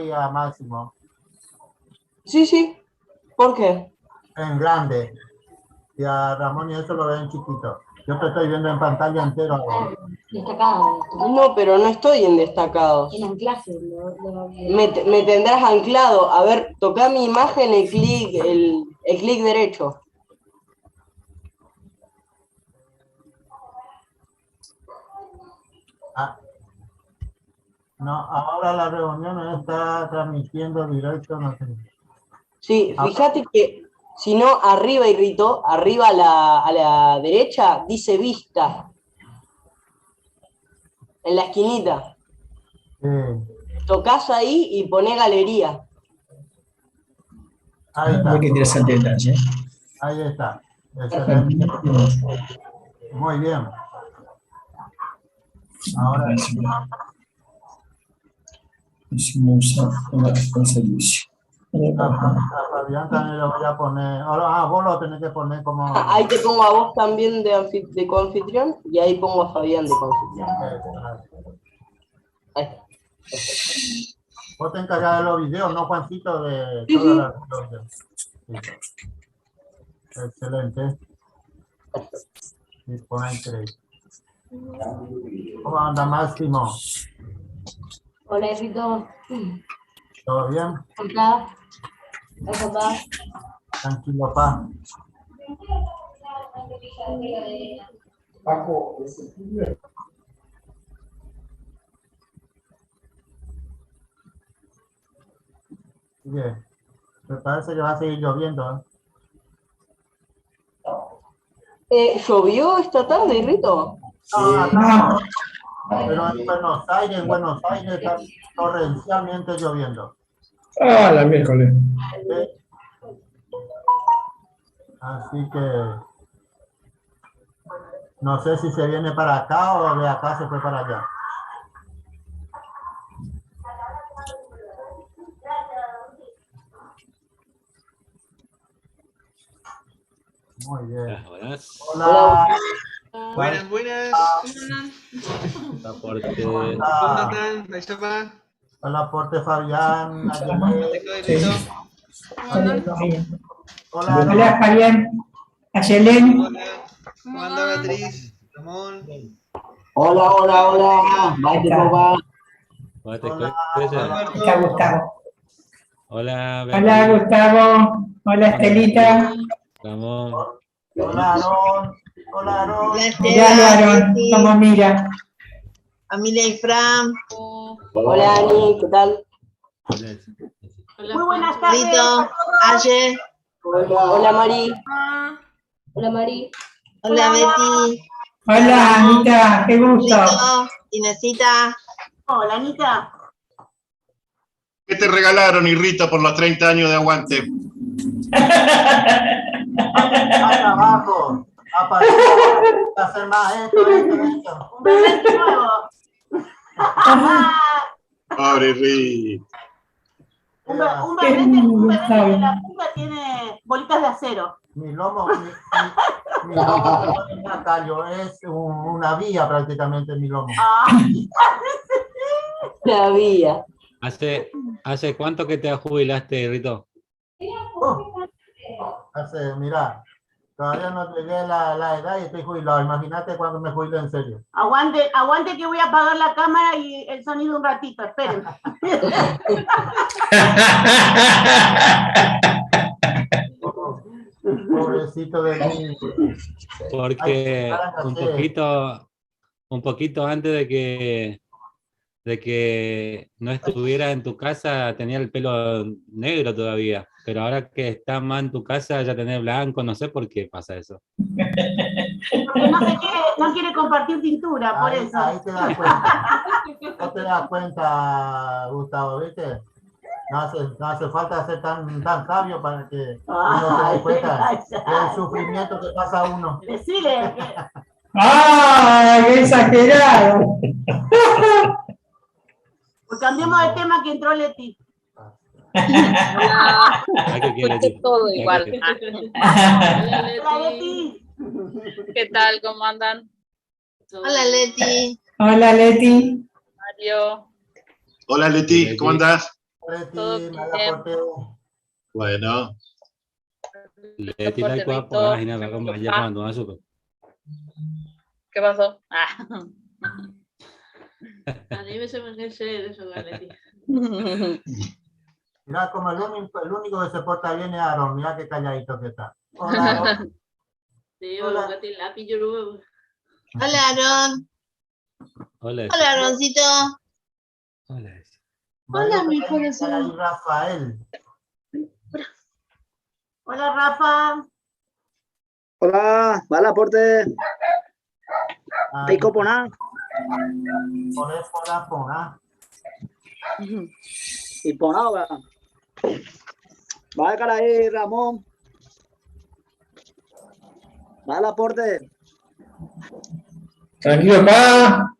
y a Máximo. Sí, sí. ¿Por qué? En grande. Y a Ramón y eso lo veo en chiquito. Yo te estoy viendo en pantalla entero ahora. Destacado. No, pero no estoy en destacados. En anclaje. Me tendrás anclado. A ver, toca mi imagen el clic, el clic derecho. Ah. No, ahora la reunión está transmitiendo directo, no sé. Sí, Ah. fíjate que si no, arriba, Irrito, arriba a la derecha, dice vista. En la esquinita. Sí. Tocás ahí y poné galería. Ahí está. Mira qué interesante detalle. Ahí está. Excelente. Muy bien. Ahora a Fabián también lo voy a poner. Ahora, vos lo tenés que poner como. Ah, ahí te pongo a vos también de coanfitrión y ahí pongo a Fabián de coanfitrión. Ahí está. Vos te encargás de los videos, ¿no, Juancito? De Sí, todas sí. las los videos. Sí. Excelente. Sí, ¿Cómo anda, Máximo? Hola, Rito. ¿Todo bien? Hola. Hola, papá. Tranquilo, pa. Paco, Bien. Me parece que va a seguir lloviendo, ¿eh? ¿Llovió esta tarde, Rito? No, acá No. no. Pero en Buenos Aires está torrencialmente lloviendo. Ah, la miércoles. Sí. Así que no sé si se viene para acá o de acá se fue para allá. Muy bien. Buenas. Hola. Buenas, buenas. Aporte. ¿Cómo andan? Ahí está, pa. Hola, aporte Fabián. Sí. Hola, Hola, Fabián. Ayelén. Hola. ¿Cómo anda Beatriz? Ramón. Hola, hola, hola. Bye, papá. Hola, Está Gustavo. Hola, Beatriz. Hola, Gustavo. Hola, Estelita. Ramón. Hola, Aarón. Hola, Aarón. Hola, Miralo, Aarón, cómo mira. Familia y Fran. Hola, Ani, ¿qué tal? Muy buenas tardes. Rito, Aye. Hola, hola, Mari. Hola, Mari. Hola, Betty. Hola, Anita, qué gusto. Rito, Inesita. Hola, Anita. ¿Qué te regalaron, Irrita, por los 30 años de aguante? Acá abajo. A partir de hacer más esto, esto, esto. Un presente nuevo. Pobre Rita. Un berrete de la punta tiene bolitas de acero. Mi lomo, mi lomo no es un callo, es una vía prácticamente mi lomo. Ah. Una vía. ¿Hace cuánto que te jubilaste, Rito? Hace, mirá, todavía no llegué a la edad y estoy jubilado. Imagínate cuando me jubilo en serio. Aguante, aguante que voy a apagar la cámara y el sonido un ratito, esperen. Pobrecito de mí. Porque Ay, un poquito antes de que no estuviera en tu casa, tenía el pelo negro todavía, pero ahora que está más en tu casa ya tenés blanco, no sé por qué pasa eso. Porque no quiere compartir tintura, por ahí, eso. Ahí te das cuenta. No te das cuenta, Gustavo, ¿viste? No hace falta ser tan sabio para que uno se dé cuenta del sufrimiento que pasa uno. Decile que... ¡Ah, qué exagerado! Pues cambiemos de tema que entró Leti. Hola. Todo igual. Hola, Leti. ¿Qué tal? ¿Cómo andan? Hola, Leti. Hola, Leti. Mario. Hola, Leti. ¿Cómo andás? Leti, Todo me bien. da por Bueno, Leti la Soporte, cuá Rito. por ahí, nada, como ayer Papá. cuando a su. ¿Qué pasó? Ah. A mí me se me eso, Leti. Mirá como el único que se porta bien es Aaron, mirá qué calladito que está. Hola, Aaron. Sí, Hola. búscate el lápiz, yo lo veo. Hola, Aaron. Hola. Hola, Aaroncito. Hola. Hola, mi Está corazón. ahí Rafael. Hola, Rafa. Hola, vale aporte. Ah, Pico poná Poné, poná, poná. y poná, va. Va cara ahí, Ramón. Va el aporte. Tranquilo, pa.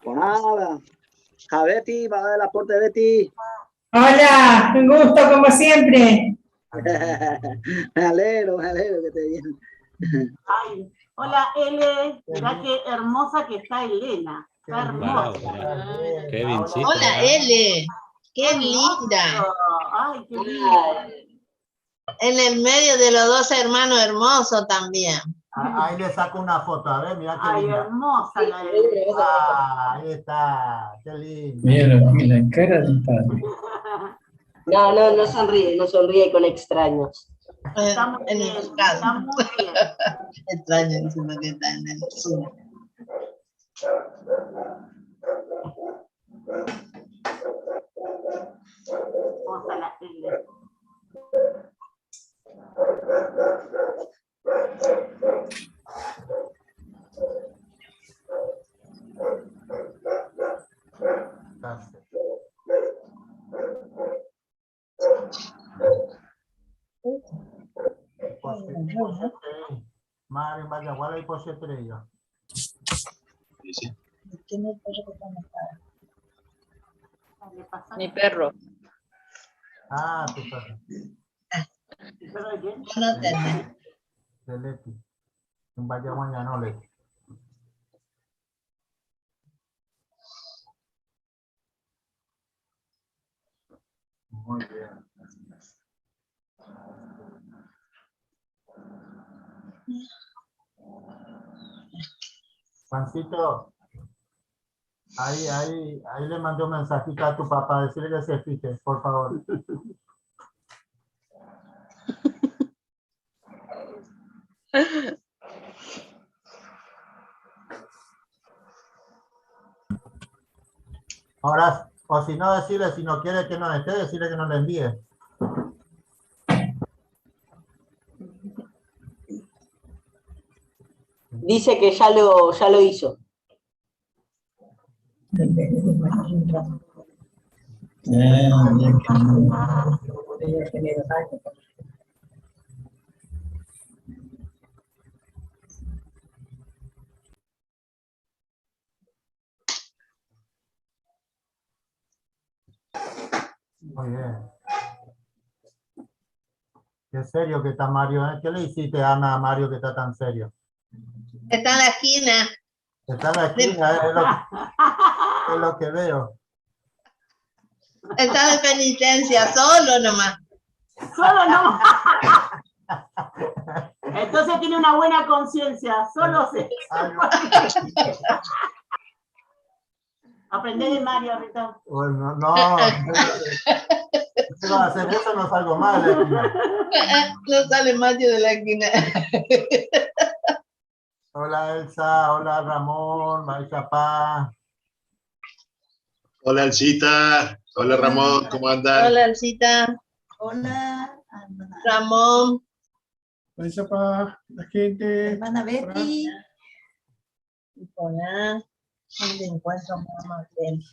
Poná, va. A Betty, va el aporte Betty. Hola, un gusto como siempre. Me alegro que te bien. Ay, hola, L. Mirá qué hermosa que está Elena. Está hermosa. Guau, mirá. Qué bichito. Hola, L. Qué linda. Ay, qué linda. En el medio de los dos hermanos hermosos también. Ah, Ahí le saco una foto, a ver, mirá qué Ay, linda. hermosa la L. Ah, ahí está, qué lindo. Mira la cara del padre. No, no, no sonríe, no sonríe con extraños. Está muy En bien, el mercado. está muy bien. Extraño diciendo que está en el Zoom. Hermosa la L. Gracias. Madre, vaya, guarda y pose estrella. sí, sí. ¿Quién es el perro que está enojado? Dale, pasá. Mi perro. Ah, tu perro, ¿El perro de quién? No tenés. de Leti. Un vaya guaña, no Leti. Muy bien. Juancito, ahí le mandé un mensajito a tu papá, decirle que se fije, por favor. Ahora, o si no, decirle, si no quiere que no esté, decirle que no le envíe. Dice que ya lo hizo. Ah, mira qué lindo. Muy bien. Qué serio que está Mario, ¿eh? ¿Qué le hiciste, Ana, a Mario que está tan serio? Está en la esquina. Está en la esquina, ¿eh? Es lo que veo. Está de penitencia, solo nomás. Solo no. Entonces tiene una buena conciencia, solo se. Algo- Aprendé de Mario, Rita. Bueno, no. Si vas a hacer eso, no salgo mal de la esquina. No sale Mario de la esquina. Hola Elsa, hola Ramón, Marisha Paz. Hola Elcita, hola Ramón, ¿cómo andan? Hola, Elcita. Hola, Ramón. Hola, la gente. hermana Betty. Hola. ¿Dónde encuentro a mamá Betty?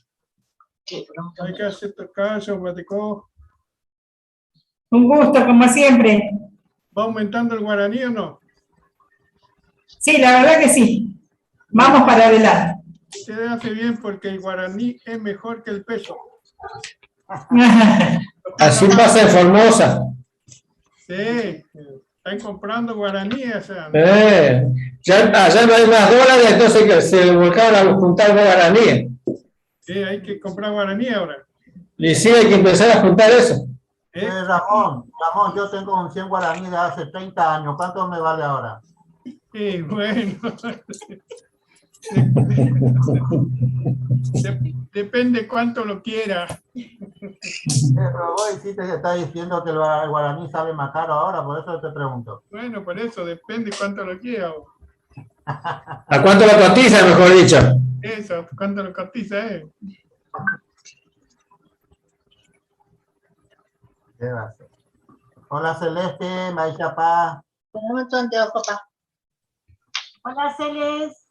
Qué bronca. Hay que hacer caso, Guatecó. Un gusto como siempre. ¿Va aumentando el guaraní o no? Sí, la verdad que sí. Vamos para adelante. Usted hace bien porque el guaraní es mejor que el peso. Así pasa en Formosa. Sí, están comprando guaraní, o sea. Ya, allá no hay más dólares, entonces que se volcaron a juntar guaraníes. Sí, hay que comprar guaraní ahora. Y sí, hay que empezar a juntar eso. Ramón, Ramón, yo tengo un 100 guaraní de hace 30 años. ¿Cuánto me vale ahora? Sí, bueno. Depende cuánto lo quiera. Pero vos hiciste que está diciendo que el guaraní sale más caro ahora, por eso te pregunto. Bueno, por eso depende cuánto lo quiera. ¿A cuánto lo cotiza, mejor dicho? Eso, cuánto lo cotiza, eh. ¿Qué va a ser? Hola Celeste, Maisha Paz. Poneme tu anteojo, pa. Hola, Celes.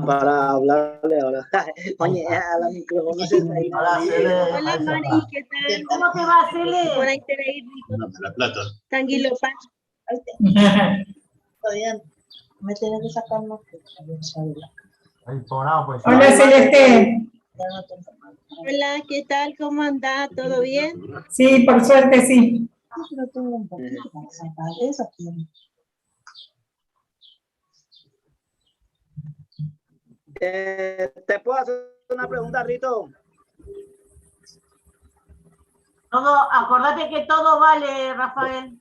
Para hablarle ahora. Oye, a la micrófono se está ahí. Hola Celeste, Hola Maisha Mari, Paz. ¿qué tal? ¿Cómo te va, Celes? Por ahí te reí, La plata. Tranquilo, pa. Todavía me tiene que sacar más. Ahí, por pues. Hola Celeste. Hola, ¿qué tal? ¿Cómo anda? ¿Todo bien? Sí, por suerte sí. Yo tengo un poquito para sacar eso aquí. ¿Te puedo hacer una pregunta, Rito? Todo, acordate que todo vale, Rafael.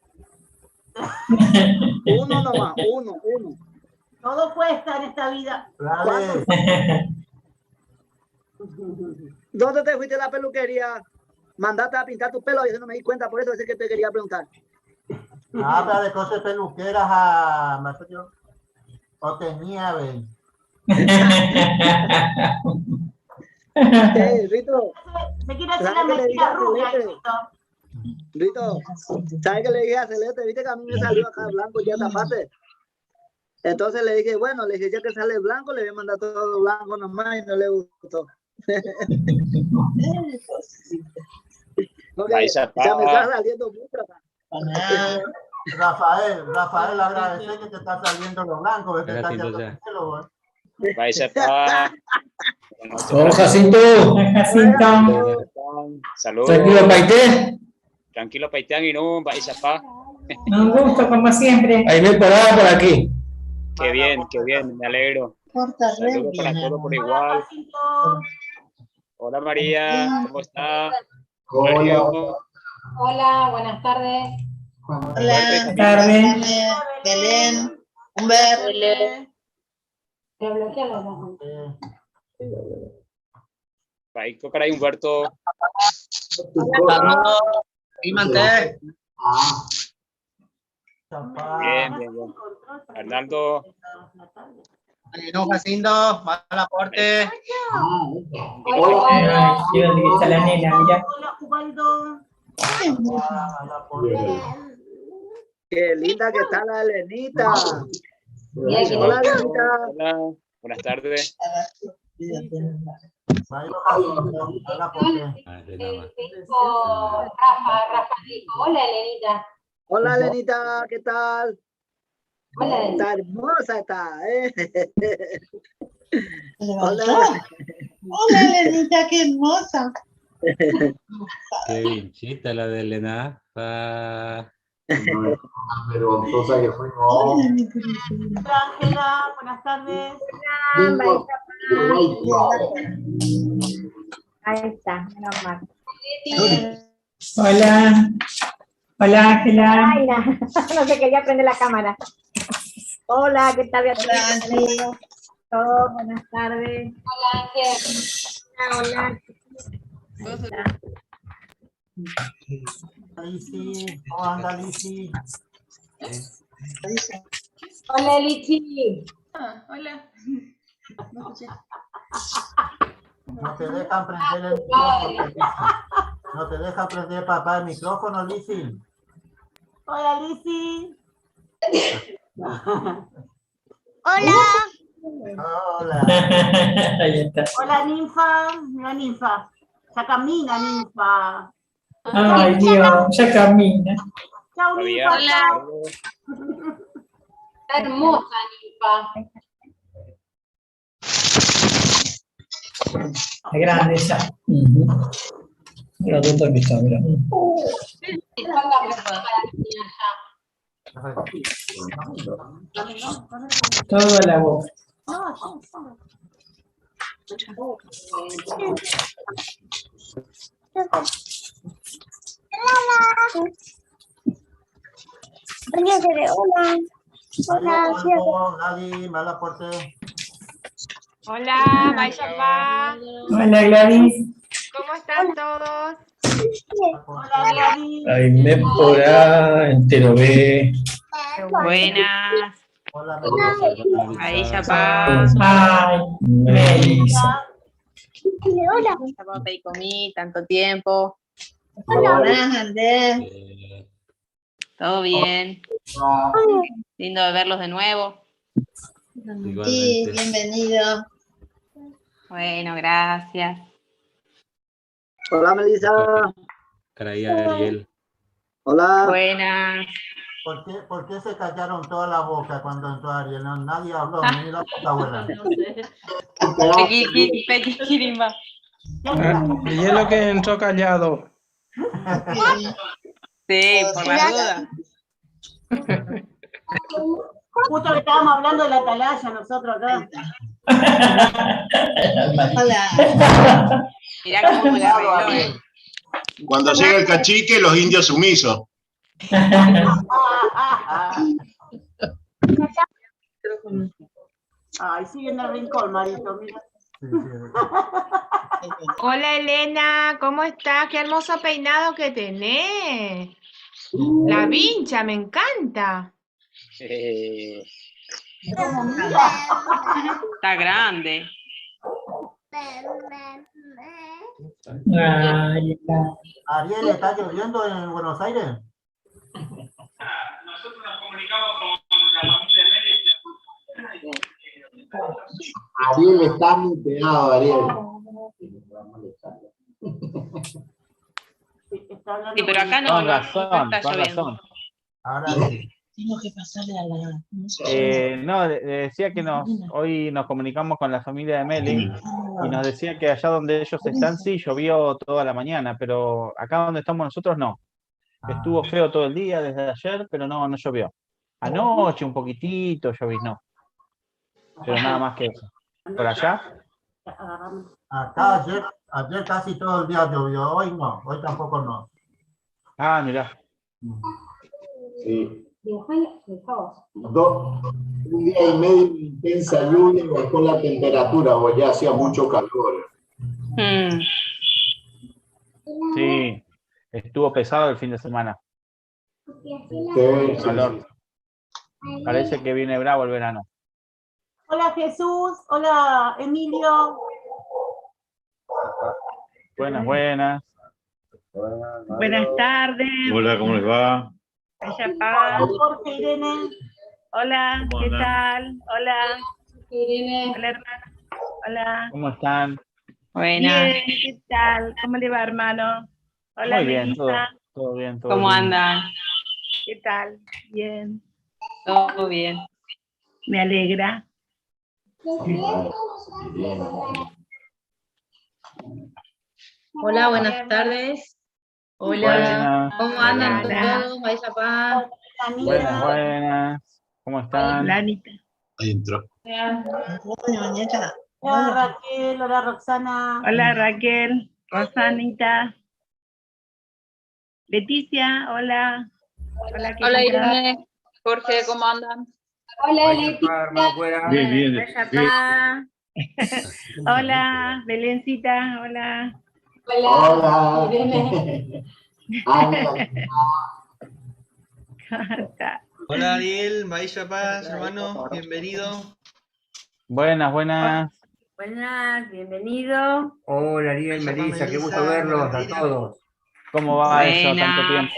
Uno nomás, uno. Todo cuesta en esta vida. Dale. ¿Dónde te fuiste a la peluquería? Mandaste a pintar tu pelo y yo no me di cuenta, por eso es que te quería preguntar. Habla de cosas peluqueras a Marcelo. O tenía, ve. Rito. Se quiere hacer ¿Sabes la qué le dije mezquita a rubia, Celeste? Rito. Rito, ¿sabes qué le dije a Celeste? Viste que a mí me salió acá blanco ya esta parte. Entonces le dije, bueno, le dije, ya que sale blanco, le voy a mandar todo blanco nomás y no le gustó. Porque Ahí ya me está saliendo mucho acá. Rafael, Rafael, agradece que te está saliendo lo blanco, que te está Jacinto, quedando ya. pelo, eh. Vais a Oh, Jacinto. Jacinto. Saludos. Tranquilo, Paité. Tranquilo, Paitán y no, vais a pa. Un gusto, como siempre. Ahí me paraba por aquí. Qué bien, me alegro. Corta re Saludos para bien, todos por hermano. igual. Hola María, ¿cómo está? Hola. Hola, buenas tardes. Hola, Tarde. Belén, Humberto. Te bloquearon. Ahí caray Humberto. Bien, bien, bien. Arnaldo. No, Jacinto, mal aporte. Ay, ¿dónde está la nena? Mirá. Hola, Ubaldo. Qué linda que está la Elenita. Hola, Elenita. Hola, buenas tardes. Dijo Rafa, Rafa dijo, hola Elenita. Hola, Elenita, ¿qué tal? Hola, Elenita. Está hermosa está, ¿eh? Hola. Hola, Elenita, qué hermosa. Qué vinchita la de Elena. Pa. Vergonzosa que fuimos. Hola, mi querida. Hola, Ángela, buenas tardes. Ahí está, menos mal. Hola. Hola, Ángela. Ay, no, no se quería prender la cámara. Hola, ¿qué tal, Beatriz? Hola, Ángel. Todos, buenas tardes. Hola Ángel. Hola, hola. Lisi, ¿cómo anda Lisi? Hola Lichi. Ah, hola. No escuché. No te dejan prender el micrófono, Lisi. No te deja prender papá el micrófono, Lisi. Hola, Lisi. Hola. Hola. Ahí está. Hola, ninfa. No, ninfa. Ya camina, ninfa. Ay, Dios, ya camina. Chau, Fabián. ninfa. Chau. Está hermosa, ninfa. Está grande ya. Ujú. Mira, ¿dónde está? Mira. Falta para la niña ya. Toda la boca. Hola, Gladys, Malaporte. Hola, Mayapa. Hola Gladys. ¿Cómo están todos? Hola, Gladys. Aime por A, entero B. Buenas. Hola, Ahí ya pa. Ay, Melissa. Hola. Comí tanto tiempo. Hola, Andrés. Todo bien. Lindo de verlos de nuevo. Sí, bienvenido. Bueno, gracias. Hola, Melissa. Caray, Ariel. Hola. Buenas. ¿Por qué se callaron toda la boca cuando entró Ariel? No, nadie habló, ni la puta abuela. Pequi, pequi, quirimba. Y es lo que entró callado. Sí, por la duda. Justo que estábamos hablando de la atalaya nosotros acá. Hola. Mirá cómo me la arregló, eh. Cuando llega el cachique, los indios sumisos. Ay, sigue en el rincón, Marito, mira. Hola Elena, ¿cómo estás? Qué hermoso peinado que tenés. La vincha, me encanta. Está grande. Ay, Ariel, ¿está lloviendo en Buenos Aires? Ariel está muteado, Ariel. Sí, pero acá no, Con no, no razón, está con lloviendo. razón. Ahora sí. Tengo que pasarle a la. no sé. No, le decía que hoy nos comunicamos con la familia de Meli y nos decía que allá donde ellos están sí llovió toda la mañana, pero acá donde estamos nosotros no. Estuvo feo todo el día desde ayer, pero no, no llovió. Anoche un poquitito lloviznó, pero nada más que eso. ¿Por allá? Acá ayer casi todo el día llovió, hoy no, hoy tampoco no. Ah, mirá. Sí. Un día y medio de intensa lluvia y bajó la temperatura, o ya hacía mucho calor. Sí, estuvo pesado el fin de semana. Sí, El sí, calor. Parece que viene bravo el verano. Hola Jesús, hola Emilio. Buenas, buenas. Buenas tardes. Hola, ¿cómo les va? Mayapá. Hola Jorge, Irene. Hola, ¿Cómo ¿qué andan? tal? Hola. Irene. Hola, hermano. Hola. ¿Cómo están? Buenas. Bien, ¿qué tal? ¿Cómo le va, hermano? Hola, Muy bien, Melissa. todo bien, todo ¿Cómo bien. andan? ¿Qué tal? Bien. Todo bien. Me alegra. Bien. Hola, buenas tardes. Hola. Buenas. ¿Cómo andan Hola. todos? Mayapa. Buenas, buenas. ¿Cómo están? Hola, Anita. Ahí entró. Hola, muñeca. Hola Raquel, hola Roxana. Hola, Raquel. Rosanita. Leticia, hola. Hola, ¿qué Hola tal? Irene, Jorge, ¿cómo andan? Hola, Leti. Bien, bien. bien. Mayapá. Hola, Belencita, hola. Hola, Hola. Irene. Ana, ¿Cómo está? Hola Ariel, Maílla Paz, hermano, bienvenido. Buenas, buenas. Buenas, bienvenido. Hola Ariel, Maílla Paz, Melissa, qué gusto Melissa, verlos buenos a días. todos. ¿Cómo va eso tanto Buenas. tiempo?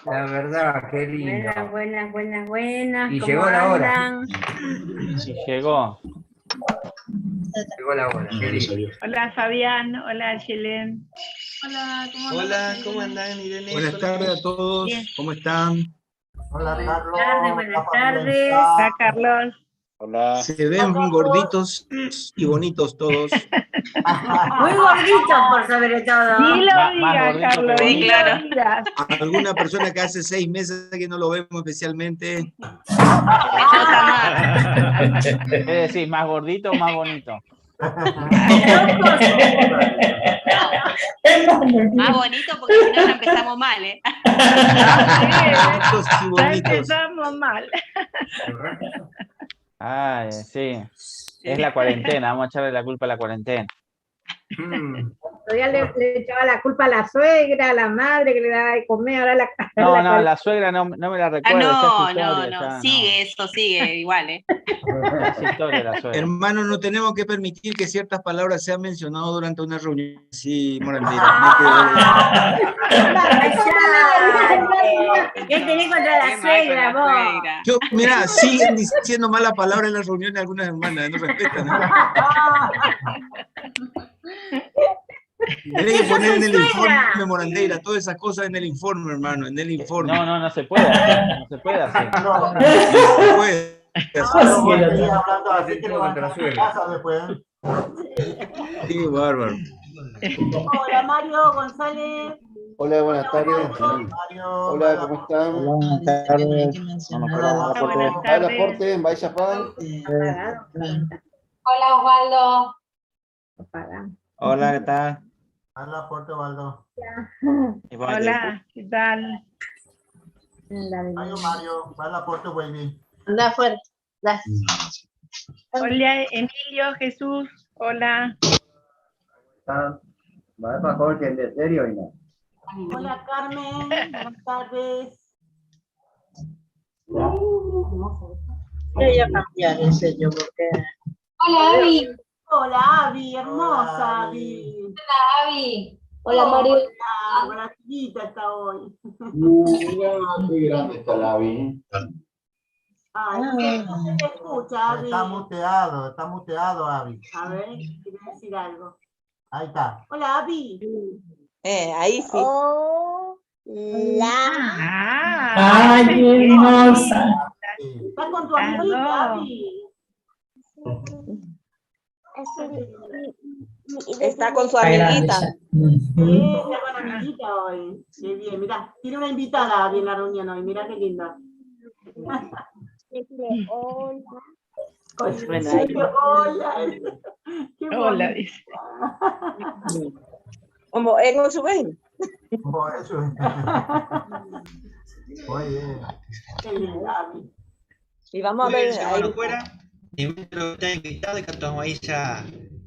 La verdad, qué lindo. Buenas, buenas, buenas, buenas. Y ¿Cómo llegó la hora. andan? Y llegó. Llegó la hora, qué lindo. Hola, Fabián. Hola, Yelén. Hola, ¿cómo andan? Hola, ¿cómo andan Irene? Buenas Hola, tardes a todos, Bien. ¿cómo están? Hola Buenas Carlos, tardes, hola buenas familia tardes. Hola, Carlos. Hola. Se ven gorditos y bonitos todos. Muy gordito, por sobre todo. Ni lo Más- más digas, gordito que Carlos, ni bonito. lo claro. digas. Alguna persona que hace 6 meses que no lo vemos especialmente. Eso está mal. ¿Qué decís? ¿Más gordito o más bonito? Más bonito porque si no ya empezamos mal, ¿eh? Gorditos y Ya bonitos. empezamos mal. Ay, sí. Es la cuarentena, vamos a echarle la culpa a la cuarentena. Todavía le echaba la culpa a la suegra, a la madre que le daba de comer, ahora la, No, la no, la suegra no, no me la Ah, recuerdo, ya es no, no, historia, no. ya no. Sigue eso, sigue igual, ¿eh? Ya es historia la suegra. Hermano, no tenemos que permitir que ciertas palabras sean mencionadas durante una reunión. Sí, Morandeira. no te- ¿Qué tenés contra la Qué mal con suegra, la vos? suegra. Yo, mira, siguen diciendo mala palabra en las reuniones algunas hermanas, no respetan. ¿eh? Tenés que ¡Yo poner soy en el suegra! informe, Morandeira, todas esas cosas en el informe, hermano, en el informe. No, no, no se puede hacer, no se puede hacer. No, No se puede hacer. no, vos seguís hablando así que lo van a casa después. ¿eh? Qué bárbaro. Hola Mario González. Hola, buenas tardes. Mario, Hola, ¿cómo están? Hola, buenas tardes. Hola, buenas Hola, tardes. Aporte, en Bahía Pan. Hola, Osvaldo. Hola, ¿qué tal? Hola, Porto Osvaldo. Hola, ¿qué tal? Mario, Mario, hola, Porto, baby. Anda fuerte. Gracias. Hola, Emilio, Jesús. Hola. Va Jorge, ¿en serio y no? Hola Carmen, buenas tardes. Voy a cambiar el sello porque. Hola, Abby. Hola Abby, hermosa Abby. Hola, Abby. Hola, Mario. Hola, buena está hoy. Mira, qué grande está la Abby. Ay, no se, no se te escucha, Abby. Está muteado, Abby. A ver, quiere decir algo. Ahí está. Hola Abby. Ahí sí. Hola. Ah, Ay, qué hermosa. Estás con tu amiguita, Abby. Está con su Está grande amiguita. ya. Sí, está con amiguita hoy. Qué bien, mirá, tiene una invitada Abby en la reunión hoy, mirá qué linda. Hola. Hola. Qué Hola, bonito. dice. Como en su vez. Por eso. Muy bien. Qué linda, Abby. Y vamos a ver. Cuídense, Ahí. hermano, fuera. Ni está invitado y que ahí ya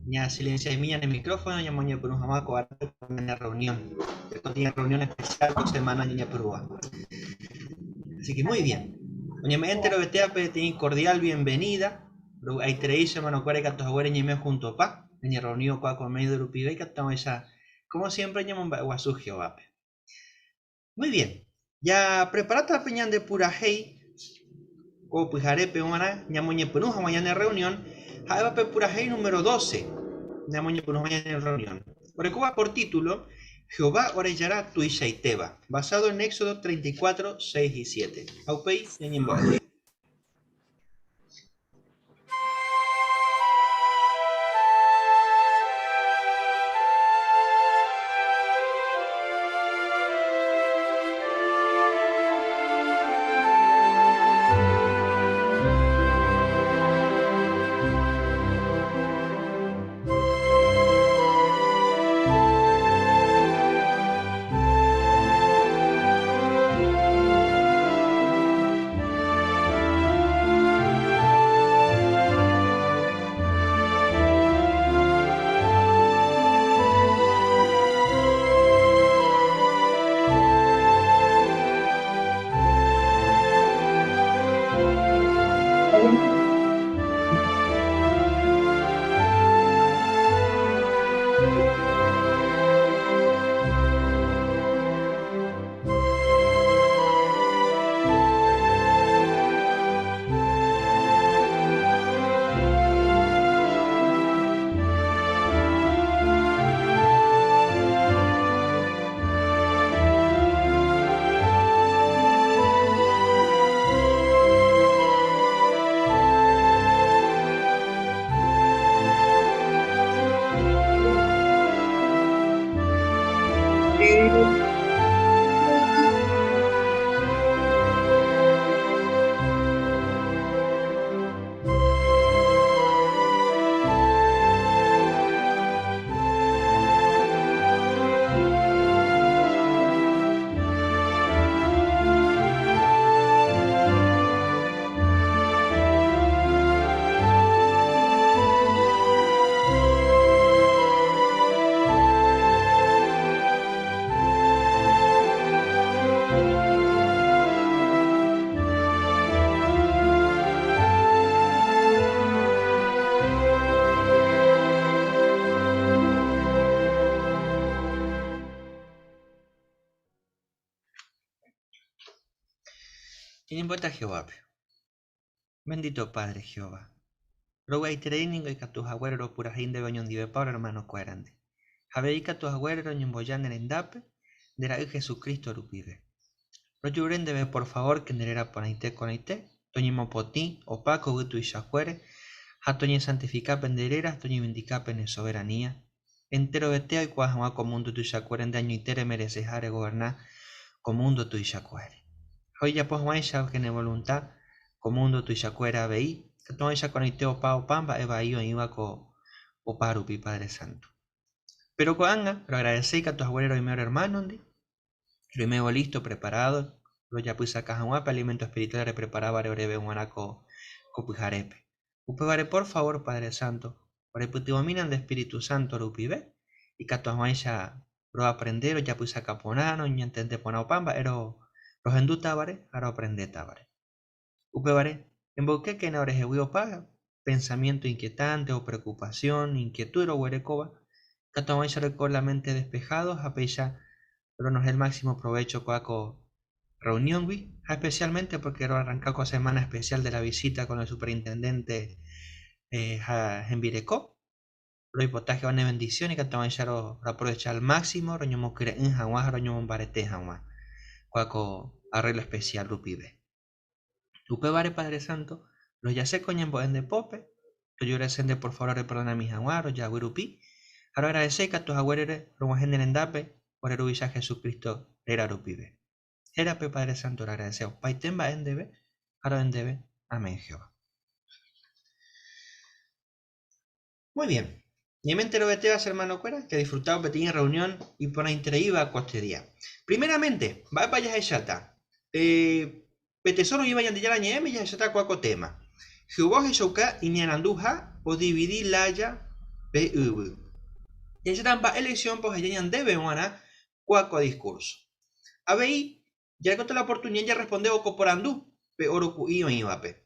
ya silencia y miña en el micrófono ya moña por un jamaco en la reunión. Tiene reunión especial por semana niña Perúa. Así que muy bien. Doña Entero Betea tiene cordial bienvenida. Ahí teréis hermano cuara y que ñeme junto pa. Ñe reunido cua con medio de rupibe y que esa como siempre ñe guasu Jehová. Muy bien. Ya preparate la peña de pura hey o pujarepe humana ñamoñe penuja mañana en reunión. Jaeva pe pura hey número 12. Ñamoñe penuja mañana en reunión. Orecuba por título Jehová orellará tu Teba, basado en Éxodo 34, 6 y 7. Aupei, ñañembo. Hola. Ñañembo'éta Jehovápe. Bendito Padre Jehová. Rovy'aiterei ningo ikatu haguére ropurahéi ndéve oñondivepa ore hermano-kuérandi. Ha avei ikatu haguére roñemboja ne rendápe, nde Ra'y Jesucristo rupive. Rojerure ndéve por favor ke nde réra porãite ko'ẽrõite, toñemopotĩ opa ko yvy tuichakuére ha toñesantifika pe nde réra ha toñevindika pe ne soberanía, enterovete oikuaa hag̃ua ko mundo tuichakuére nde añoite remereseha regoverna ko mundo tuichakuére. Ha ojejapo hag̃uáicha ke ne volunta ko mundo tuichakuére avei, katu hag̃uáicha ko'ẽrõite opa opa mba'e vai oĩva ko opa rupi Padre Santo. Péro ko'ág̃a roagradese ikatu haguére roime ore hermano-ndi, Roimévo listo, preparado, rojapysaka hag̃ua pe alimento espiritual repreparávare oréve g̃uarã ko ko pyharépe. Upévare, por favor, Padre Santo, orepytyvõmína nde Espíritu Santo rupive, ikatu hag̃uáicha roaprende, rojapysaka porã, roñentende porã opa mba'e rohendútavare ha roaprendétavare. Upévare, emboykékena orehegui opa pensamiento inquietante o preocupación, inquietud roguerekóva, ikatu hag̃uáicha roiko la mente despejado ha péicha ronohẽ el máximo provecho ko'a ko reunión-gui ha especialmente porque roarranka ko semana especial de la visita con el superintendente ha hembireko, roipota Jehová ne bendición ikatu hag̃uáicha roaprovecha al máximo roñomokyre'ỹ hag̃ua ha roñomombarete hag̃ua ko'a ko arreglo especial rupive. Upévare Padre Santo, rojase ko ñembo'e nde pópe, rojurese nde por favor oreperdonami hag̃ua rojavy rupi, ha roagradese ikatu haguérere rog̃uahẽ ne rendápe ore Ruvicha Jesucristo réra rupive. Hérape Padre Santo roagradese opaite mba'e ndéve ha ro'e ndéve. Amén Jehová. Muy bien. Ñaime enterovetéva che hermanokuéra que disfrutado peteĩ reunión iporãitereíva ko este día. Primeramente, mba'épa jahecháta? Pe, pe tesoro oĩva Ñandejára Ñe'ẽme jahecháta kóa ko tema. Jehová ohechauka iñaranduha odividi lája pe yvy. Jahecháta mba'e lección-pa oheja ñandéve g̃uarã kóa ko discurso. Avei, jarekóta la oportunidad jarrespondévo ko porandu pe oro ku'i oĩvape.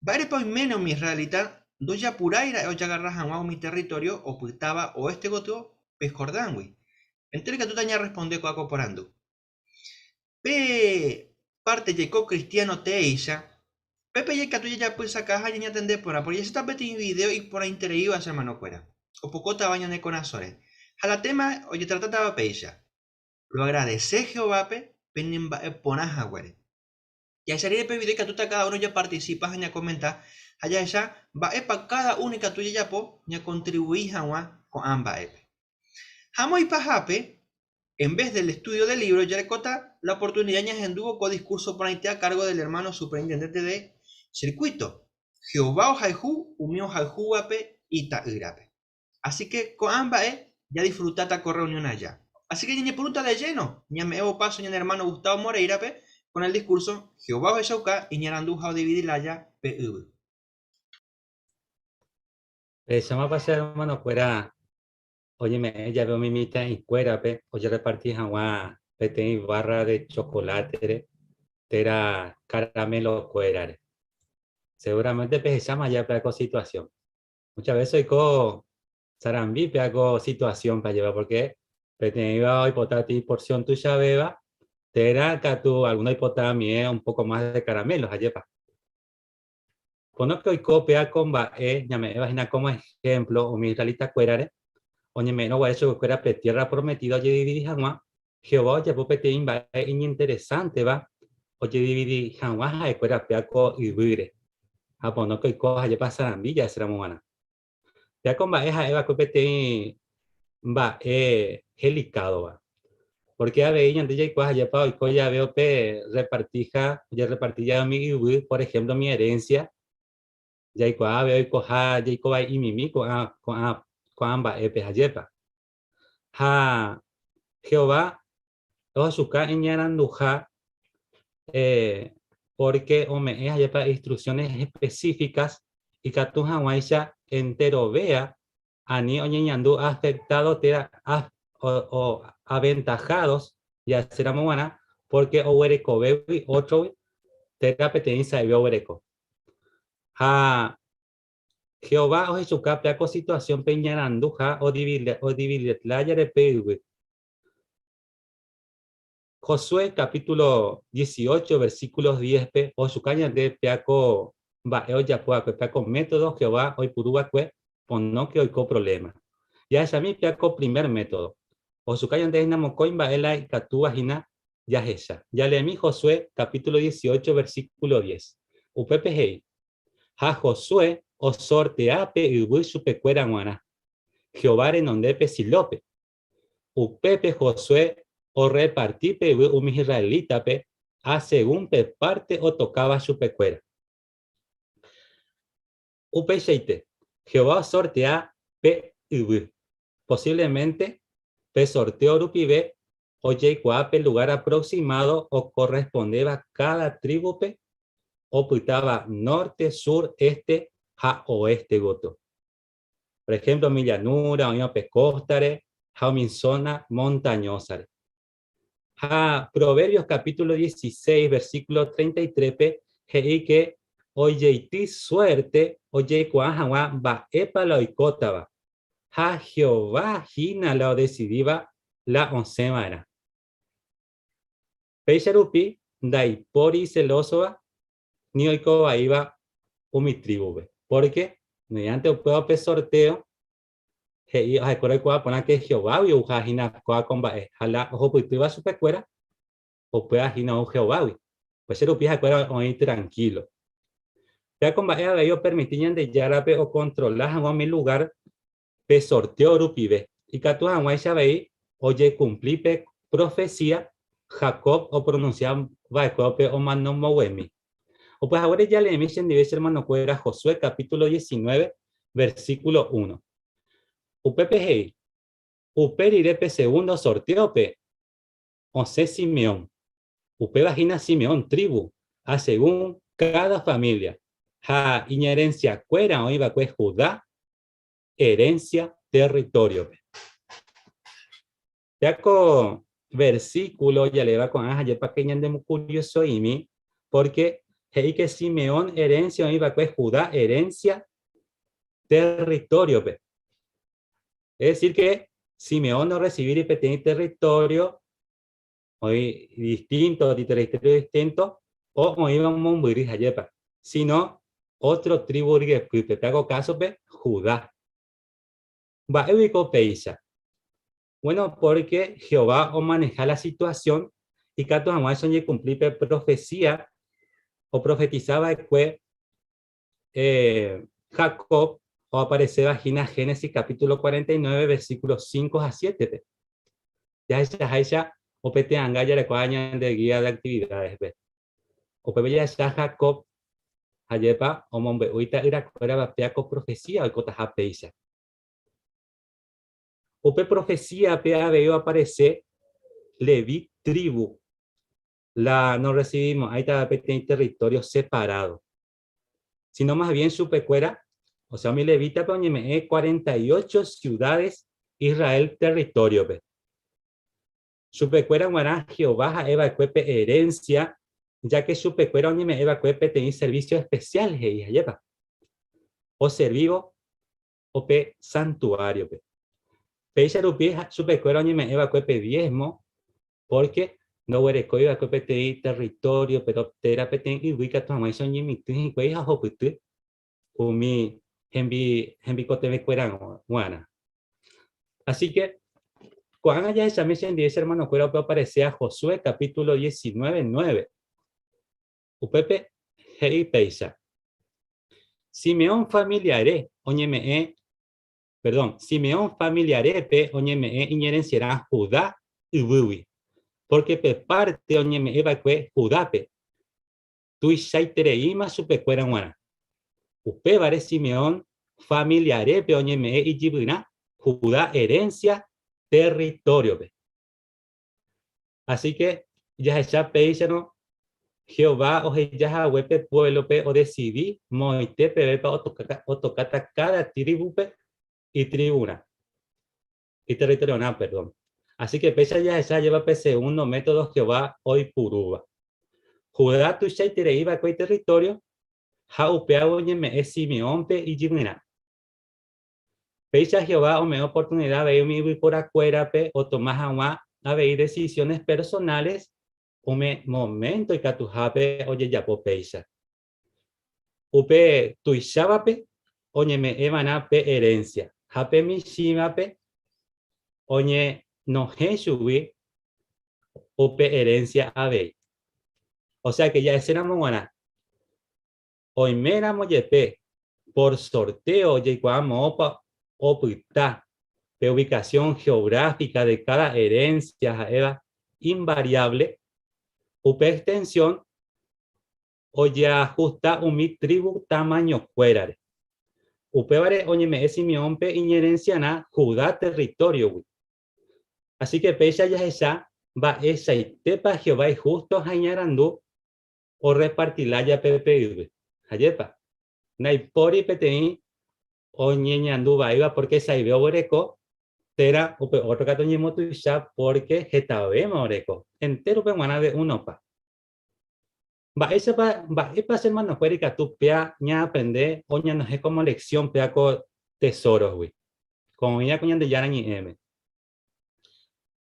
Mba'érepa oiméne umi israelita ndojapurái ra'e ojagarra hag̃ua umi território opytáva oéste gotyo pe Jordángui? Entéro ikatúta ñarresponde ko'ã ko porandu. Pe párte jaiko kristiáno teéicha, pépe jaikatu jajapysaka ha ñañatende porã, pórke jahecháta peteĩ vidéo iporãitereíva che ermanokuéra, opokótava ñane korasõre. Ha la téma ojetratátava péicha, Roagradese Jehovápe penemba'eporã haguére. Jahecha rire pe video ikatúta káda uno japartisipa ha ñakomenta ha jahecha mba'épa káda uno ikatu jajapo ñakontrivui hag̃ua ko'ã mba'épe. Ha amo ipahápe, en vez del estudio del libro, jarekóta la oportunidad ñahendúvo ko discurso porãite a cargo del hermano superintendente de circuito, Jehová ohayhu umi ohayhúvape Ita'ýrape. Así que ko'ã mba'e jadisfrutáta ko reunión aja. Así que ñañepyrũta de lleno ñame'ẽvo paso ñane hermano Gustavo Moreira-pe con el discurso Jehová ohechauka iñarandu ha odividi lája pe yvy. Pehechámapa che hermano-kuéra oñeme'ẽ jave umi mitã'ikuérape ojerreparti hag̃ua peteĩ barra de chocolate-re térã caramelo-kuérare. Seguramente pehecháma jave ko situación. Muchas veces oiko sarambípe ko situación-pe ajépa, porque peteĩva oipota ti porción tuichavéva, térã katu alguno oipota mie un poco más de caramelo, ajépa. Pono que oiko péa ko mba'e ñame'ẽva hína como ejemplo umi israelita-kuérare, oñeme'ẽrõ guare chupekuéra pe tierra prometida ojedividi hag̃ua, Jehová ojapo peteĩ mba'e iñinteresánteva ojedividi hag̃ua ha'ekuéra péa ko yvýre. Ha pono ko oiko ajépa sarambi ja'eséramo g̃uarã. Péa ko mba'e ha'e va'ekue peteĩ mba'e helikádova. Pórke avei ñande jaikuaa ajépa oiko jave upe rrepartíha, ojerreparti jave umi yvy, por ehémplo umi erénsia, jaikuaa avei oikoha jaiko vai'imimi ko'ã ko'ã ko'ã mba'épe ajépa. Ha Jehová ohechuka iñaranduha pórke ome'ẽ ajépa instrucciones específicas ikatu hag̃uáicha enterovéa ani oñeñandu afectado térã o aventajados ja'eséramo g̃uarã pórke oguerekovégui ótrogui térã peteĩ sa'ive oguereko. Ha Jehová ohechuka pe ko situasiónpe iñarandu ha odividilájare pe yvy. Josué capítulo 18 versículos 10 pe ohechuka ñande péa ko mba'e ojapo va'ekue, péa ko método Jehová oipuru va'ekue ponóke oiko problema. Jahechami péa ko primer método. Ohechuka ñande hína mokõi mba'e la ikatúva hína jahecha. Jaleemi Josué capítulo 18 versículo 10. Upépe he'i, Ha Josué osortea pe yvy chupekuéra g̃uarã, Jehová renondépe Silópe. Upépe Josué orreparti pe yvy umi israelítape asegún pe párte otokáva chupekuéra. Upeichaite, Jehová osortea pe yvy. Posívlemente pe sortéo rupive ojeikuaa pe lugár aproximádo okorrespondéva káda trívupe opytáva nórte, sur, éste ha oéste gotyo. Por ehémplo, umi llanura oĩva pe kóstare ha umi zona montañósare. Ha Proverbios capítulo 16, versículo 33-pe he'i ke ojeity suérte ojeikuaa hag̃ua mba'épa la oikótava, ha Jehová hína la odesidíva la osẽ va'erã. Péicha rupi ndaipóri iselósova ni oiko vaíva umi trívupe, pórke mediánte upéva pe sortéo he'i ha'ekuéra oikuaa porã ke Jehovágui ouha hína kóva ko mba'e, ha la ohupytýva chupekuéra upéva hína ou Jehovágui. Upéicha rupi ha'ekuéra oĩ trankílo. Péva ko mba'e avei opermiti Ñandejárape okontrola hag̃ua umi lugár pe sortéo rupive, ikatu hag̃uáicha avei ojekumpli pe profesía Jacob opronunsia va'ekue upe omano mboguemi. Upe haguére jaleemi chendive che hermanokuéra Josué capítulo 19, versículo 1. Upépe he'i, Upe rire pe segundo sortéope osẽ Simeón. Upéva hína Simeón trívu, asegún káda família, ha iñerensiakuéra oĩ va'ekue Judá herencia territorio-pe. Péa ko versículo jaleéva ko'ã hajépa ke ñandemokurioso'imi, pórke he'i ke Simeón herencia oĩ va'ekue Judá herencia territorio-pe. Es decir que Simeón orrecibíri peteĩ territorio oĩ distinto, territorio distinto, o oĩva mombyry hajépa, sino otro tribu ryepýpe, péa ko kásope Judá. Mba'égui ko péicha? Bueno, pórke Jehová omaneha la situasión ikatu hag̃uáicha oñekumpli pe profesía oprofetisa va'ekue Jacob oapareséva hína Génesis capítulo 49 versículo 5 ha 7-pe. Jahechaháicha upe te'anga jarekuaa ñande guía de actividades-pe. Upépe jahecha Jacob hajépa omombe'u ita'yrakuérava péa ko profecía oikotaha péicha. Upe profecía-pe avei oaparese Leví tribu, la norrecibimo'ãitava peteĩ territorio separado. sino más bien chupekuéra, o sea, umi levítape oñeme'ẽ 48 ciudades Israel territorio-pe. Chupekuéra g̃uarã Jehová ha'e va'ekue pe herencia, ya que chupekuéra oñeme'ẽ va'ekue peteĩ servicio especial he'i hajépa, oservívo upe santuario-pe. Péicha rupi chupekuéra oñeme'ẽ va'ekue pe diezmo Pórke ndoguerekói va'ekue peteĩ território, péro térã peteĩ yvy ikatu hag̃uáicha oñemitỹ hikuái ha ohupyty umi hembikotevẽkuéra g̃uarã. Asíke, ko'ág̃a jahechami chendive che hermanokuéra upe oparesea Josué capítulo 19, 9. Upépe he'i péicha, Simeón familiare oñeme'ẽ perdón, Simeón familiarépe oñeme'ẽ iñerencierã Judá yvýgui, pórke pe párte oñeme'ẽ va'ekue Judápe tuichaitereíma chupekuéra g̃uarã. Upévare Simeón familiarépe oñeme'ẽ ijyvyrã Judá erénsia territóriope. Así que jahecha péicharõ Jehová oheja hague pe puévlope odesidi moõite pevépa otokáta káda trívupe itrivurã, iterritoriorã, perdón. Así que péicha jahecha ajépa pe segundo método Jehová oipurúva. Judá tuichaiterei va'ekue iterritório ha upéva oñeme'ẽ Simeónpe ijyvyrã. Péicha Jehová ome'ẽ oportunida avei umi yvyporakuérape otoma hag̃ua. avei decisiones personales umi momento ikatuhápe ojejapo péicha. Upe tuichávape oñeme'ẽva'erã pe herencia ha pe michĩvape oñenohẽ chugui upe herencia avei. O sea que ja'eséramo g̃uarã, oiméramo jepe por sorteo ojeikuaa moõpa opyta pe ubicación geográfica de cada herencia ha'éva invariable, upe extensión ojeajusta umi trívu tamañokuérare. Upévare oñeme'ẽ Simeónpe iñerensiarã Judá territóriogui. Asíke péicha jahecha mba'eichaitépa Jehová ihústo ha iñarandu orreparti lájape pe yvy. Ajépa? Ndaipóri peteĩ oñeñandu vaíva pórke sa'ive oguereko, térã upe ótro katu oñemotuicha pórke hetavéma oreko. Entérope g̃uarã de unopa. Mba'éichapa, mba'épa che hermanokuéra ikatu péa ñaaprende o ñanohẽ como lección péa ko tesorosgui, ko oĩva ko Ñandejára Ñe'ẽme?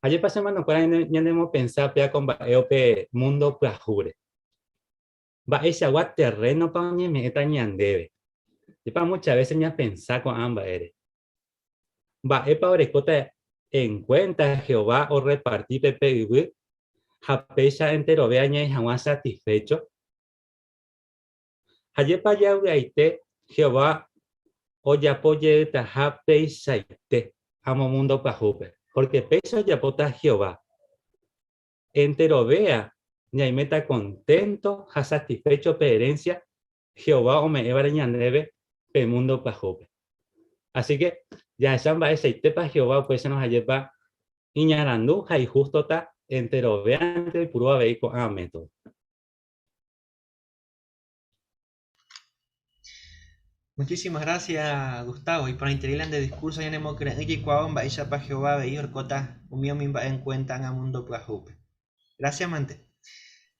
Ajépa che hermanokuéra ñanemopensa péa ko mba'e upe mundo pyahúre? Mba'eichagua terreno-pa oñeme'ẽta ñandéve? Ajépa muchas veces ñapensa ko'ã mba'ére? Mba'épa orekóta en cuenta Jehová orreparti pe pe yvy ha péicha enterove añe'ẽ hag̃ua satisfecho? Ha jepa javy'aite Jehová ojapo jeytaha peichaite amo múndo pyahúpe, pórke péicha ojapóta Jehová. Enterovéa ñaiméta konténto ha satisfecho pe erénsia Jehová ome'ẽvare ñandéve pe múndo pyahúpe. Así ke jahecha mba'eichaitépa Jehová upéicharõ ha'épa iñarandu ha ihústota enterovéante oipuru avei ko'ã método. Muchísimas gracias, Gustavo. Iporãiterei la nde discurso ñanemokyre'ỹ jaikuaávo mba'éichapa Jehová avei orkóta umi umi mba'e en cuenta ág̃a mundo pyahúpe. Gracias mante.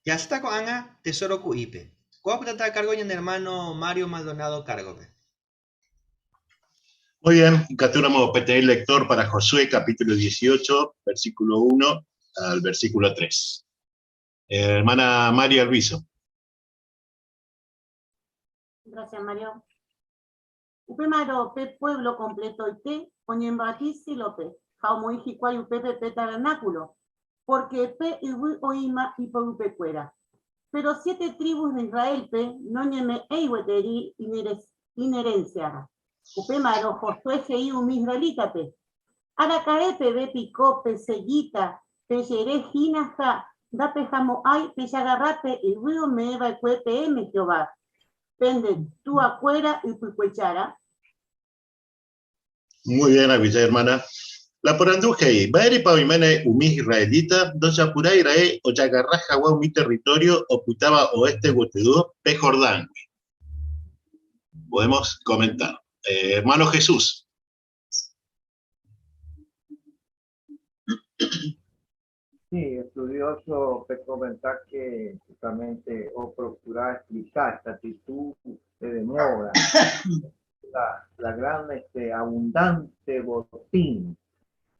Jaháta ko'ág̃a Tesoro Ku'ípe. Kóva opytáta a cargo ñane hermano Mario Maldonado cargo-pe. Muy bien, ikatúramo peteĩ lector para Josué capítulo 18, versículo 1 al versículo 3. Hermana María Alviso. Gracias, Mario. Upémarõ pe puévlo kompletoite oñembyaty Sílope ha omoĩ hikuái upépe pe tavernákulo, pórke pe yvy oĩma ipoypekuéra. Péro siete trivus de Israélpe noñeme'ẽi gueteri inerénsiarã. Upémarõ Josué he'i umi israelítape, Araka'e peve piko pesegíta pejere hína ha ndapejamo'ãi pejagarra pe yvy ome'ẽ va'ekue peẽme Jehová, pende tuakuéra ypykuejára? Muy bien, Abisai hermana. La porandu he'i, Mba'érepa oiméne umi israelita ndojapurái ra'e ojagarra hag̃ua umi território opytáva oeste gotyo pe Jordángui? Podemos comentar. Hermano Jesús. Sí, estudioso pe comenta que justamente o procura explicar esta actitud de demora, la, la gran este, abundante botín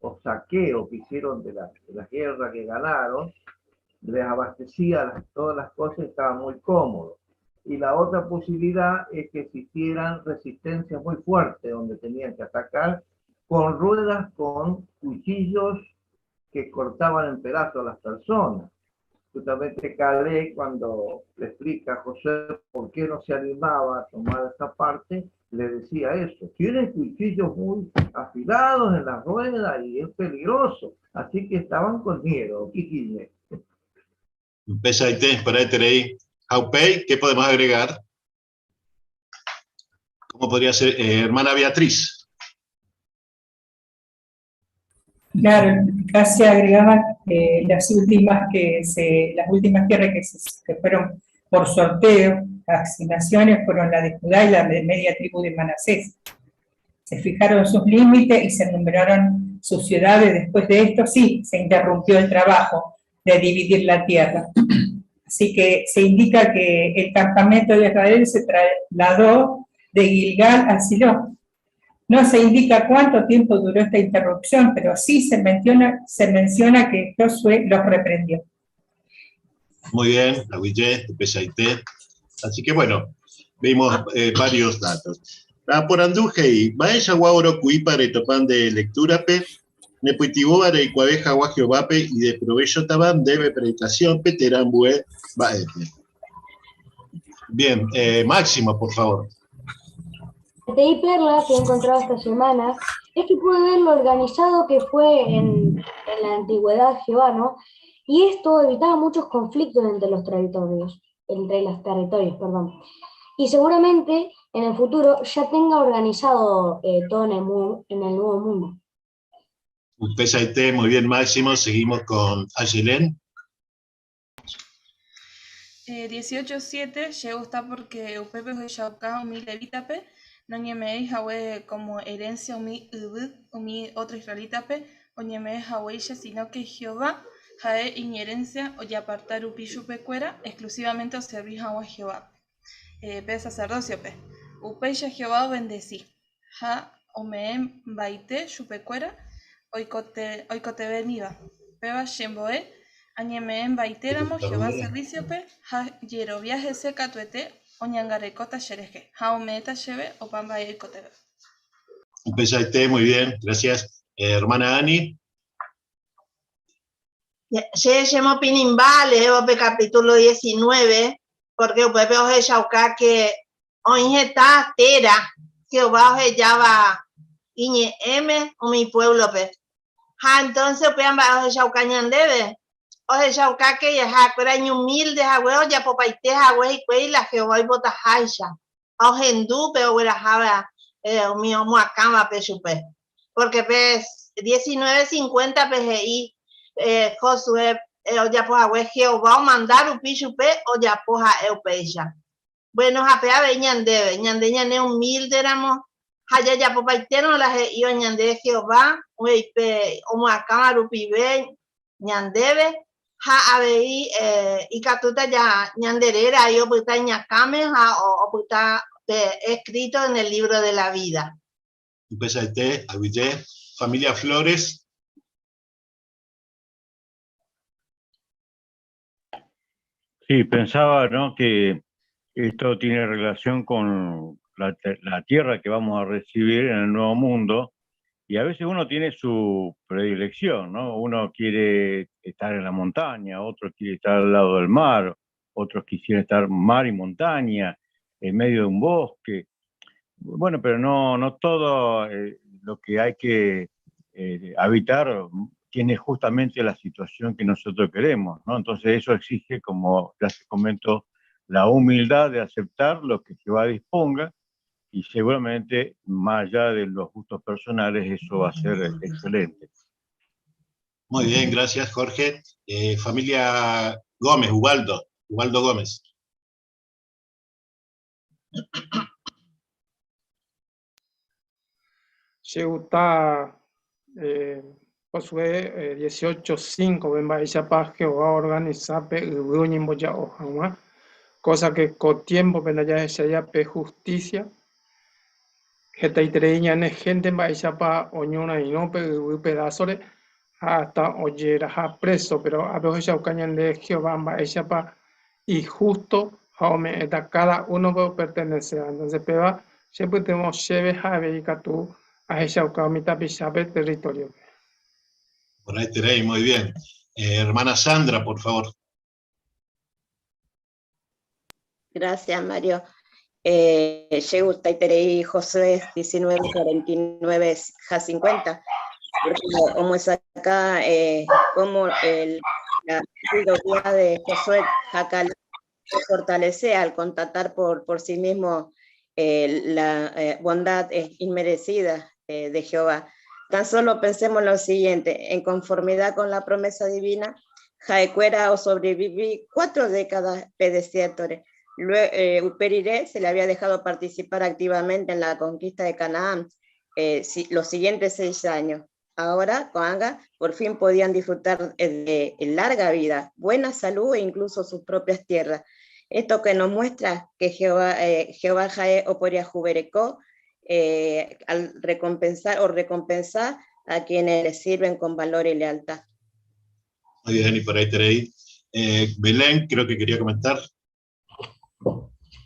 o saqueo que hicieron de la, de la guerra que ganaron, les abastecía las, todas las cosas y estaba muy cómodo. Y la otra posibilidad es que existieran resistencias muy fuertes donde tenían que atacar con ruedas, con cuchillos que cortaban en pedazos a las personas. Justamente Caleb, cuando le explica a José por qué no se animaba a tomar esa parte, le decía eso. Tienen cuchillos muy afilados en la rueda y es peligroso. Así que estaban con miedo. Quiquille. Empezaite para Eterei. Jaupei, ¿qué podemos agregar? ¿Cómo podría ser? Hermana Beatriz. Claro, casi agregaba que las últimas que se, las últimas tierras que, se, que fueron por sorteo, asignaciones fueron la de Judá y la de media tribu de Manasés. Se fijaron sus límites y se numeraron sus ciudades. Después de esto, sí, se interrumpió el trabajo de dividir la tierra. Así que se indica que el campamento de Israel se trasladó de Gilgal a Silo. No se indica cuánto tiempo duró esta interrupción, pero sí se menciona, se menciona que Josué los reprendió. Muy bien, la Guille, de Así que bueno, vimos eh, varios datos. La poranduje y Baella Guauro Cuipa Retopan de lectura pe, Nepuitibó Arecuabeja Guajiobape y de provecho tabán debe predicación peterambue baete. Bien, eh, Máximo, por favor. La perla que he encontrado esta semana es que pude ver lo organizado que fue en, en la antigüedad Jehová, ¿no? Y esto evitaba muchos conflictos entre los territorios, entre los territorios, perdón. Y seguramente en el futuro ya tenga organizado eh, todo en el, en el nuevo mundo. Un PSIT, muy bien, Máximo. Seguimos con Ayelén. Eh, 18.7 che porque upépe ohechauka umi levitape noñeme'ẽi hague como herencia umi yvy umi otro israelitape oñeme'ẽ haguéicha sino que Jehová ha'e iñherencia ojeaparta rupi chupekuéra exclusivamente oservi hag̃ua Jehovápe eh, pe sacerdociope. Upéicha Jehová obendeci ha ome'ẽ mbaite chupekuéra oikotevẽmíva. Péva chembo'e añeme'ẽ mbaitéramo Jehová serviciope ha jerovia hese katuete oñangarekóta cherehe ha ome'ẽta chéve opa mba'e oikotevẽva. Upeichaite, muy bien, gracias. Eh, hermana Ani. Che chemopinimba aleévo pe capítulo 19, porque upépe ohechauka que oĩ heta téra Jehová ohejáva iñe'ẽme umi pueblo-pe. Ha entonces upéva mba'e ohechauka ñandéve, ohechauka que ha'ekuéra iñumilde hague ojapopaite hague hikuái la Jehová oipotaháicha. Ha ohendu pe ogueraháva umi omoakãvape chupe. Porque pe 19:50 pe he'i Josué ojapo hague Jehová omanda rupi chupe ojapo ha'e upéicha. Bueno, ha pe avei ñandéve, ñande ñane humilde ramo ha jajapopaitérõ la he'íva ñande Jehová pe omoakãva rupive ñandéve ha avei ikatúta ja ñande réra ahí opyta iñakãme ha opyta pe escrito en el libro de la vida. Upeichaite, aguyje. Familia Flores. Sí, pensaba, ¿no? que esto tiene relación con la, la tierra que vamos a recibir en el nuevo mundo y a veces uno tiene su predilección, ¿no? Uno quiere estar en la montaña, otro quiere estar al lado del mar, otros quisieran estar mar y montaña, en medio de un bosque. Bueno, pero no, no todo eh, lo que hay que eh, habitar tiene justamente la situación que nosotros queremos, ¿no? Entonces eso exige, como ya se comentó, la humildad de aceptar lo que Jehová disponga y seguramente, más allá de los gustos personales, eso va a ser excelente. Muy bien, gracias Jorge. Eh, familia Gómez, Ubaldo, Ubaldo Gómez. Che gusta eh, Josué 18:5, eh, mba'éichapa Jehová oorganisa pe yvy oñemboja'o hag̃ua, cosa que ko tiempo-pe ndajahechái pe justicia, hetaiterei ñane gente mba'éichapa oñorairõ pe yvy pedazo-re ha hasta ojeraha preso, pero ápe ohechauka ñande Jehová mba'éichapa ijusto ha ome'ẽta cada uno-pe opertenecéva. Entonces péva chepytyvõ chéve ha avei katu ahechauka umi tapichápe territorio-pe. Porãiterei, muy bien. Eh, hermana Sandra, por favor. Gracias, Mario. Eh, che gustaiterei Josué 19, 49 ja 50, porque como es acá, eh, como el, la sabiduría de Josué Jacal se fortalece al constatar por, por sí mismo eh, la eh, bondad inmerecida eh, de Jehová. Tan solo pensemos lo siguiente, en conformidad con la promesa divina, Jaecuera o sobreviví cuatro décadas pe desierto. Luego, Uperiré se le había dejado participar activamente en la conquista de Canaán los siguientes 6 años. Ahora, Coanga, por fin podían disfrutar de larga vida, buena salud e incluso sus propias tierras. Esto que nos muestra que Jehová, Jehová Jae Oporia Juberecó, eh, al recompensar o recompensar a quienes le sirven con valor y lealtad. Muy bien, y por ahí tenéis. Eh, Belén, creo que quería comentar.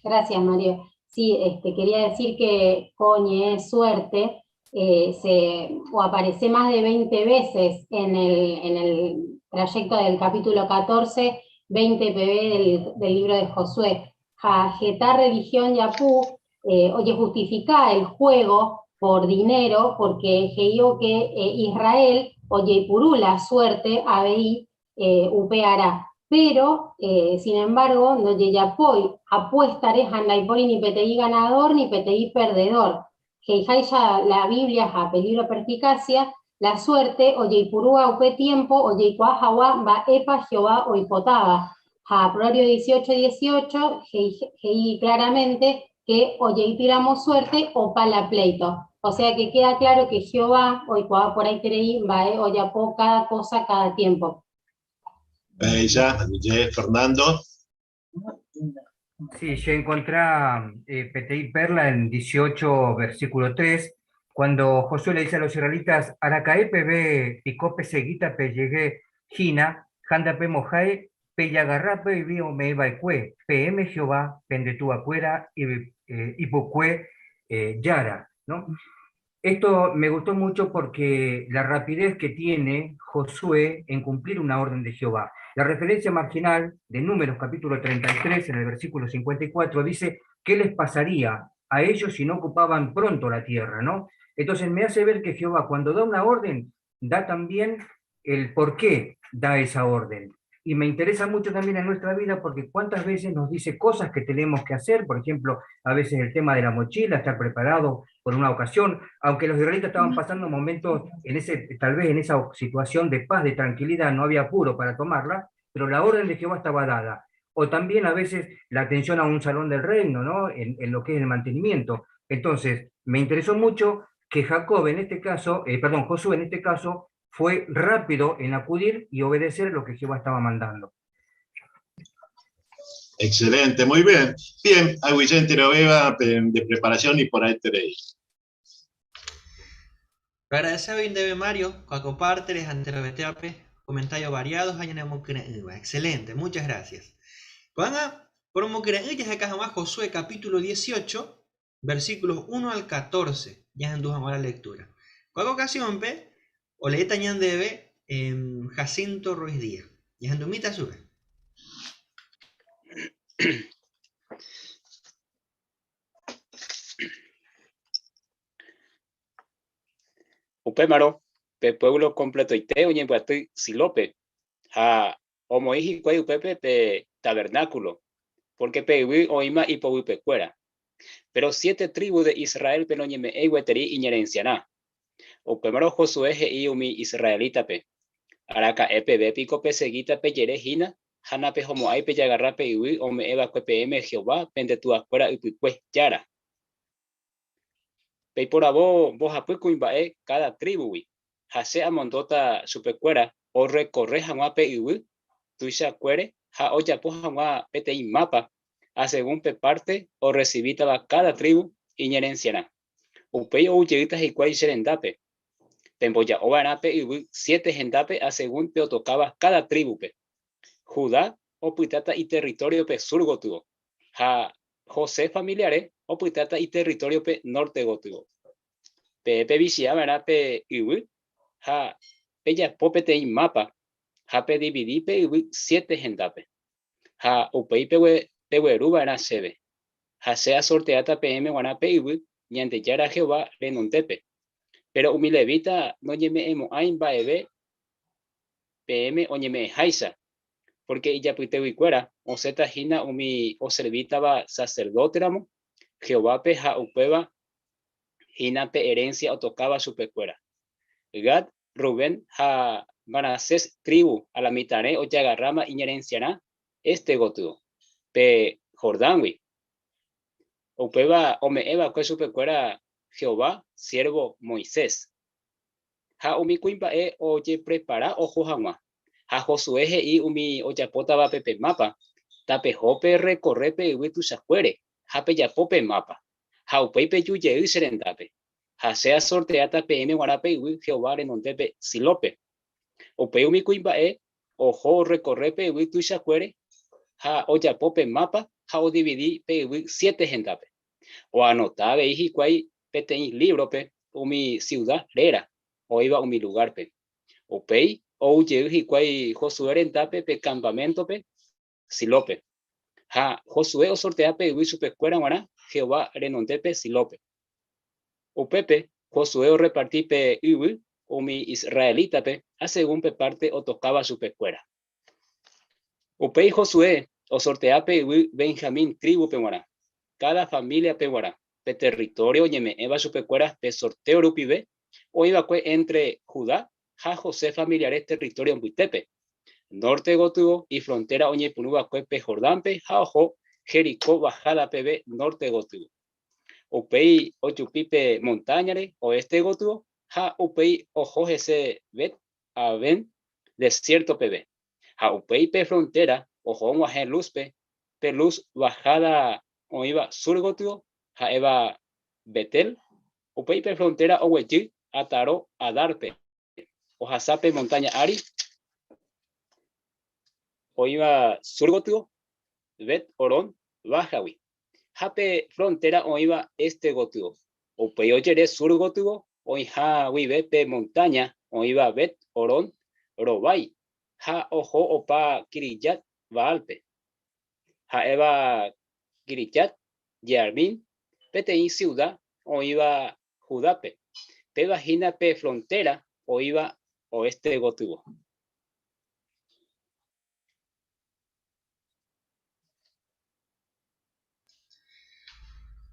Gracias, Mario. Sí, este, quería decir que coñe, suerte, eh, se, o aparece más de 20 veces en el, en el trayecto del capítulo 14, 20 pb del, del libro de Josué. Ja, religión yapú, eh, oye, justifica el juego por dinero, porque digo que eh, Israel, oye, purula suerte, ABI, eh, upeará. Pero, eh, sin embargo, no yeyapoy, apuestare handaipori ni PTI ganador ni PTI perdedor. ya la Biblia, ja peligro perspicacia, la suerte, oye, purúa upe tiempo, oye, cuajawa, va epa Jehová oipotaba. Ja, Proverbio 18, 18, jei claramente que oye, tiramos suerte o pala pleito. O sea que queda claro que Jehová, hoy por ahí creí, va, oye, cada cosa, cada tiempo. Ella, Fernando. Sí, yo encontré eh, PTI Perla en 18, versículo 3, cuando Josué le dice a los israelitas, Aracae pe picope seguita pe llegué Gina, janda pe mojae, pe yagarrape y bio me eba PM Jehová, pende acuera y eh, eh, yara, ¿no? Esto me gustó mucho porque la rapidez que tiene Josué en cumplir una orden de Jehová. La referencia marginal de Números capítulo 33 en el versículo 54 dice, ¿qué les pasaría a ellos si no ocupaban pronto la tierra? ¿no? Entonces me hace ver que Jehová cuando da una orden, da también el por qué da esa orden. Y me interesa mucho también en nuestra vida porque cuántas veces nos dice cosas que tenemos que hacer, por ejemplo, a veces el tema de la mochila, estar preparado por una ocasión, aunque los israelitas estaban pasando momentos en ese, tal vez en esa situación de paz, de tranquilidad, no había apuro para tomarla, pero la orden de Jehová estaba dada. O también a veces la atención a un salón del reino, ¿no? En, en lo que es el mantenimiento. Entonces, me interesó mucho que Jacob en este caso, perdón, Josué en este caso, fue rápido en acudir y obedecer lo que Jehová estaba mandando. Excelente, muy bien. Bien, Aguillente Beba de preparación y por ahí tenéis. Agradece debe Mario, coacopárteles ante la comentarios variados, Excelente, muchas gracias. Por acá Josué capítulo 18, versículos 1 al 14, ya en la lectura. Cuál ocasión, pe, oleeta ñandeve Jacinto Ruiz Díaz. Ya sube. Upémarõ pe pueblo completoite oñembyaty Silope ha omoĩ hikuái upépe pe tabernáculo, porque pe yvy oĩma ipovypekuéra. Pero siete tribus de Israel-pe noñeme'ẽi gueteri iñerenciarã. Upémarõ Josué he'i umi israelítape, Araka'e peve piko pesegíta pejere hína ha napehomo'ãi pejagarra pe yvy ome'ẽ va'ekue peẽme Jehová pende tuakuéra ypykue Jára. Peiporavo mbohapy kuimba'e káda trívugui, ha che amondóta chupekuéra orrekorre hag̃ua pe yvy tuichakuére ha ojapo hag̃ua peteĩ mápa asegún pe párte orresivítava káda trívu iñerensiarã. Upéi ou jeýta hikuái che rendápe. Pemboja'o va'erã pe yvy siete hendápe asegún pe otokáva káda trívupe. Judá opytáta iterritóriope sur gotyo, ha José familiare opytáta iterritóriope nórte gotyo. Peẽ pevichia va'erã pe yvy ha pejapo peteĩ mápa ha pedividi pe yvy siete hendápe. Ha upéi pegueru va'erã chéve. Ha che asorteáta peẽme g̃uarã pe yvy Ñandejára Jehová renondépe. Péro umi levita noñeme'ẽmo'ãi mba'eve peẽme oñeme'ẽháicha, pórke ijapyteguikuéra osẽta hína umi oservítava saserdóteramo Jehovápe ha upéva hína pe erénsia otokáva chupekuéra. Gad, Rubén ha Manasés trívu alamitãre ojagarráma iñerensiarã éste gotyo, pe Jordángui. Upéva ome'ẽ va'ekue chupekuéra Jehová siérvo Moisés. Ha umi kuimba'e ojeprepara oho hag̃ua. Ha Josué he'i umi ojapótavape pe mápa, Tapeho perekorre pe yvy tuichakuére ha pejapo pe mápa. Ha upéi peju jey che rendápe, ha che asorteáta peẽme g̃uarã pe yvy Jehová renondépe Silópe. Upéi umi kuimba'e oho orrekorre pe yvy tuichakuére ha ojapo pe mápa ha odividi pe yvy siete hendápe. Oanota avei hikuái peteĩ lívrope umi siuda réra oĩva umi lugárpe. Upéi ou jey hikuái Josué rendápe pe kampaméntope Silópe. Ha Josué osortea pe yvy chupekuéra g̃uarã Jehová renondépe Silópe. Upépe Josué orreparti pe yvy umi israelítape asegún pe párte otokáva chupekuéra. Upéi Josué osortea pe yvy Benjamín trívupe g̃uarã, káda famíliape g̃uarã, pe território oñeme'ẽva chupekuéra pe sortéo rupive oĩ va'ekue éntre Judá ha José familiare território mbytépe. Nórte gotyo ifrontéra oñepyrũ va'ekue pe Jordánpe ha oho Jericó vaháda peve nórte gotyo. Upéi ojupi pe montáñare oéste gotyo ha upéi oho hese Bet-Aven desiérto peve. Ha upéi pe frontéra oho og̃uahẽ Lúzpe, pe Luz vaháda oĩva sur gotyo ha'éva Betel, upéi pe frontéra oguejy Ataró Adárpe, ohasa pe montáña ári oĩva sur gotyo Bet-Horón Bájagui, ha pe frontéra oĩva éste gotyo, upéi ojere sur gotyo oĩha guive pe montáña oĩva Bet-Horón rovái ha oho opa Quiriyat Baálpe, ha'éva Quiriyat Jearim, peteĩ siuda oĩva Judápe, péva hína pe frontéra oĩva oéste gotyo.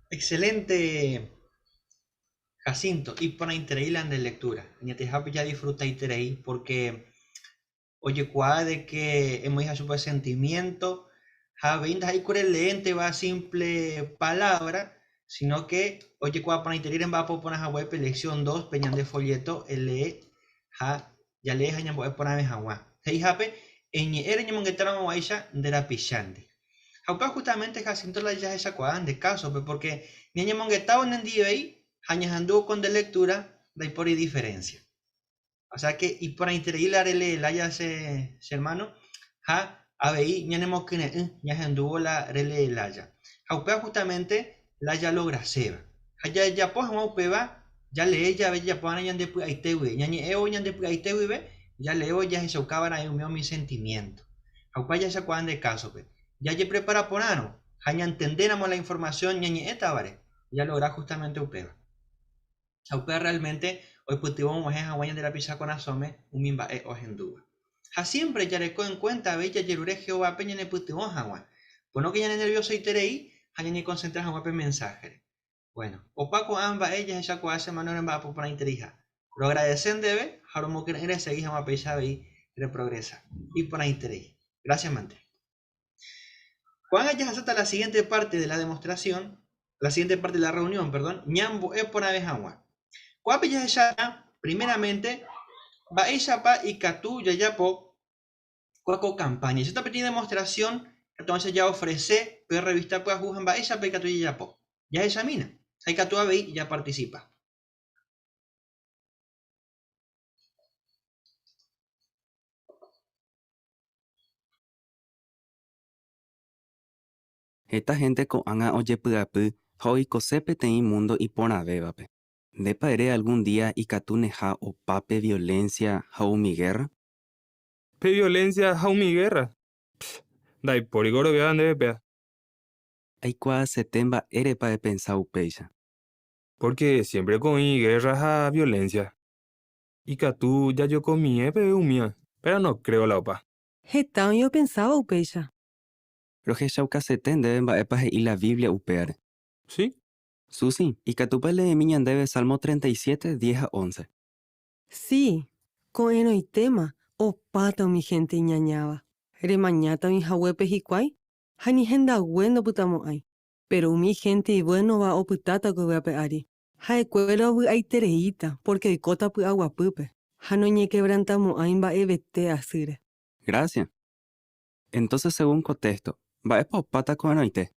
Excelente, Jacinto. Y para la de lectura. ya disfruta iterei porque oye de que hemos su sentimiento. Ja lente va simple palabra, sino que oye para en va a web lección 2 peñan de folleto lee ja ya lee ja por jape eñe'ẽre ñemongetáramo guáicha nde rapichándi. Ha upéva justamente Jacinto la jahechakuaa nde kásope porque ñañemongetávo nendivéi ha ñahendúvo ko nde lectura ndaipóri diferencia. O sea que iporãiterei la releelaya che, che hermano ha avei ñanemokyre'ỹ ñahendúvo la releelaya. Ha upéva justamente la jalograséva. Ha jajapo hag̃ua upéva jalee jave jajapova'erã ñande py'aite guive. Ñañe'ẽvo ñande py'aite guive, jaleévo jahechaukava'erã umi umi sentimiento. Ha upéva jahechakuaa nde kásope. Jajeprepara porãrõ ha ñantendéramo la información ñañe'ẽtavare, jalogra justamente upéva. Ha upéva realmente oipytyvõ og̃uahẽ hag̃ua ñande rapicha korasõme umi mba'e ohendúva. Ha siémpre jareko en kuénta avei jajerure Jehovápe ñanepytyvõ hag̃ua, pono ke ñanenerviosoiterei ha ñañekonsentra hag̃ua pe mensáhere. Bueno, opa ko'ã mba'e jahechakuaa che hermano remba'apo porãitereiha. Roagradese ndéve ha romokyre'ỹ resegi hag̃ua péicha avei reprogresa. Iporãiterei. Gracias mante. Ko'ág̃a jahasáta la siguiente parte de la demostración, la siguiente parte de la reunión, perdón, ñambo'e porãve hag̃ua. Ko'ápe jahecháta primeramente mba'éichapa ikatu jajapo kua ko campaña. Jahecháta peteĩ demostración entonces jaofrece pe revista pyahu ha mba'éichapa ikatu jajapo. Jahechamína ha ikatu avei japarticipa. Heta hénte ko'ág̃a ojepy'apy ha oikose peteĩ múndo iporãvévape. Ndépa ere algún día ikatuneha opa pe violénsia ha umi gérra? Pe violénsia ha umi gérra? Pff, ndaipóri goroviáva ndéve péa. Aikuaasete mba'érepa epensa upéicha. Pórke siémpreko oĩ gérra ha violénsia. Ikatu jajokomie peve umíva, péro no kréo la opa. Heta oĩ opensáva upéicha. Rohechaukasete ndéve mba'épa he'i la Biblia upévare. Si. Susi, ikatúpa eleemi ñandéve Salmo 37, 10 ha 11? Si, ko'ẽrõitéma opáta umi hénte iñañáva. Remañáta oĩ haguépe hikuái ha ni hendague ndopytamo'ãi. Péro umi hénte ivuénova opytáta ko yvy ape ári. Ha'ekuéra ovy'aitereíta pórke oikóta py'aguapýpe ha noñekevrantamo'ãi mba'evete asýre. Grásia. Entónse según ko téxto, mba'épa opáta ko'ẽrõite?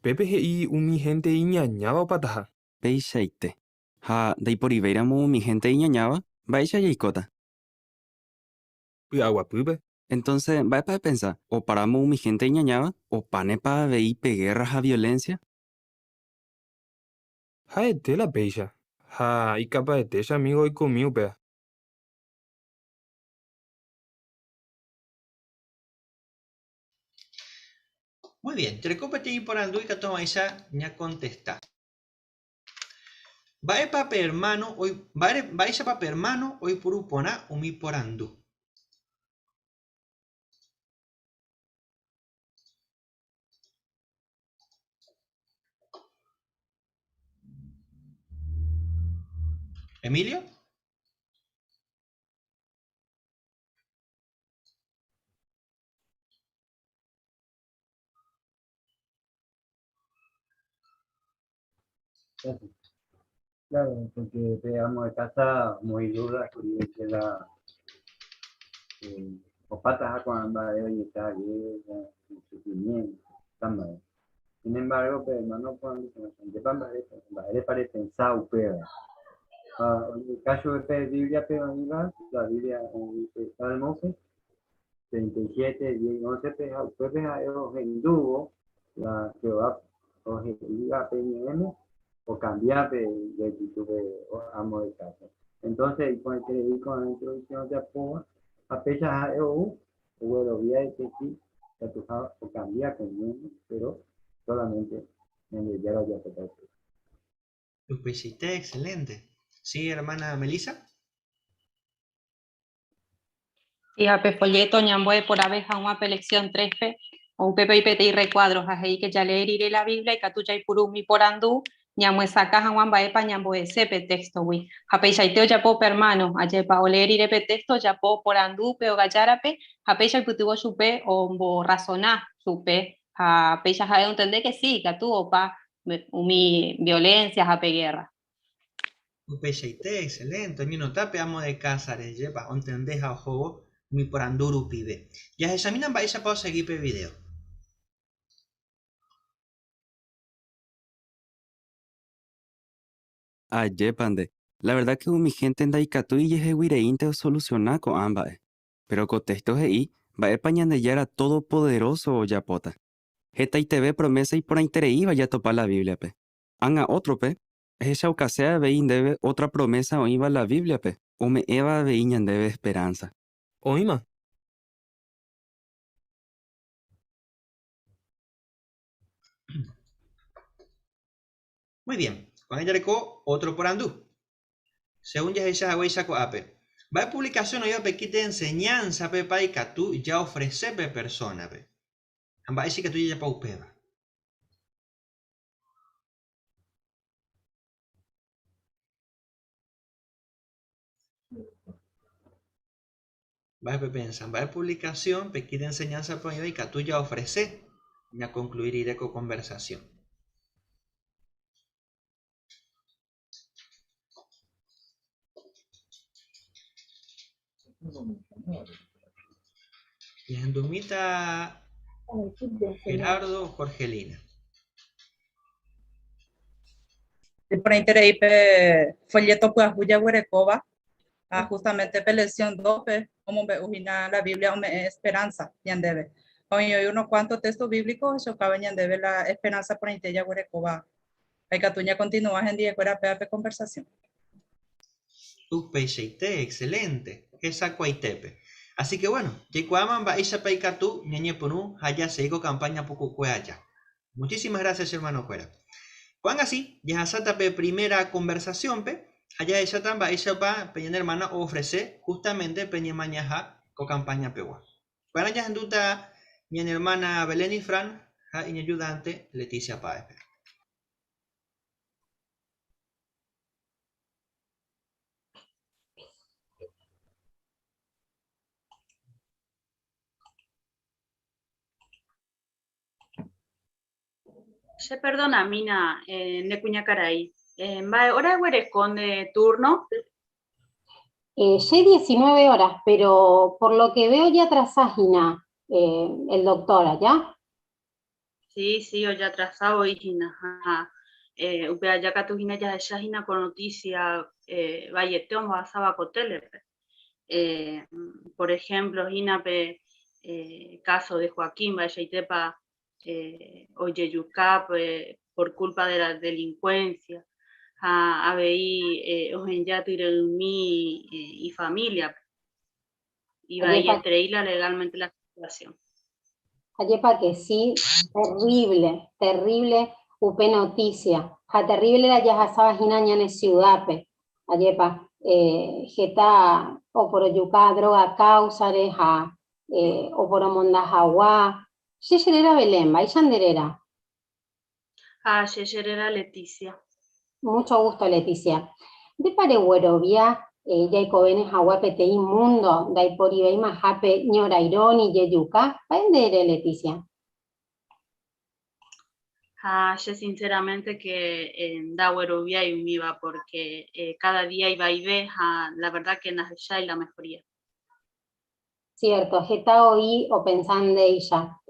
Upépe he'i umi hénte iñañáva opataha. Peichaite. Ha ndaiporivéiramo umi hénte iñañáva, mba'éicha jaikóta? Py'aguapýpe. Entonce, mba'épa epensa? Oparamo umi hénte iñañáva, opánepa avei pe guerra ha violencia? Ha'ete la péicha, ha ikapaete che amigo oikomi upéva. Muy bien, reko peteĩ porandu ikatu hag̃uáicha ñakontesta. Mba'épa pe ermáno mba'éichapa pe ermáno oipuru porã umi porandu? Emilio? Claro, porque te amo de casa muy dura que la o patas cuando está guerra, el sufrimiento, también. Sin embargo, pero hermano, cuando se para pensar upéva. El caso de Biblia, pero la Biblia en el Salmo 37, 10, 11, upépe ha'e ohendúvo la Jehová ohe'íva pe ñe'ẽme okambia pe actitud pe amo de casa. Entonces iporãiterei ko'ã introducción ojapóva ha péicha ha'e ou oguerovia ipetĩ ikatuha okambia ko mundo, pero solamente Ñandejára ojapóta upéva. Upeichaite, excelente. Sí, hermana Melissa. Sí, ha pe folleto ñambo'e porãve hag̃ua pe lección 3-pe, upépe oĩ peteĩ recuadro ha he'i que jalee rire la Biblia ikatu jaipuru umi porandu ñamyesakã hag̃ua mba'épa ñambo'ese pe téxtogui. Ha peichaite ojapo pe ermáno, ajépa olee rire pe téxto ojapo porandu pe ogajárape ha péicha oipytyvõ chupe omborrasona chupe ha péicha ha'e ontende ke si ikatu opa umi violencia ha pe guerra. Upeichaite, excelente, oñenota pe amo de casa rejépa ontende ha ohóvo umi porandu rupive. Jahechamína mba'éichapa osegi pe video. Ajépa nde, la verdad que umi hénte ndaikatúi ijehegui reínte osolusiona ko'ã mba'e. Péro ko téxto he'i mba'épa Ñandejára Todopoderóso ojapóta. Hetaiteve promésa iporãitereíva jatopa la Bíbliape. Ág̃a ótrope, Ehechaukase avei ndéve ótra promésa oĩva la Bíbliape ome'ẽva avei ñandéve esperánsa. Oĩma. Muy bien, ko'ág̃a jareko ótro porandu. Según jahecha haguéicha ko'ápe, mba'e puvlikasión oĩva pe kit de enseñanza-pepa ikatu jaofrese pe persónape? Ha mba'éicha ikatu jajapo upéva? Mba'e pepensa? Mba'e publicación pe kit de enseñanza-pe oĩva ikatu jaofrese ñakonkluí rire ko conversación? Ñahendumíta Gerardo Jorgelina. Iporãiterei pe folleto pyahu jaguerekóva ha justamente pe lección 2-pe omombe'u hína la Biblia ome'ẽ esperanza ñandéve. Ha oĩ oĩ unos cuanto texto bíblico ohechaukáva ñandéve la esperanza porãite jaguerekóva ha ikatu ñakontinua hendiekuéra péva pe conversación. Upeichaite, excelente, hesakuaitépe. Así que bueno, jaikuaáma mba'éichapa ikatu ñañepyrũ ha jasegi ko campaña pukukue aja. Muchísimas gracias che hermano-kuéra. Ko'ág̃a si, jahasáta pe primera conversación-pe ha jahecháta mba'éichapa pe ñane hermana oofrese justamente pe ñemañaha ko campaña pegua. Ko'ág̃a jahendúta ñane hermana Belén Ifrán ha iñayudante Leticia Páez-pe. Che perdonamína, eh, nde kuñakarai. Eh, mba'e hora eguereko nde turno? Eh, che 19 horas, pero por lo que veo ya atrasás hína eh, el doctor allá. Sí, sí, ojatrasa voi hína ha upe aja katu hína jahecha hína ko noticia vaiete ombohasáva ko télepe. Por ejemplo hína pe caso de Joaquín mba'eichaitépa ojejuka por culpa de la delincuencia ha avei oheja tyre'ỹmi ifamiliape. Ivaieterei la legalmente la situación. Ajépa que sí, terrible, terrible upe noticia. Ha terrible la jahasáva hína ñane ciudad-pe. Ajépa, heta oporojuka droga káusare ha oporomonda hagua. Che cheréra Belén, mba'éicha nde réra? Ha che cheréra Leticia. Mucho gusto Leticia. Ndépa reguerovia jaikovéne hagua peteĩ mundo ndaiporivéimahápe ñorairõ ni jejuka? Mba'e nde ere Leticia? Ha che sinceramente que ndagueroviái umíva porque cada día ivaive ha la verdad que ndahechái la mejoría. Cierto, heta oĩ opensa ndéicha.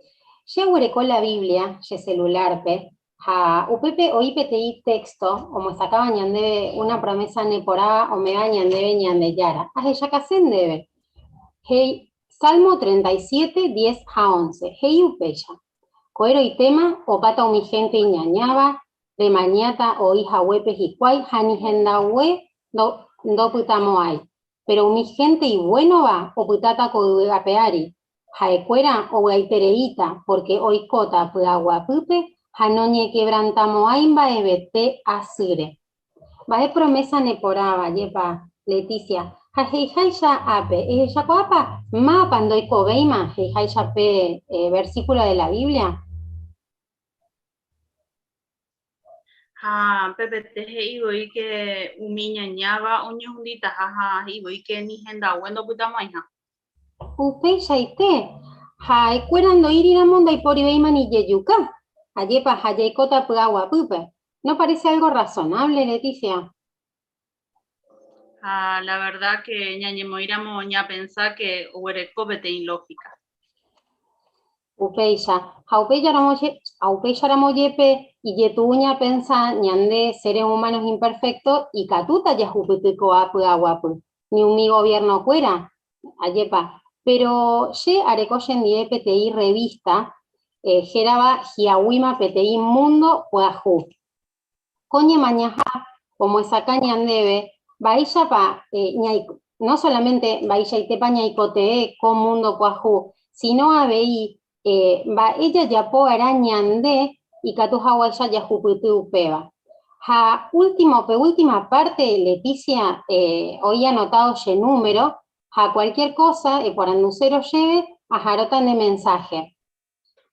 Che aguereko la Biblia che celular-pe, ha upépe oĩ peteĩ texto omyesakãva ñandéve una promesa neporãva ome'ẽva ñandéve Ñandejára. Ahechakase ndéve. He'i, Salmo 37, 10 ha 11. He'i upéicha, Ko'ẽrõitéma opáta umi hénte iñañáva, remañáta oĩ haguépe hikuái ha ni hendague ndopytamo'ãi. Péro umi hénte ivuénova opytáta ko yvy ape ári, ha'ekuéra ovy'aitereíta pórke oikóta py'aguapýpe ha noñekevrantamo'ãi mba'evete asýre. Mba'e promésa neporãva, jepa, Leticia, ha he'iháicha ápe, ehechakuaápa mávapa ndoikovéima he'iháicha pe versíkulo de la Biblia? Ha pepete he'i voi ke umi iñañáva oñehunditaha ha he'i voi ke ni hendague ndopytamo'ãiha. Upeichaite, ha'ekuéra ndoĩriramo ndaiporivéima ni jejuka. Ajépa ha jaikóta py'aguapýpe. ¿No parece algo razonable, Leticia? Ha la verdad que ñañemoĩramo ñapensa que oguereko peteĩ lógica. Upéicha, ha upéicharamo jepe ijetu'u ñapensa ñande seres humanos imperfectos ikatúta jahupyty ko'a py'aguapy, ni umi gobierno-kuéra, ajépa. Péro che areko chendive peteĩ revista hérava Hi'ag̃uíma peteĩ mundo pyahu. Ko ñemañaha omyesakã ñandéve mba'éichapa no solamente mba'eichaitépa ñaikotevẽ ko mundo pyahu, sino avei mba'e jajapo va'erã ñande ikatu haguáicha jahupyty upéva. Ha último, pe última parte, Leticia, oĩ anotado che número, ha cualquier cosa eporandusérõ chéve, aharóta ne mensaje.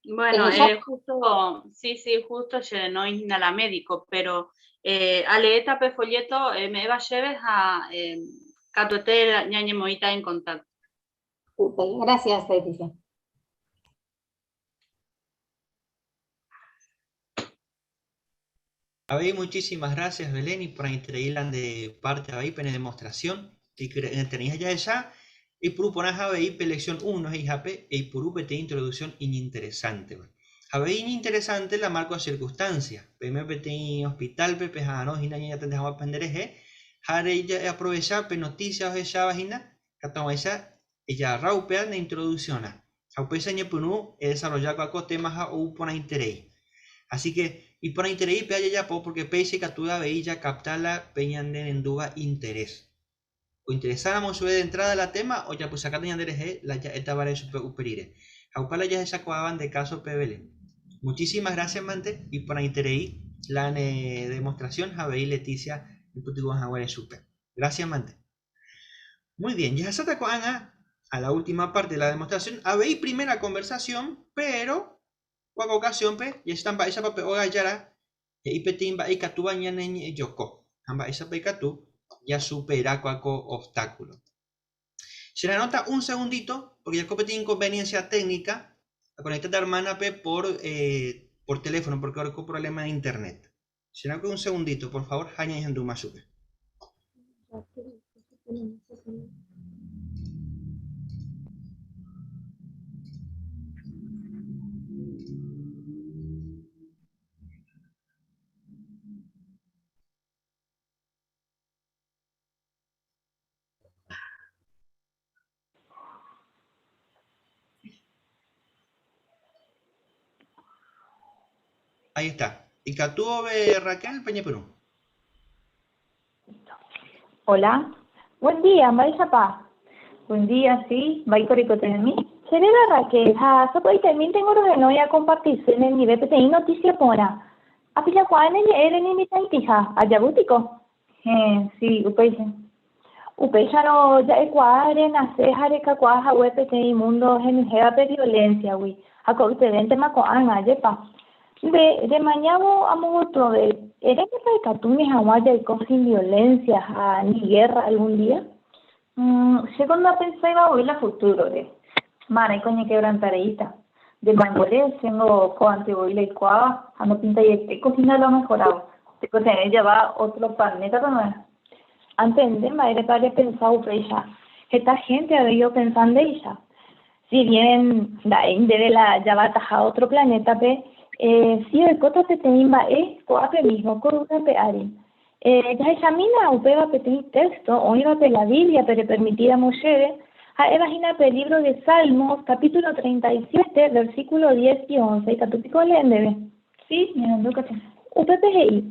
Bueno, justo, sí, sí, justo che no hína la médico, pero aleéta pe folleto eme'ẽva chéve ha katuete ñañemoĩta en contacto. Upéi, gracias, Leticia. Avei muchísimas gracias Belén iporãiterei nde parte avei pene demostración ikyre'ỹeterei jahecha eipuru porãha avei pe lección uno he'ihápe eipuru peteĩ introducción iñinteresánteva. Avei iñinteresante la marco de circunstancia, peime peteĩ hospital-pe peha'arõ hína ñañatende hag̃ua penderehe ha reaprovecha pe noticia ohecháva hína katu hag̃uáicha ejarra upéva ne introducción-rã. Ha upéicha ñepyrũ edesarrolla kua ko tema ha ou porãiterei. Así que iporãiterei pe ajajapo porque péicha ikatu avei jakapta la pe ñane rendúva interés. Ointeresáramo chupe de entrada la tema ojapysakáta ñande rehe la ja'étavare chupe upe rire. Ha upe la jahechakuaáva nde káso pevele. Muchísimas gracias mante iporãiterei la ne demostración ha avei Leticia oipytyvõ haguére chupe. Gracias mante. Muy bien, jahasáta ko'ág̃a a la última parte de la demostración, avei primera conversación, pero ko'ã ocasión-pe jahecháta mba'éichapa pe óga jára he'i peteĩ mba'e ikatúva ñaneñe'ẽjoko ha mba'éichapa ikatu jasupera ko'ã ko obstáculo. Che ra'arõta un segundito, porque jareko peteĩ inconveniencia técnica, aconectáta hermana-pe por, eh, por teléfono, porque oreko problema de internet. Che ra'arõ un segundito, por favor, ha ñañehendúma chupe. Ahí está. Ikatu ove Raquel peñepyrũ. Hola. Buen día, mba'éichapa? Buen día, sí. Mba'éiko reikotevẽmi? Che réra Raquel ha sapy'aitemínte ningo rohenói akompartise nendive peteĩ notísia porã. Apillakuaa ne ñe'ẽ reñemitãitiha, ajavy piko? Héẽ, sí, upéicha. Upéicharõ ja'ekuaa renase ha rekakuaa hague peteĩ múndo henyhẽvape violénsiagui, ha ko'ytevéntema ko'ág̃a, ajépa? Nde remañávo amo gotyove, erénepa ikatúne hag̃ua jaiko sin violénsia ha ni gérra algún día? Chéko ndapensáiva voi la futúrore. Marãiko oñekevrantareíta. De mangore, chéngo ko'ãnte voi la oikuaáva ha ndopintaiete hína la omehorávo. Tekotevẽ java ótro planétape g̃uarã. Antende mba'érepa repensa upéicha. Heta hénte avei opensa ndéicha. Si bien nda'éi ndéve la javataha ótro planétape, si oikóta peteĩ mba'e ko'ápe mísmo ko yvy ári. Jahechamína upéva peteĩ téxto oĩvape la Bíbliape repermitíramo chéve, ha'éva hína pe lívro de Salmos, kapítulo 37, versíkulo diez y once. Ikatu piko olee ndéve? Si, ñahendu katu. Upépe he'i,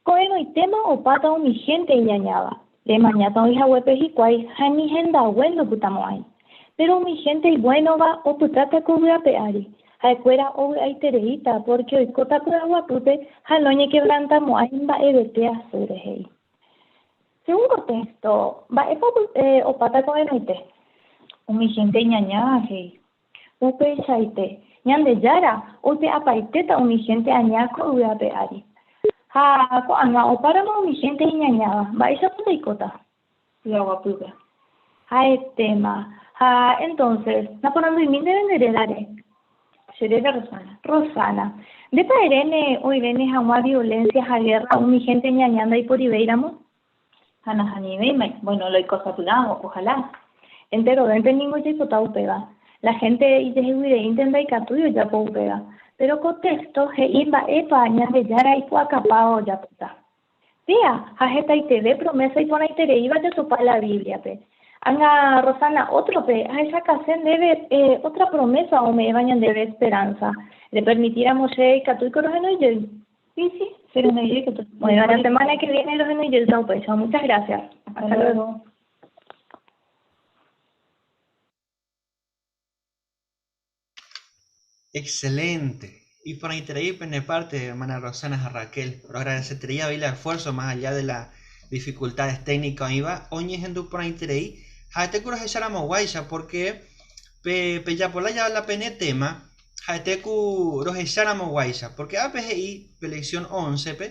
Ko'ẽrõitéma opáta umi hénte iñañáva, remañáta oĩ haguépe hikuái ha ni hendague ndopytamo'ãi. Péro umi hénte ivuénova opytáta ko yvy ape ári, Ha'ekuéra ovy'aitereíta pórke oikóta py'aguapýpe ha noñekevrantamo'ãi mba'evete asýre, he'i. Según ko téxto, mba'épa opáta ko'ẽrõite? Umi hénte iñañáva, he'i. Upeichaite, Ñandejára oipe'apaitéta umi hénte aña ko yvy ape ári. Ha ko'ág̃a opáramo umi hénte iñañáva, mba'éichapa jaikóta? Py'aguapýpe. Ha'etéma. Ha entonces, naporanduimi ndéve nde rérare. Che réra Rosana. Rosana. Ndépa eréne oivéne hag̃ua violencia ha guerra umi gente ñaña ndaiporivéiramo? Ha nahanivéima, bueno, la oiko sapy'ávo, ojalá. Enterovénte ningo jaipota upéva. La gente ijeheguireínte ndaikatúi ojapo upéva. Péro ko téxto he'i mba'épa Ñandejára ipu'akapáva ojapóta. Péa ha hetaiteve promésa iporãitereíva jatopa la Bíbliape. Ág̃a Rosana ótrope ahechakase ndéve ótra promésa ome'ẽva ñandéve esperánsa. Repermitíramo che ikatúiko rohenói jey. Sí, sí, che rohenói jey katu. Bueno, la semana que viene rohenói jeýta upéicha. Muchas gracias. Hasta luego. Excelente. Iporãiterei pene parte, hermana Rosana ha Raquel. Roagradeseterei avei la esfuerzo más allá de las dificultades técnicas oĩva, oñehendu porãiterei ha'ete ku rohecharamoguáicha porque pe pejapola jave la pene tema ha'ete ku rohecharamoguáicha porque ápe he'i pe lección 11-pe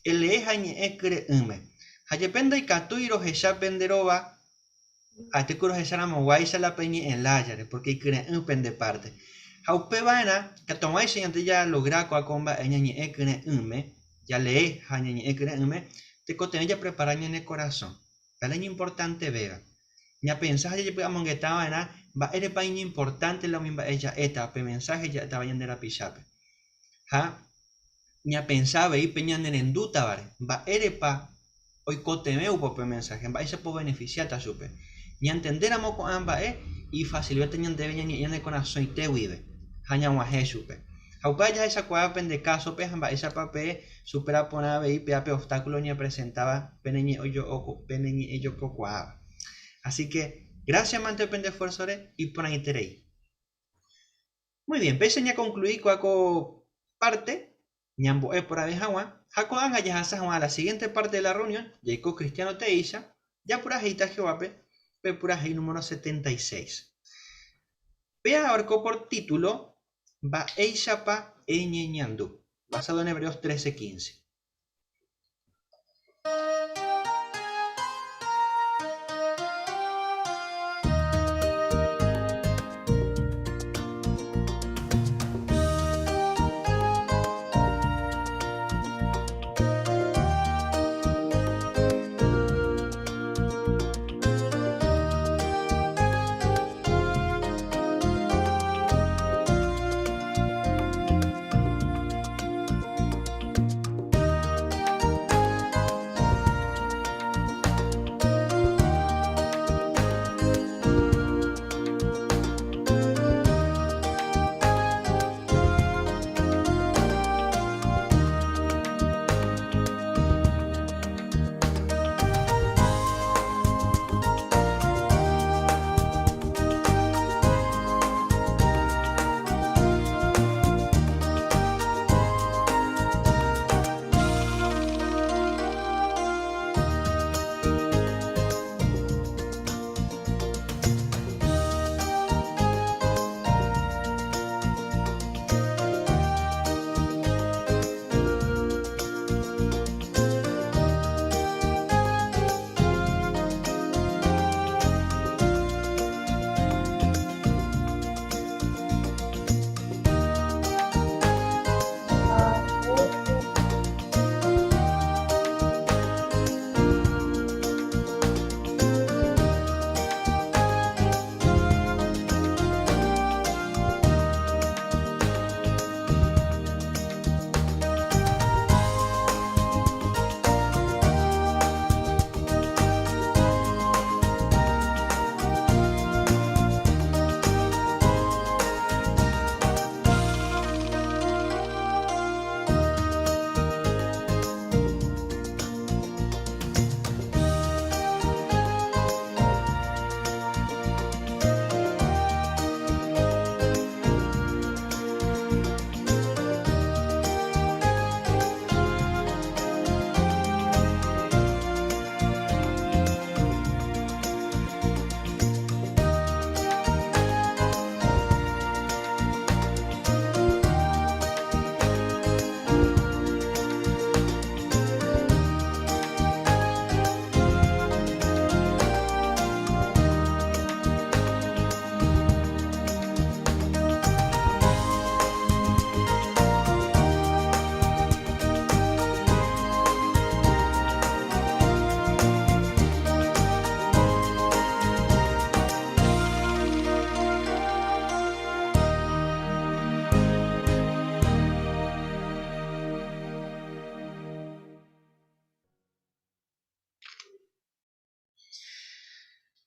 elee ha eñe'ẽ kyre'ỹme ha jepe ndaikatúi rohecha pende rova Ha'ete ku rohecharamoguáicha la peñe'ẽ lájare, pórke ikyre'ỹ pende párte. Ha upeva'erã, katuag̃uáicha ñande jalogra ko'ã ko mba'e ñañe'ẽ kyre'ỹme, jalee ha ñañe'ẽ kyre'ỹme, tekotevẽ japrepara ñane korasõ. Upéva la iñimportantevéva. Ñapensa ha jajepy'amongeta va'erã mba'érepa iñimportánte la umi mba'e ja'éta, pe mensáhe ja'étava ñande rapichápe. Ha ñapensa avei pe ñanerendútavare, mba'érepa oikotevẽ upe upe mensáhe, mba'éichapa ovenefisiáta chupe. Ñantendéramo ko'ã mba'e, ifasilvéta ñandéve ñañe'ẽ ñane korasõite guive ha ñag̃uahẽ chupe. Ha upéva jahechakuaa pende kásope ha mba'éichapa pe supera porã avei péva pe obstáculo oñepresentáva pene ñe'ẽjokokuaáva. Así que, gracias mante pende esfuérzore, iporãiterei. Muy bien, péicha ñakonkluí kua ko parte ñambo'e porãve hag̃ua ha ko'ág̃a jahasa hag̃ua a la siguiente parte de la reunión, jaiko cristiano teéicha, japurahéita Jehovápe pe purahéi número 76. Péa oreko por título Mba'éichapa eñeñandu, basado en Hebreos 13:15.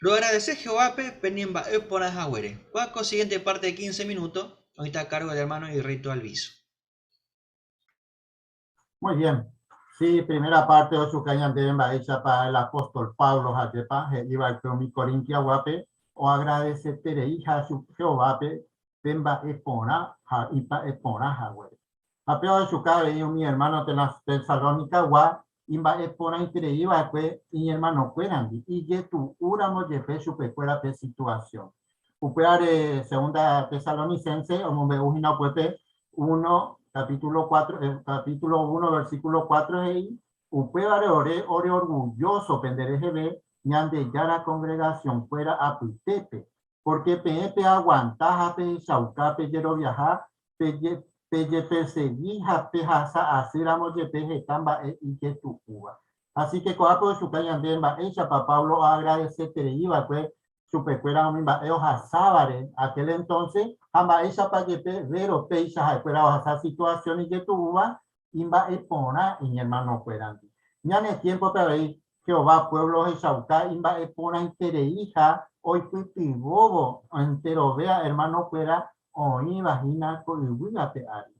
Roagradece Jehovápe pene mba'e porã haguére. Kóa ko siguiente parte de 15 minuto oĩta a cargo del hermano Irrito Alviso. Muy bien. Sí, primera parte ochuka ñandéve mba'éichapa el apóstol Pablo ha'épa he'i va'ekue umi Corintiaguápe oagradesetereiha Jehovápe pe mba'e porã ha imba'e porã haguére. Ha péva ohechuka avei umi ermáno Tesalonicagua imba'e porãiterei va'ekue iñermanokuérandi, ijetu'úramo jepe chupekuéra pe situasión. Upévare, Segunda Tesalonicense omombe'u hína upépe uno, capítulo cuatro, capítulo uno, versículo cuatro he'i, Upévare ore oreorgullóso pende reheve Ñandejára kongregasionkuéra apytépe, Pórke peẽ peaguanta ha pehechauka pejeroviaha, pejepersegi ha pehasa asy ramo jepe heta mba'e ijetu'úva. Asíke ko'ápe ohechuka ñande mba'éichapa Pablo oagradeseterei va'ekue chupekuéra umi mba'e ohasávare aquel entonce ha mba'éichapa jepe véro péicha ha'ekuéra ohasa situasión ijetu'úva imba'eporã iñermanokuérandi. Ñane tiémpope avei Jehová puévlo ohechauka imba'eporãitereiha oipytyvõvo enterovea ermanokuéra oĩva hína ko yvy ape ári.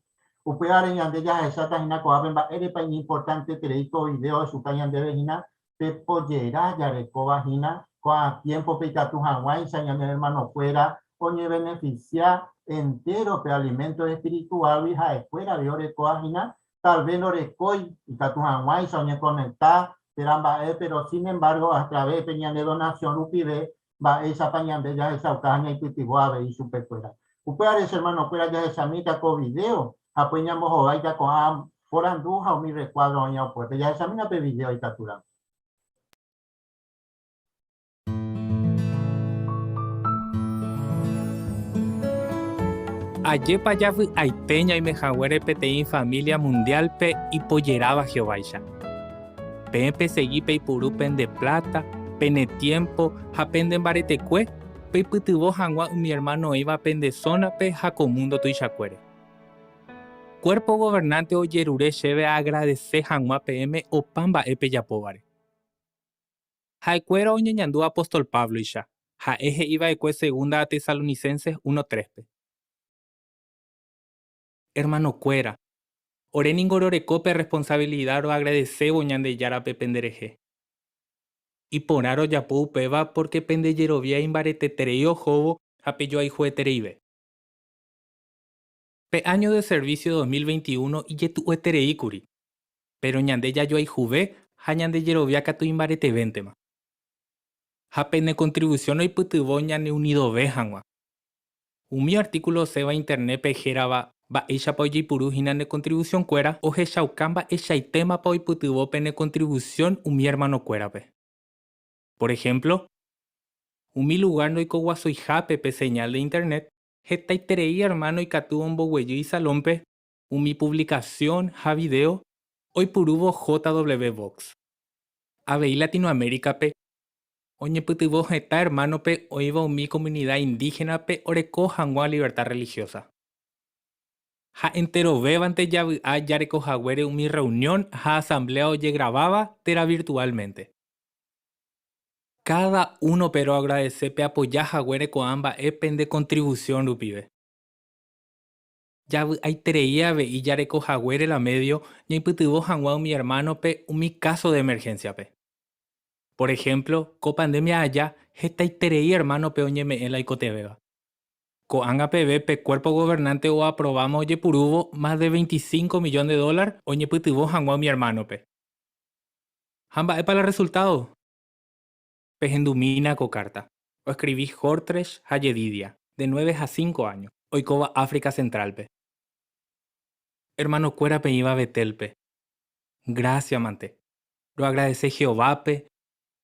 Upévare ñande jahecháta hína ko'ápe mba'érepa iñimportanteterei ko vidéo ohechuka ñandéve hína pe pojera jarekóva hína ko'ã tiémpope ikatu hag̃uáicha ñane ermanokuéra oñevenefisia entéro pe aliménto espirituálgui ha'ekuéravi orekóva hína Tal vez ndorekói ikatu hag̃uáicha oñekonekta térã mba'e, péro sin embargo a través pe ñane donación rupive mba'éichapa ñande jahechauka ha ñaipytyvõ avei chupekuéra. Upévare che hermanokuéra jahechamíta ko video ha upéi ñambohováita ko'ã porandu ha umi recuadro oĩva upépe. Jahechamína pe video ikatúramo. Ajépa javy'aite ñaime haguére peteĩ familia mundial-pe ipojeráva Jehováicha. Peẽ pesegi peipuru pende pláta, pene tiémpo ha pende mbaretekue peipytyvõ hag̃ua umi ermáno oĩva pende sónape ha ko múndo tuichakuére. Cuerpo Gobernante ojerure chéve aagradese hag̃ua peẽme opa mba'e pejapóvare. Ha'ekuéra oñeñandu apóstol Pábloicha, ha'e he'i va'ekue Segunda a Tesalonicenses uno tréspe. Ermanokuéra, ore ningo roreko pe rresponsavilida roagradesévo Ñandejárape penderehe. Iporã rojapo upéva pórke pende jerovia imbareteterei ohóvo ha pejoayhuetereive. Pe áño de servísio 2021 ijetu'ueterei kuri, Péro ñande jajoayhuve ha ñande jerovia katu imbaretevéntema. Ha pene kontrivusión oipytyvõ ñaneunidove hag̃ua. Umi artíkulo osẽva Internétpe hérava Mba'éichapa ojeipuru hína ne kontrivusionkuéra ohechauka mba'eichaitémapa oipytyvõ pene kontrivusión umi ermanokuérape. Por ehémplo, umi lugár ndoikoguasuihápe pe señál de Internet, hetaiterei ermáno ikatu omboguejy isalónpe umi puvlikasión ha vidéo oipurúvo JW Box. Avei Latinoaméricape, oñepytyvõ heta ermánope oĩva umi komunida indíhenape oreko hag̃ua liverta rrelihiósa. Ha enterovévante javy'a jareko haguére umi rreunión ha asambléa ojegraváva térã virtuálmente. Káda únope roagradese peapoja haguére ko'ã mba'e pende kontrivusión rupive. Javy'aiterei avei jareko haguére la médio ñaipytyvõ hag̃ua umi ermánope umi káso de emerhénsiape. Por ehémplo, ko pandémia aja hetaiterei ermánope oñeme'ẽ la oikotevẽva. Ko'ág̃a peve pe Cuerpo Gobernante oaprováma ojepurúvo mas de veinticinco millón de dólar oñepytyvõ hag̃ua umi ermánope. Ha mba'épa la rresultádo? Pehendumína ko kárta. Oeskrivi Jortresh ha Yedidia, de nueve ha cinco áño, oikóva África Central-pe. Ermanokuéra peĩva Betélpe, grásia mante. Roagradese Jehovápe,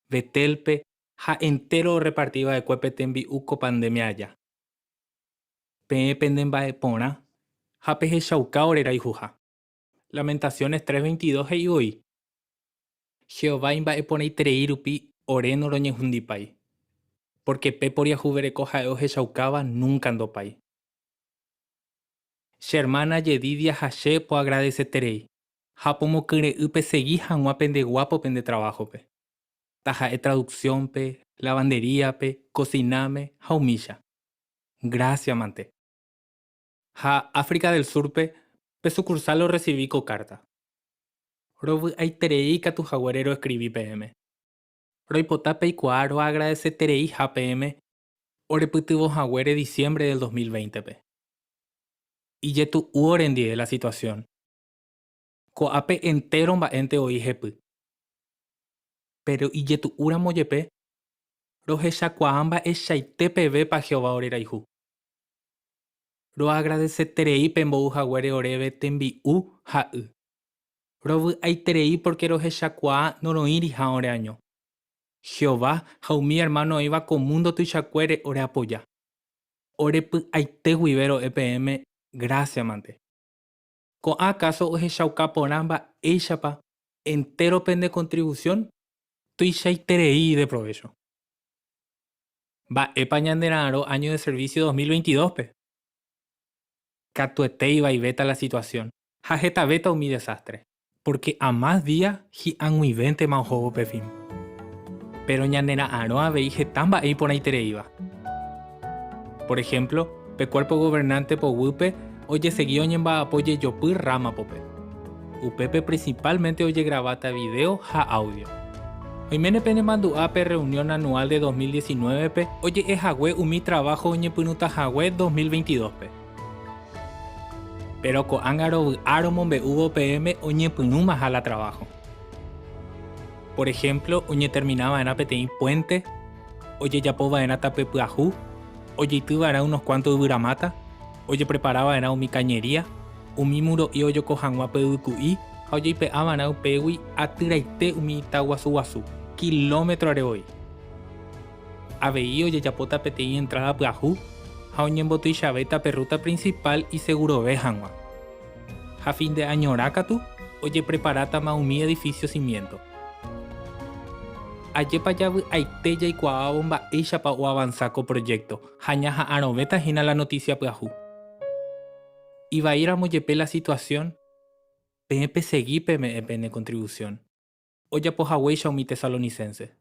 Betélpe ha entéro orreparti va'ekue pe tembi'u ko pandémia aja. Peẽ pendemba'eporã ha pehechauka ore rayhuha. Lamentaciones 3:22 he'i voi, Jehová imba'eporãiterei rupi ore noroñehundipái, pórke pe poriahuvereko ha'e ohechaukáva núnka ndopái. Che ermána Yedidia ha che poagradeseterei, ha pomokyre'ỹ pesegi hag̃ua pendeguápo pende traváhope, taha'e traduksiónpe, Lavanderíape, kosináme ha umícha. Grásia mante. Ha África del Súrpe, pe sukursál orresivi ko kárta. Rovy'aiterei katu haguére roeskrivi peẽme. Roipota peikuaa roagradesetereiha peẽme orepytyvõ haguére diciembre del 2020-pe. Ijetu'u orendie la situasión. Ko'ápe entéro mba'énte oĩ hepy. Péro ijetu'úramo jepe, rohechakuaa mba'eichaite pevépa Jehová orerayhu. Roagradeseterei pembou haguére oréve tembi'u ha y. Rovy'aiterei pórke rohechakuaa noroĩriha oreaño. Jehová ha umi ermáno oĩva ko múndo tuichakuére oreapoja. Ore py'aite guive ro'e peẽme grásiamante. Ko'ã káso ohechauka porã mba'éichapa entéro pende kontrivusión tuichaiterei ideprovécho. Mba'épa ñanera'arõ áño de servísio 2022-pe? Katuete ivaivéta la situasión ha hetavéta umi desástre, pórke amás día hi'ag̃uivéntema ohóvo pe fin. Péro ñanera'arõ avei heta mba'e iporãitereíva. Por ehémplo, pe Kuérpo Governánte poguýpe ojesegi oñemba'apo jejopy rrámapope. Upépe prinsipálmente ojegraváta vidéo ha áudio. Oiméne penemandu'a pe rreunión anuál de 2019-pe oje'e hague umi traváho oñepyrũta hague 2022-pe. Péro ko'ág̃a rovy'a romombe'úvo peẽme oñepyrũmaha la traváho. Por ehémplo, oñetermina va'erã peteĩ puénte, ojejapo va'erã tape pyahu, ojeity va'erã unos kuánto yvyramáta, ojeprepara va'erã umi kañería, umi muro'i ojoko hag̃ua pe yvyku'i ha ojeipe'a va'erã upégui atyraite umi ita guasu guasu, kilómetrore voi. Avei ojejapóta peteĩ entráda pyahu ha oñembotuichavéta pe rrúta prinsipál isegurove hag̃ua. Ha fin de añorã katu ojepreparátama umi edifísio simiénto. Ajépa javy'aite jaikuaávo mba'éichapa oavansa ko projékto ha ñaha'arõvéta hína la notísia pyahu. Ivaíramo jepe la situasión, peẽ pesegi peme'ẽ pene kontrivusión, ojapo haguéicha umi tesalonicense.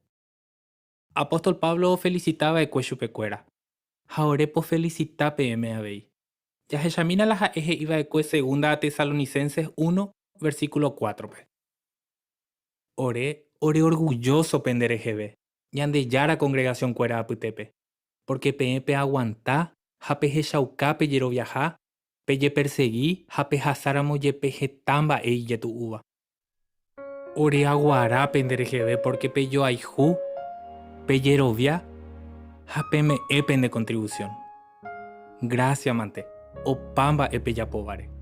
Apóstol Pablo ofelisita va'ekue chupekuéra, ha ore pofelisita peẽme avei. Jahechamína la ha'e he'i va'ekue Segunda a Tesalonicenses uno, versíkulo cuátrope. Ore oreorgullóso pende reheve, Ñandejára kongregasionkuéra apytépe, pórke peẽ peaguanta ha pehechauka pejeroviaha, pejepersegi ha pehasáramo jepe heta mba'e ijetu'úva. Ore aguara pende reheve pórke pejoayhu, pejerovia ha peme'ẽ pende kontrivusión. Grásiamante opa mba'e pejapóvare.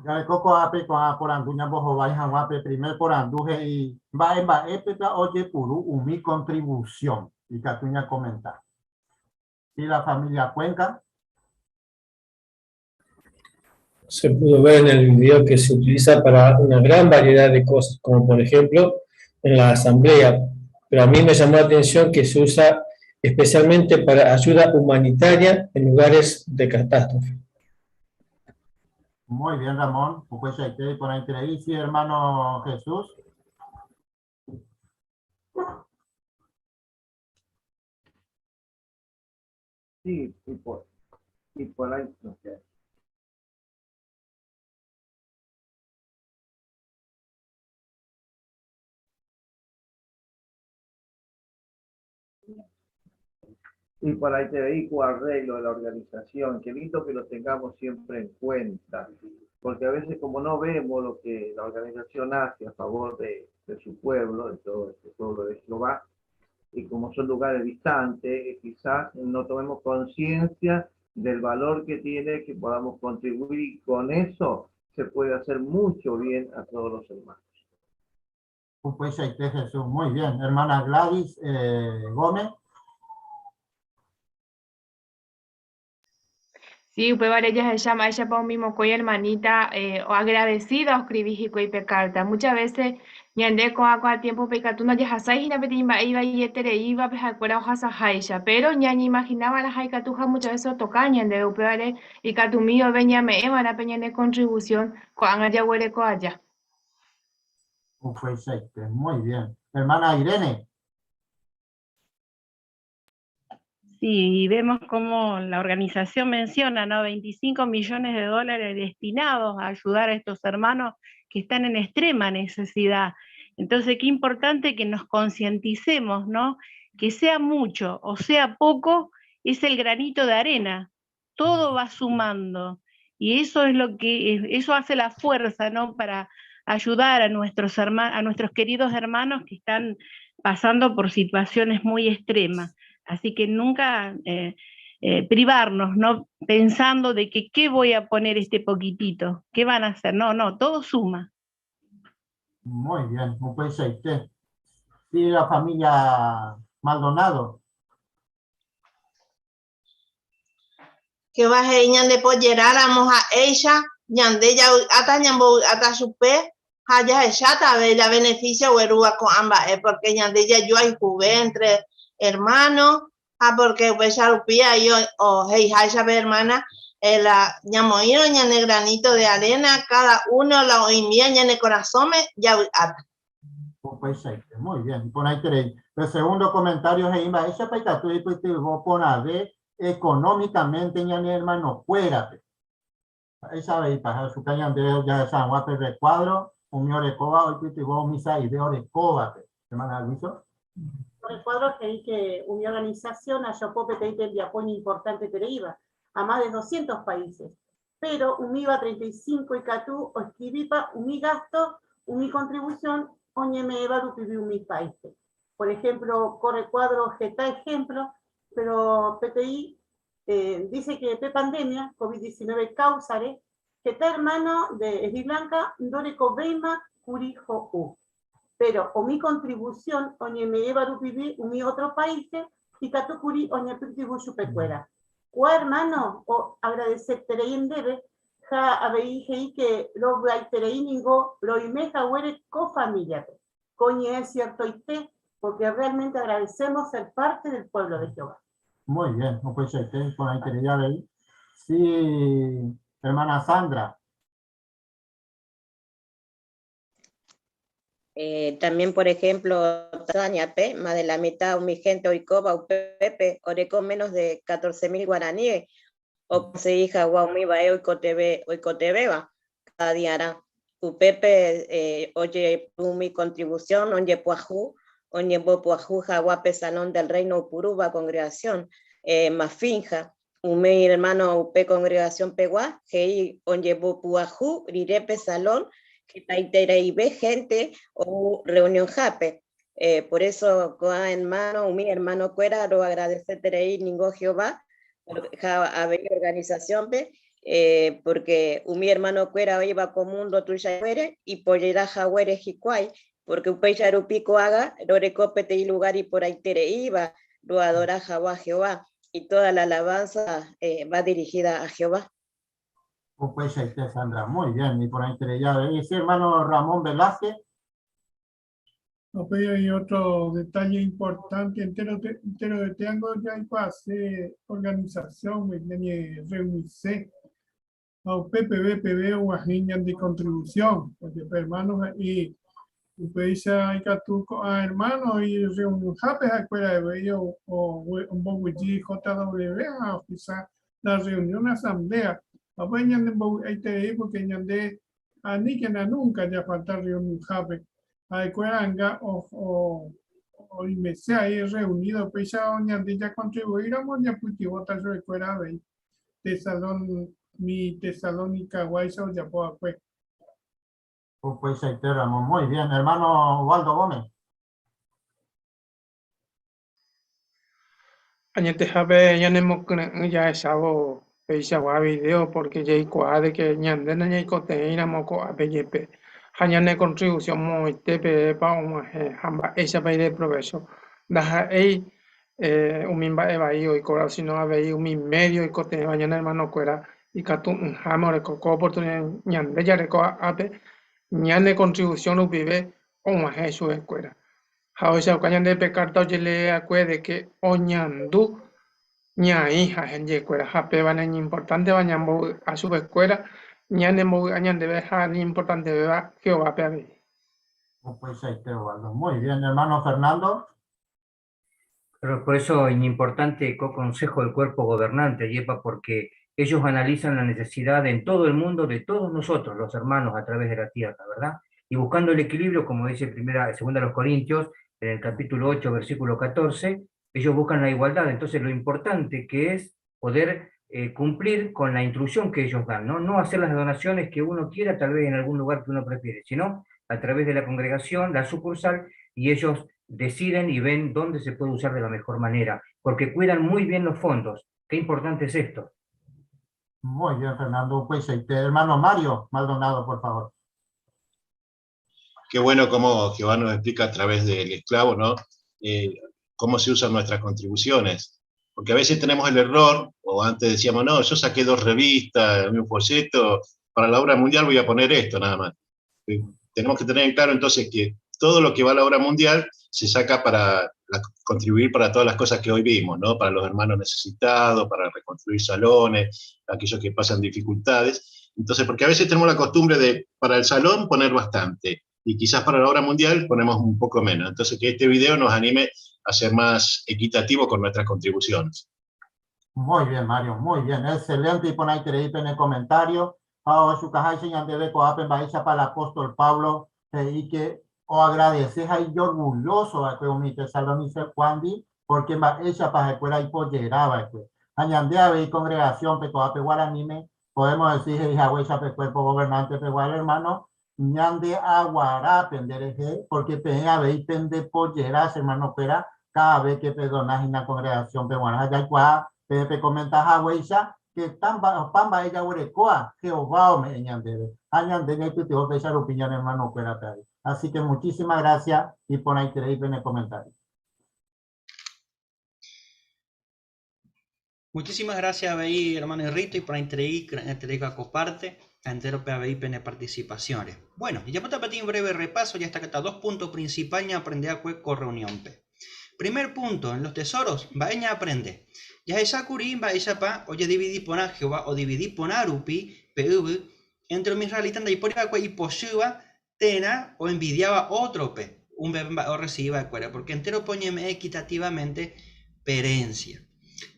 Jareko ko'ápe ko'ã porandu ñambohovái hag̃ua pe primer porandu he'i mba'e mba'épepa ojepuru umi contribución. Ikatu ñakomenta. Si la familia Cuenca. Se pudo ver en el video que se utiliza para una gran variedad de cosas, como por ejemplo en la asamblea, pero a mí me llamó la atención que se usa especialmente para ayuda humanitaria en lugares de catástrofe. Muy bien, Ramón. Upeichaite iporãiterei. Sí, hermano Jesús. Sí, y por, y por ahí, no sé. Y por ahí te dedico arreglo de la organización. Qué lindo que lo tengamos siempre en cuenta, porque a veces como no vemos lo que la organización hace a favor de, de su pueblo, de todo este pueblo de Jehová, y como son lugares distantes, quizás no tomemos conciencia del valor que tiene que podamos contribuir y con eso se puede hacer mucho bien a todos los hermanos. Upeichaite Jesús, muy bien. Hermana Gladys eh, Gómez. Sí, upévare jahecha mba'éichapa umi mokõi hermanita agradecida oskrivi hikuái pe kárta. Muchas veces ñande ko'ã ko'ã tiémpope ikatu ndajahasái hína peteĩ mba'e ivaietereívape ha'ekuéra ohasaháicha. Péro ñañeimahinava'erãha ikatuha muchas veces otoka ñandéve, upévare ikatumi ove ñame'ẽva'erã pe ñane contribución ko'ág̃a jaguereko aja. Upeichaite, muy bien. Hermana Irene. Sí, y vemos cómo la organización menciona, ¿no? 25 millones de dólares destinados a ayudar a estos hermanos que están en extrema necesidad. Entonces, qué importante que nos concienticemos, ¿no? Que sea mucho o sea poco, es el granito de arena. Todo va sumando. Y eso es lo que, eso hace la fuerza, ¿no? Para ayudar a nuestros a nuestros queridos hermanos que están pasando por situaciones muy extremas. Así que nunca privarnos, ¿no? Pensando de que qué voy a poner este poquitito, qué van a hacer. No, no, todo suma. Muy bien, upeichaite. Sí, la familia Maldonado. Jehová he'i ñandepojeráramo ha'éicha, ñande javy'áta ñambovy'áta chupe ha jahecháta avei la beneficio oguerúva ko'ã mba'e, porque ñande jajoayhuve entre hermano ha porque upéicha rupi ahí he'iháicha pe hermana, la ñamoĩrõ ñane granito de arena cada uno la oĩmíva ñane korasõme javy'áta. Upeichaite, muy bien, iporãiterei. Pe segundo comentario he'i mba'éichapa ikatu ipytyvõ porãve económicamente ñane hermanokuérape. Mba'éicha avei paha chuka ñande jahecha hag̃ua pe recuadro umi orekóva oipytyvõ umi sa'ive orekóvape. Hermana Alviso. Recuadro he'i que umi organización ajopo peteĩ tembiapo iñimportantetereíva a más de 200 países. Pero umíva 35 ikatu oescribipa umi gasto, umi contribución oñeme'ẽva rupive umi países. Por ejemplo, ko recuadro heta ejemplo, pero peteĩ dice que pe pandemia COVID-19 causare, heta hermano de Sri Lanka ndorekovéima kuri ho'u. Pero umi contribución oñeme'ẽva rupive umi otro países ikatu kuri oñepytyvõ chupekuéra. Kua hermano o agradecerterei ndéve ha avei he'i que rovy'aiterei ningo roime haguére ko familia-pe. Ko ñe'ẽ ciertoite, porque realmente agradecemos ser parte del pueblo de Jehová. Muy bien, upeichaite, iporãiterei avei. Sí, hermana Sandra. También, por ejemplo, Tanzania, pe, más de la mitad umi gente oikóva upépe, oreko menos de 14.000 guaraníes, okonsegi hag̃ua umi mba'e oikotevẽva cada diarã. Upépe ojepu umi contribución oñepyahu, oñembopyahu hag̃ua pe Salón del Reino opurúva congregación, Mafinja, umi hermano upe congregación pegua, he'i oñembopyahu rire pe salón, hetaitereive gente ou reunionhápe. Por eso, ko'ã hermano, umi hermanokuéra roagradecerterei ningo Jehová, ha avei organización-pe, porque umi hermanokuéra oĩva ko mundo tuichakuére ipojera haguére hikuái, porque upéicha rupi ko'ág̃a roreko peteĩ lugar iporãitereíva roadora hag̃ua Jehová, y toda la alabanza va dirigida a Jehová. Upeichaite, Sandra, muy bien, iporãiterei avei. Sí, hermano Ramón Velázquez. Upéi oĩ otro detalle importante, entero enterovetéango jaikuaase organización-gui, ñañerreunise ha upe peve peve og̃uahẽ ñande contribución, ojepe hermano he'i upéicha ikatu ko'ã hermano oĩ reunionhápe ha'ekuéra avei omboguejy JW ha ohecha la reunión asamblea. Ha upéi ñanembovy'aiterei porque ñande aníkena nunca jafalta reunionhápe. Ha'ekuéra anga oimese ahí reunido upéicha ñande jacontribuíramo ñapytyvõta chupekuéra avei. Tesalón, mi Tesalónica-guáicha ojapo va'ekue. Upeichaite, Ramón. Muy bien. Hermano Waldo Gómez. Añetehápe ñanemokyre'ỹ jahechávo peichagua video porque jaikuaa de que ñande nañaikotevẽiramo ko'ápe jepe ha ñane contribución moõite pevépa og̃uahẽ ha mba'éichapa ideprovecho. Ndaha'éi. umi mba'e vai oikóva, sino avei umi medio oikotevẽva ñane hermanokuéra ikatu'ỹháme oreko ko oportunidad ñande jarekóva ápe ñane contribución rupive og̃uahẽ chupekuéra. Ha ohechauka ñande pe carta ojelee'akue de que oñandu ñaĩ ha hendivekuéra ha péva iñimportánteva ñambovy'a chupekuéra, ñanembovy'a ñandéve ha iñimportantevéva Jehovápe avei. Upeichaite, Osvaldo. Muy bien, hermano Fernando. Pero por eso es importante co consejo del cuerpo gobernante, Yepa, porque ellos analizan la necesidad en todo el mundo de todos nosotros, los hermanos, a través de la tierra, ¿verdad? Y buscando el equilibrio, como dice primera, segunda de los Corintios, en el capítulo 8, versículo 14, ellos buscan la igualdad. Entonces, lo importante que es poder eh, cumplir con la instrucción que ellos dan, ¿no? No hacer las donaciones que uno quiera, tal vez en algún lugar que uno prefiere, sino a través de la congregación, la sucursal, y ellos deciden y ven dónde se puede usar de la mejor manera, porque cuidan muy bien los fondos. Qué importante es esto. Muy bien, Fernando. Pues, hermano Mario Maldonado, por favor. Qué bueno cómo Jehová nos explica a través del esclavo, ¿no? Eh, cómo se usan nuestras contribuciones. Porque a veces tenemos el error, o antes decíamos, no, yo saqué dos revistas, un folleto, para la obra mundial voy a poner esto nada más. Eh, tenemos que tener en claro entonces que todo lo que va a la obra mundial se saca para contribuir para todas las cosas que hoy vimos, ¿no? Para los hermanos necesitados, para reconstruir salones, aquellos que pasan dificultades. Entonces, porque a veces tenemos la costumbre de para el salón poner bastante y quizás para la obra mundial ponemos un poco menos. Entonces, que este video nos anime a ser más equitativo con nuestras contribuciones. Muy bien, Mario, muy bien. Excelente. Y pon ahí en el comentario. para el apóstol Pablo y que o agradeces ahí orgulloso a que umi Tesalonice Juandi porque mba'éichapa ha'ekuéra ipojera va'ekue. Ha ñande avei congregación pe ko'ápe guaraníme podemos decir he'i haguéicha pe cuerpo gobernante pegua el hermano ñande aguara pende rehe porque peẽ avei pende pojera che hermano-kuéra cada vez que pedona hína congregación peguarã ha jaikuaa peẽ pekomenta haguéicha Heta opa mba'e jaguerekóva Jehová ome'ẽ ñandéve, ha ñande ñaipytyvõ péicha rupi ñane hermanokuérape avei. Así que muchísimas gracias, iporãiterei pene comentario. Muchísimas gracias avei hermano Irrito iporãiterei kyre'ỹeterei ko parte ha entérope avei pene participación-re. Bueno, jajapóta peteĩ breve repaso jahestakata dos punto principal ñaaprende akue ko reunión-pe. Primer punto, en los tesoros, mba'e ñaaprende. Jahechákuri mba'éichapa ojedividi porã Jehová odividi porã rupi pe yvy éntre umi israelita ndaipóri va'ekue ipochýva térã oenvidiáva ótrope upe mba'e orresivi va'ekuére, pórke entérope oñeme'ẽ equitativamente pe erénsia.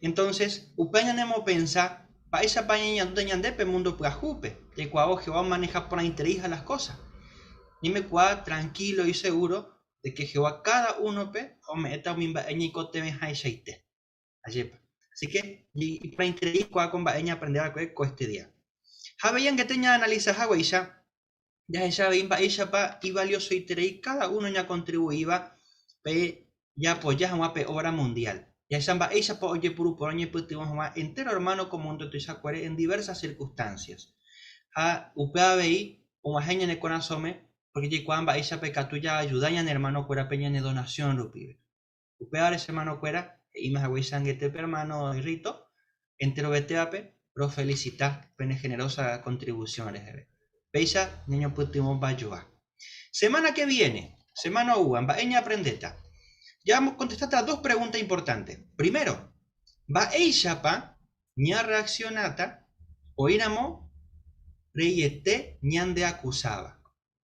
Entonces, upéva ñanemopensa mba'éichapa ñañandúta ñande pe múndo pyahúpe, jaikuaávo Jehová omaneha porãitereiha las kósa. Ñaimekuaa trankílo y segúro de que Jehová cada uno-pe ome'ẽta umi mba'e ñaikotevẽhaichaite. Ajépa. Así que, iporãiterei kuaa ko mba'e ñaaprende va'ekue ko este día. Ha avei angete ñaanalisa haguéicha, jahecha avei mba'éichapa ivaliosoiterei cada uno ñakontribuíva pe jaapoja hag̃ua pe obra mundial. Jahecha mba'éichapa ojepuru porã oñepytyvõ hag̃ua entéro hermano ko mundo tuichakuére en diversas circunstancias. Ha upéva avei og̃uahẽ ñane korasõme Pórke jaikuaa mba'éichapa ikatu jaajuda ñane ermanokuérape ñane donasión rupive. Upévare che ermanokuéra, he'íma haguéicha angetépe ermáno Rito, enterovetévape rofelisita pene generosa kontrivusión reheve. Péicha ñañopytyvõpa joa. Semana que viene, semana oúva, mba'e ñaaprendéta? Jakontestáta dos pregúnta importante. Primero, mba'éichapa Ñarreaccionáta oĩramo reiete ñandeakusáva.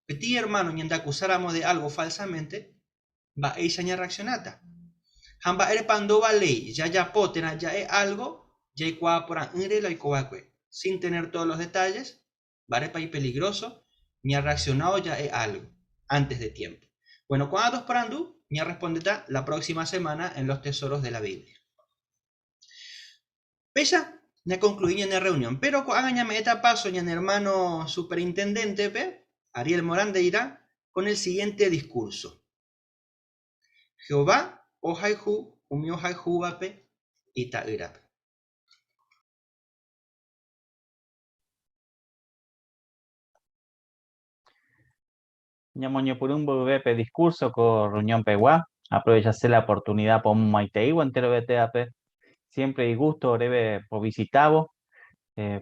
Peteĩ ermáno ñandeakusáramo de álgo fálsamente, mba'éicha ñarreaccionáta? Ha mba'érepa ndovaléi jajapo térã ja'e álgo jaikuaa porã'ỹre la oiko va'ekue, sin tener todos los detalles? Mba'érepa ipeligróso ñarreaccionávo ja'e álgo antes de tiempo? Bueno, ko'ã dos porandu ñarrespondéta la próxima semana en Los Tesoros de la Biblia. Péicha ñakonkluí ñane rreunión, péro ko'ág̃a ñame'ẽta páso ñane ermáno superintendentepe, Ariel Morandeira, kon el sigiénte diskúrso, Jehová ohayhu umi ohayhúvape Ita'ýrape. Ñamoñepyrũ mboyve pe diskúrso ko rreunión pegua. Aprovechase la oportunidad pomomaiteívo enterovetévape. Siempre igusto oréve povisitávo.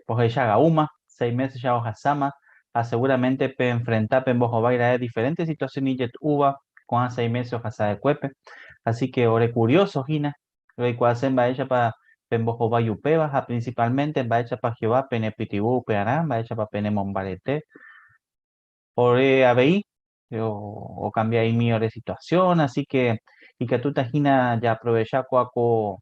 Pohechagaúma, seis meses ya ohasáma, ha seguramente penfrenta pembohovái ra'e diferente situación ijetu'úva ko'ã seis meses ohasa'ekuépe. Así que ore curioso hína, roikuaase mba'éichapa pembohovái upéva ha principalmente mba'éichapa Jehová penepytyvõ upearã, mba'éichapa penemombarete. Ore avei okambia'imi ore situación, así que ikatúta hína jaaprovecha kóa ko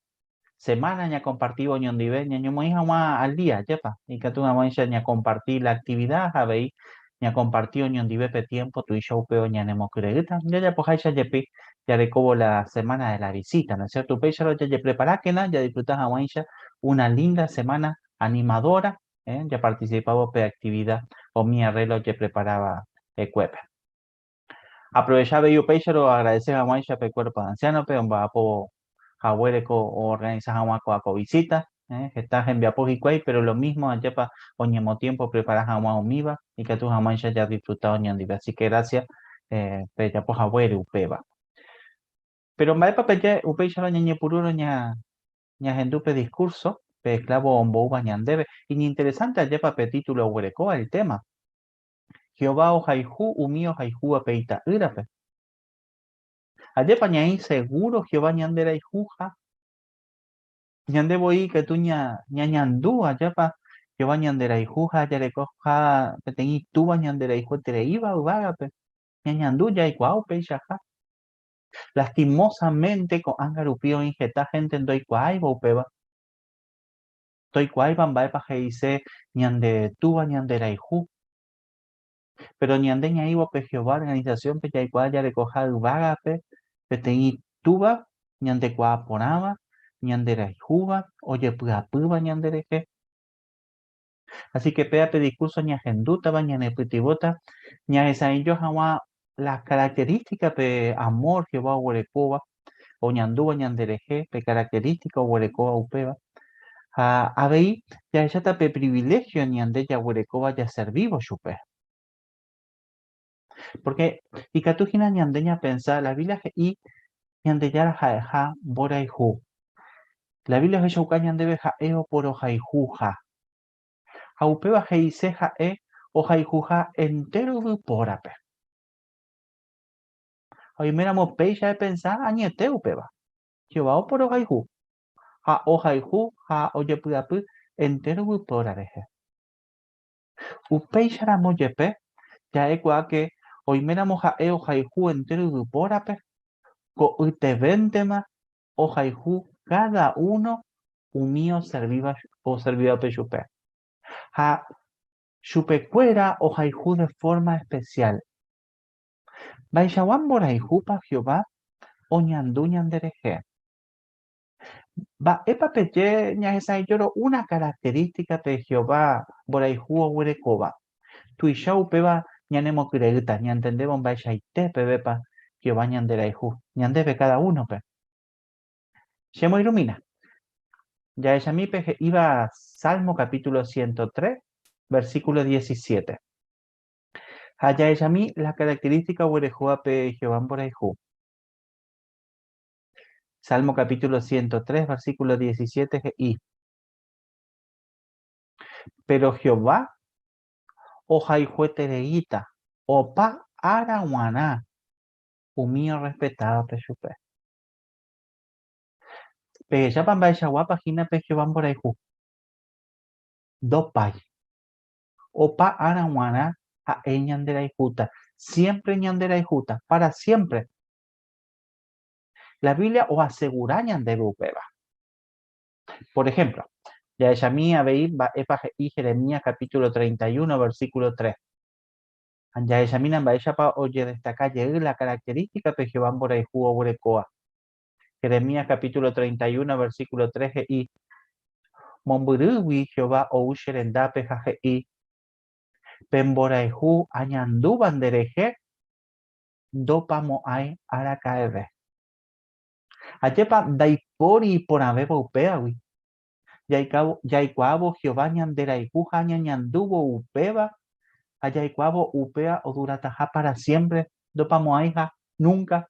semana ñakompartívo oñondive ñañomoĩ hag̃ua al día, ajépa? Ikatu hag̃uáicha ñakomparti la actividad ha avei ñakomparti oñondive pe tiempo tuicha upéva ñanemokyre'ỹta, jajapoháicha jepi jarekóvo la semana de la visita, ¿no es cierto? Upéicharõ jajepreparákena jadisfruta hag̃uáicha una linda semana animadora, eh, japarticipávo pe actividad umi arreglo ojepreparáva ekuépe. Aprovecha avei upéicharõ agradece hag̃uáicha pe cuerpo de anciano-pe omba'apo haguére ko oorganiza hag̃ua ko'ã ko visita, eh, heta hembiapo hikuái, pero lo mismo ajépa oñemotiempo oprepara hag̃ua umíva ikatu hag̃uáicha jadisfruta oñondive. Así que gracias eh, pejapo haguére upéva. Pero mba'épa peje upéicharõ ñañepyrũrõ ña Ñahendu pe discurso, pe esclavo omboúva ñandéve. Iñinteresante ajépa pe título oguerekóva el tema. Jehová ohayhu umi ohayhúva pe ita'ýrape. Ajépa ñaĩ seguro Jehová ñanderayhuha. Ñande voi ikatu ñañandu ajépa Jehová ñanderayhuha jarekoha peteĩ Túva ñanderayhuetereíva yvágape. Ñañandu jaikuaa upeichaha. Lastimosamente ko'ág̃a rupi oĩ heta hénte ndoikuaáiva upéva. Ndoikuaáiva mba'épa he'ise ñande Túva ñanderayhu. Péro ñande ñaĩvo pe Jehová organisasiónpe jaikuaa jarekoha yvágape peteĩ Túva ñandekuaa porãva, ñanderayhúva, ojepy'apýva ñanderehe. Así que péa pe discurso ñahendútava ñanepytyvõta ñahesa'ỹijo hag̃ua las características pe amor Jehová oguerekóva, oñandúva ñanderehe, pe característica oguerekóva upéva. Ha avei jahecháta pe privilegio ñande jaguerekóva jaservívo chupe. Porque ikatu hína ñande ñapensa, la Biblia he'i Ñandejára ha'eha mborayhu. La Biblia ohechauka ñandéve ha'e oporohayhuha. Ha upéva he'ise ha'e ohayhuha entéro yvypórape. Ha oiméramo péicha epensa añete upéva. Jehová oporohayhu ha ohayhu ha ojepy'apy entéro yvypóra rehe. Upéicharamo jepe, ja'ekuaa ke oiméramo ha'e ohayhu entéro yvypórape, ko'ytevéntema ohayhu káda uno umi oservívape chupe. Ha chupekuéra ohayhu de fórma espesiál. Mba'eichagua mborayhúpa Jehová oñandu ñanderehe? Mba'épa peje ñahesa'ỹijórõ una característica pe Jehová mborayhu oguerekóva? Tuicha upéva ñanemokyre'ỹta ñantendévo mba'eichaite pevépa Jehová ñanderayhu, ñandéve káda únope. Chemoirũmína. Jahechami pe he'íva Salmo capítulo 103, versículo 17. Ha jahechami la característica oguerekóva pe Jehová mborayhu. Salmo capítulo 103, versículo 17 he'i, Péro Jehová ohayhuetereíta opa ára g̃uarã umi orrespetávape chupe. Pehechápa mba'eichaguápa hína pe Jehová mborayhu? Ndopái. Opa ára g̃uarã ha'e ñanderayhúta. Siémpre ñanderayhúta, pára siémpre. La Biblia oasegura ñandéve upéva. Por ejemplo, jahechami avei mba'épa he'i Jeremías capítulo 31, versículo 3. Jahechamína mba'éichapa ojedestaka jey la característica pe Jehová mborayhu oguerekóva. Jeremías capítulo 31, versículo 3 he'i, Mombyrýgui Jehová ou che rendápe ha he'i, Pe mborayhu añandúva nderehe ndopamo'ãi araka'eve. Ajépa ndaipóri iporãvéva upévagui? Jaikuaávo Jehová ñanderayhu ha ñañandúvo upéva ha jaikuaávo upéva odurataha pára siémpre, ndopamo'ãiha núnka.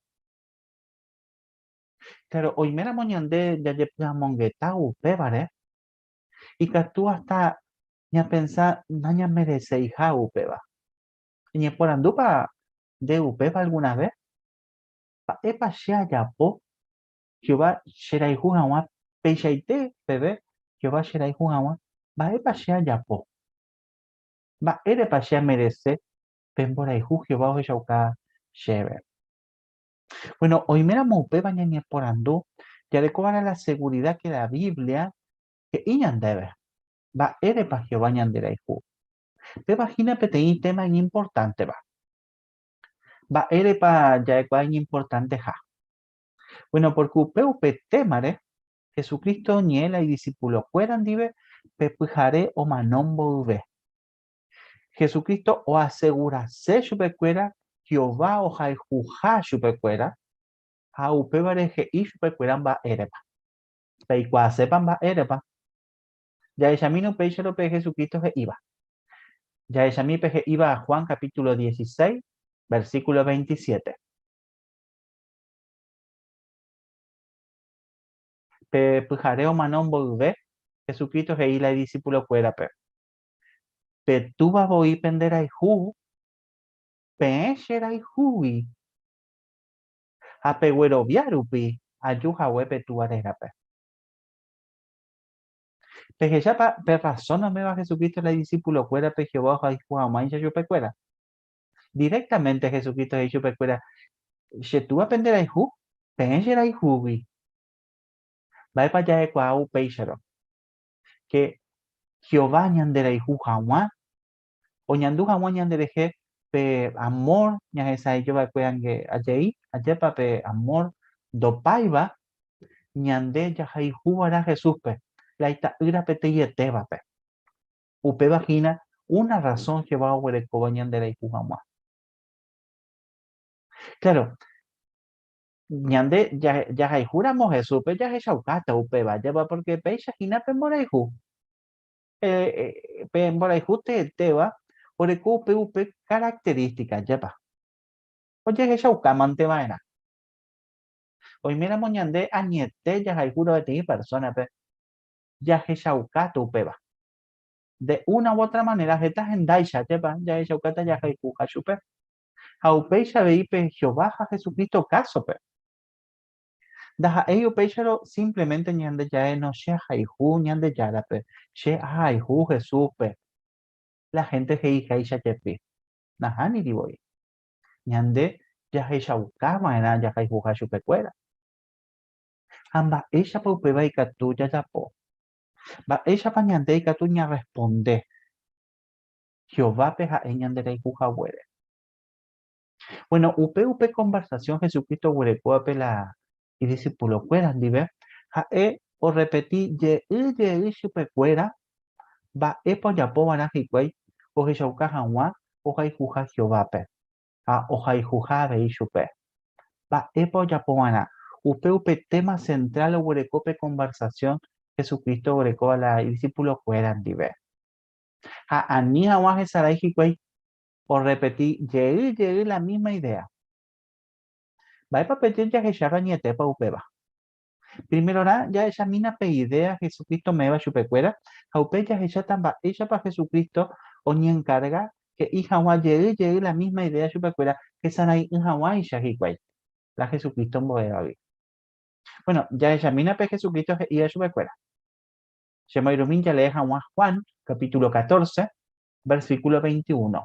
Claro, oiméramo ñande jajepy'amongeta upévare, ikatu hasta ñapensa nañamereseiha upéva. Eñeporandúpa nde upéva alguna vez? Mba'épa che ajapo Jehová cherayhu hag̃ua peichaite peve Jehová cherayhu hag̃ua? Mba'épa che ajapo? Mba'érepa che amerese pe mborayhu Jehová ohechauka chéve? Bueno, oiméramo upéva ñañeporandu, jarekova'erã la seguridad que la Biblia he'i ñandéve mba'érepa Jehová ñanderayhu. Péva hína peteĩ téma iñimportánteva. Mba'érepa ja'ekuaa iñimportanteha? Bueno, porque upe upe témare, Jesucristo oñe'ẽ la idisipulokuéra ndive pe pyhare omano mboyve. Jesucristo oasegurase chupekuéra Jehová ohayhuha chupekuéra ha upévare he'i chupekuéra mba'érepa. Peikuaasépa mba'érepa? Jahechamína upéicharõ pe Jesucristo he'íva. Jahechami pe he'íva Juan capítulo 16, versículo 27. Pe pyhare omano mboyve, Jesucristo he'i la idisipulokuérape, Pe Túva voi penderayhu, peẽ cherayhúgui, ha peguerovia rupi aju hague pe Túva rérape. Pehechápa pe razón ome'ẽva Jesucristo la idisipulokuérape Jehová ohayhu hag̃uáicha chupekuéra? Directamente Jesucristo he'i chupekuéra, Che Túva penderayhu, peẽ cherayhúgui. Mba'épa ja'ekuaa upéicharõ? Ke Jehová ñanderayhu hag̃ua, oñandu hag̃ua ñanderehe pe amór ñahesa'ỹijo va'ekue ange ajei, ajépa pe amór ndopáiva ñande jahayhu va'erã Jesúspe, la ita'ýra peteĩetévape. Upéva hína una razón Jehová oguerekóva ñanderayhu hag̃ua. Claro, ñande jahayhúramo Jesúspe jahechaukáta upéva, ajépa porque péicha hína pe mborayhu. Pe mborayhu teetéva oreko upe upe característica, ajépa. Ojehechaukámante va'erã. Oiméramo ñande añete jahayhúrõ peteĩ persónape, jahechaukáta upéva. De una u otra manera heta hendáicha, ajépa, jahechaukáta jahayhuha chupe. Ha upéicha avei pe Jehová ha Jesucristo kásope. Ndaha'éi upéicharõ simplemente ñande ja'e no che ahayhu Ñandejárape, che ahayhu Jesúspe. La hénte he'iháicha jepi. Nahániri voi. Ñande jahechauka va'erã jahayhuha chupekuéra. Ha mba'éichapa upéva ikatu jajapo? Mba'éichapa ñande ikatu ñarresponde Jehovápe ha'e ñanderayhu haguére? Bueno, upe upe konversasión Jesucristo oguerekóvape la idisipulokuéra ndive, ha'e orrepeti jey jey chupekuéra mba'épa ojapo va'erã hikuái ohechauka hag̃ua ohayhuha Jehovápe ha ohayhuha avei chupe. Mba'épa ojapo va'erã? Upe upe téma sentrál oguereko pe konversasión Jesucristo oguerekóva la idisipulokuéra ndive. Ha ani hag̃ua hesarái hikuái orrepeti jey jey la mísma idéa. Mba'épa peje jahecháva añetépa upéva? Primerorã jahechamína pe idéa Jesucristo ome'ẽva chupekuéra ha upéi jahecháta mba'éichapa Jesucristo oñenkarga he'i hag̃ua jey jey la mísma idéa chupekuéra hesarãi'ỹ hag̃uáicha hikuái la Jesucristo ombo'évagui. Bueno, jahechamína pe Jesucristo he'íva chupekuéra. Chemoirũmi jalee hag̃ua Juan capítulo 14, versículo 21.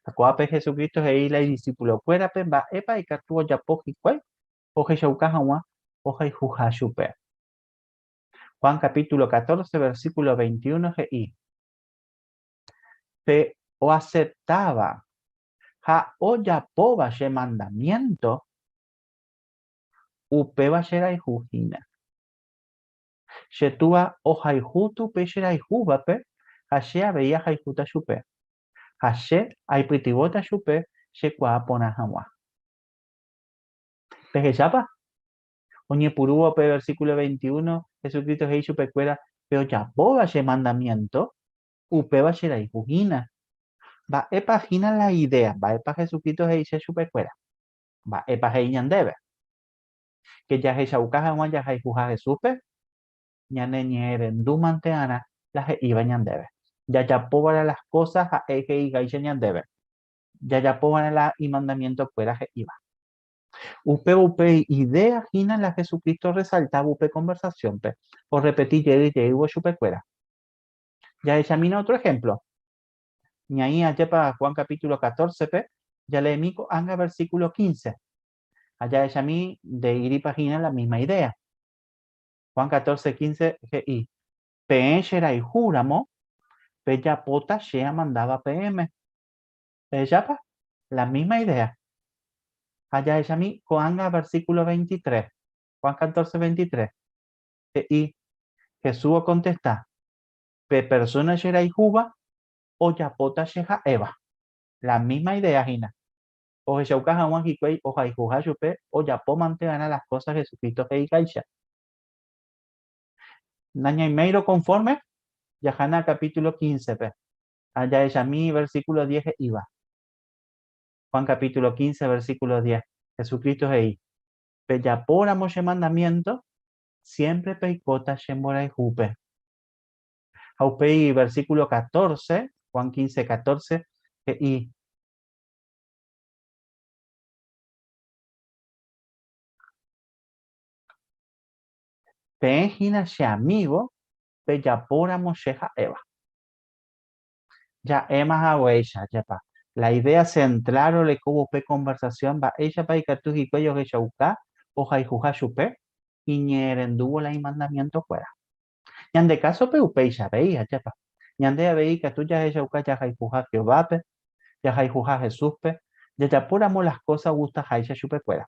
Ha ko'ápe Jesucristo he'i la idisipulokuérape mba'épa ikatu ojapo hikuái ohechauka hag̃ua ohayhuha chupe. Juan capítulo 14, versículo 21 he'i, Pe oaseptáva ha ojapóva che mandamiénto, upéva cherayhu hína. Che Túva ohayhúta upe cherayhúvape ha che avei ahayhúta chupe, ha che aipytyvõta chupe chekuaa porã hag̃ua. Pehechápa? Oñepyrũvo pe versículo 21, Jesucristo he'i chupekuéra, Pe ojapóva che mandamiénto, upéva cherayhu hína. Mba'épa hína la idea? Mba'épa Jesucristo he'ise chupekuéra? Mba'épa he'i ñandéve? Ke jahechauka hag̃ua jahayhuha Jesúspe, ñane ñe'ẽrendúmante'arã la he'íva ñandéve. Jajapóva'erã las kósa ha'e he'iháicha ñandéve. Jajapóva'erã la imandamientokuéra he'íva. Upéva upe idea hína la Jesucristo orresaltáva upe konversasiónpe, orrepeti jey jeývo chupekuéra. Jahechamína ótro ehémplo. Ñaĩ ajépa Juan capítulo 14-pe, jaleemi ko'ág̃a versículo 15. Ha jahechami nde'íripa hína la misma idea. Juan 14, 15 he'i, Peẽ cherayhúramo, pejapóta che amandáva peẽme. Pehechápa? La misma idea. Ha jahechami ko'ág̃a versículo 23. Juan 14, 23. He'i, Jesús okontesta, Pe persóna cherayhúva ojapóta che ha'éva. La misma idea hína. Ohechauka hag̃ua hikuái ohayhuha chupe ojapómante va'erã las kósa Jesucristo he'iháicha. Nañaiméirõ konfórme, jahána capítulo 15-pe ha jahechami versículo 10 he'íva. Juan capítulo 15, versículo 10. Jesucristo he'i, Pejapóramo che mandamiento, siémpre peikóta che mborayhúpe. Ha upéi versículo 14, Juan 15, 14, he'i, Peẽ hína che amígo pejapóramo che ha'éva. Ja'éma haguéicha, jepa, la idea central orekóvo upe conversación mba'éichapa ikatu hikuái ohechauka ohayhuha chupe iñe'ẽrendúvo la imandamientokuéra. Ñande kásope upéicha avei, ajépa. Ñande avei ikatu jahechauka jahayhuha Jehovápe, jahayhuha Jesúspe, jajapóramo las kósa ogustaháicha chupekuéra.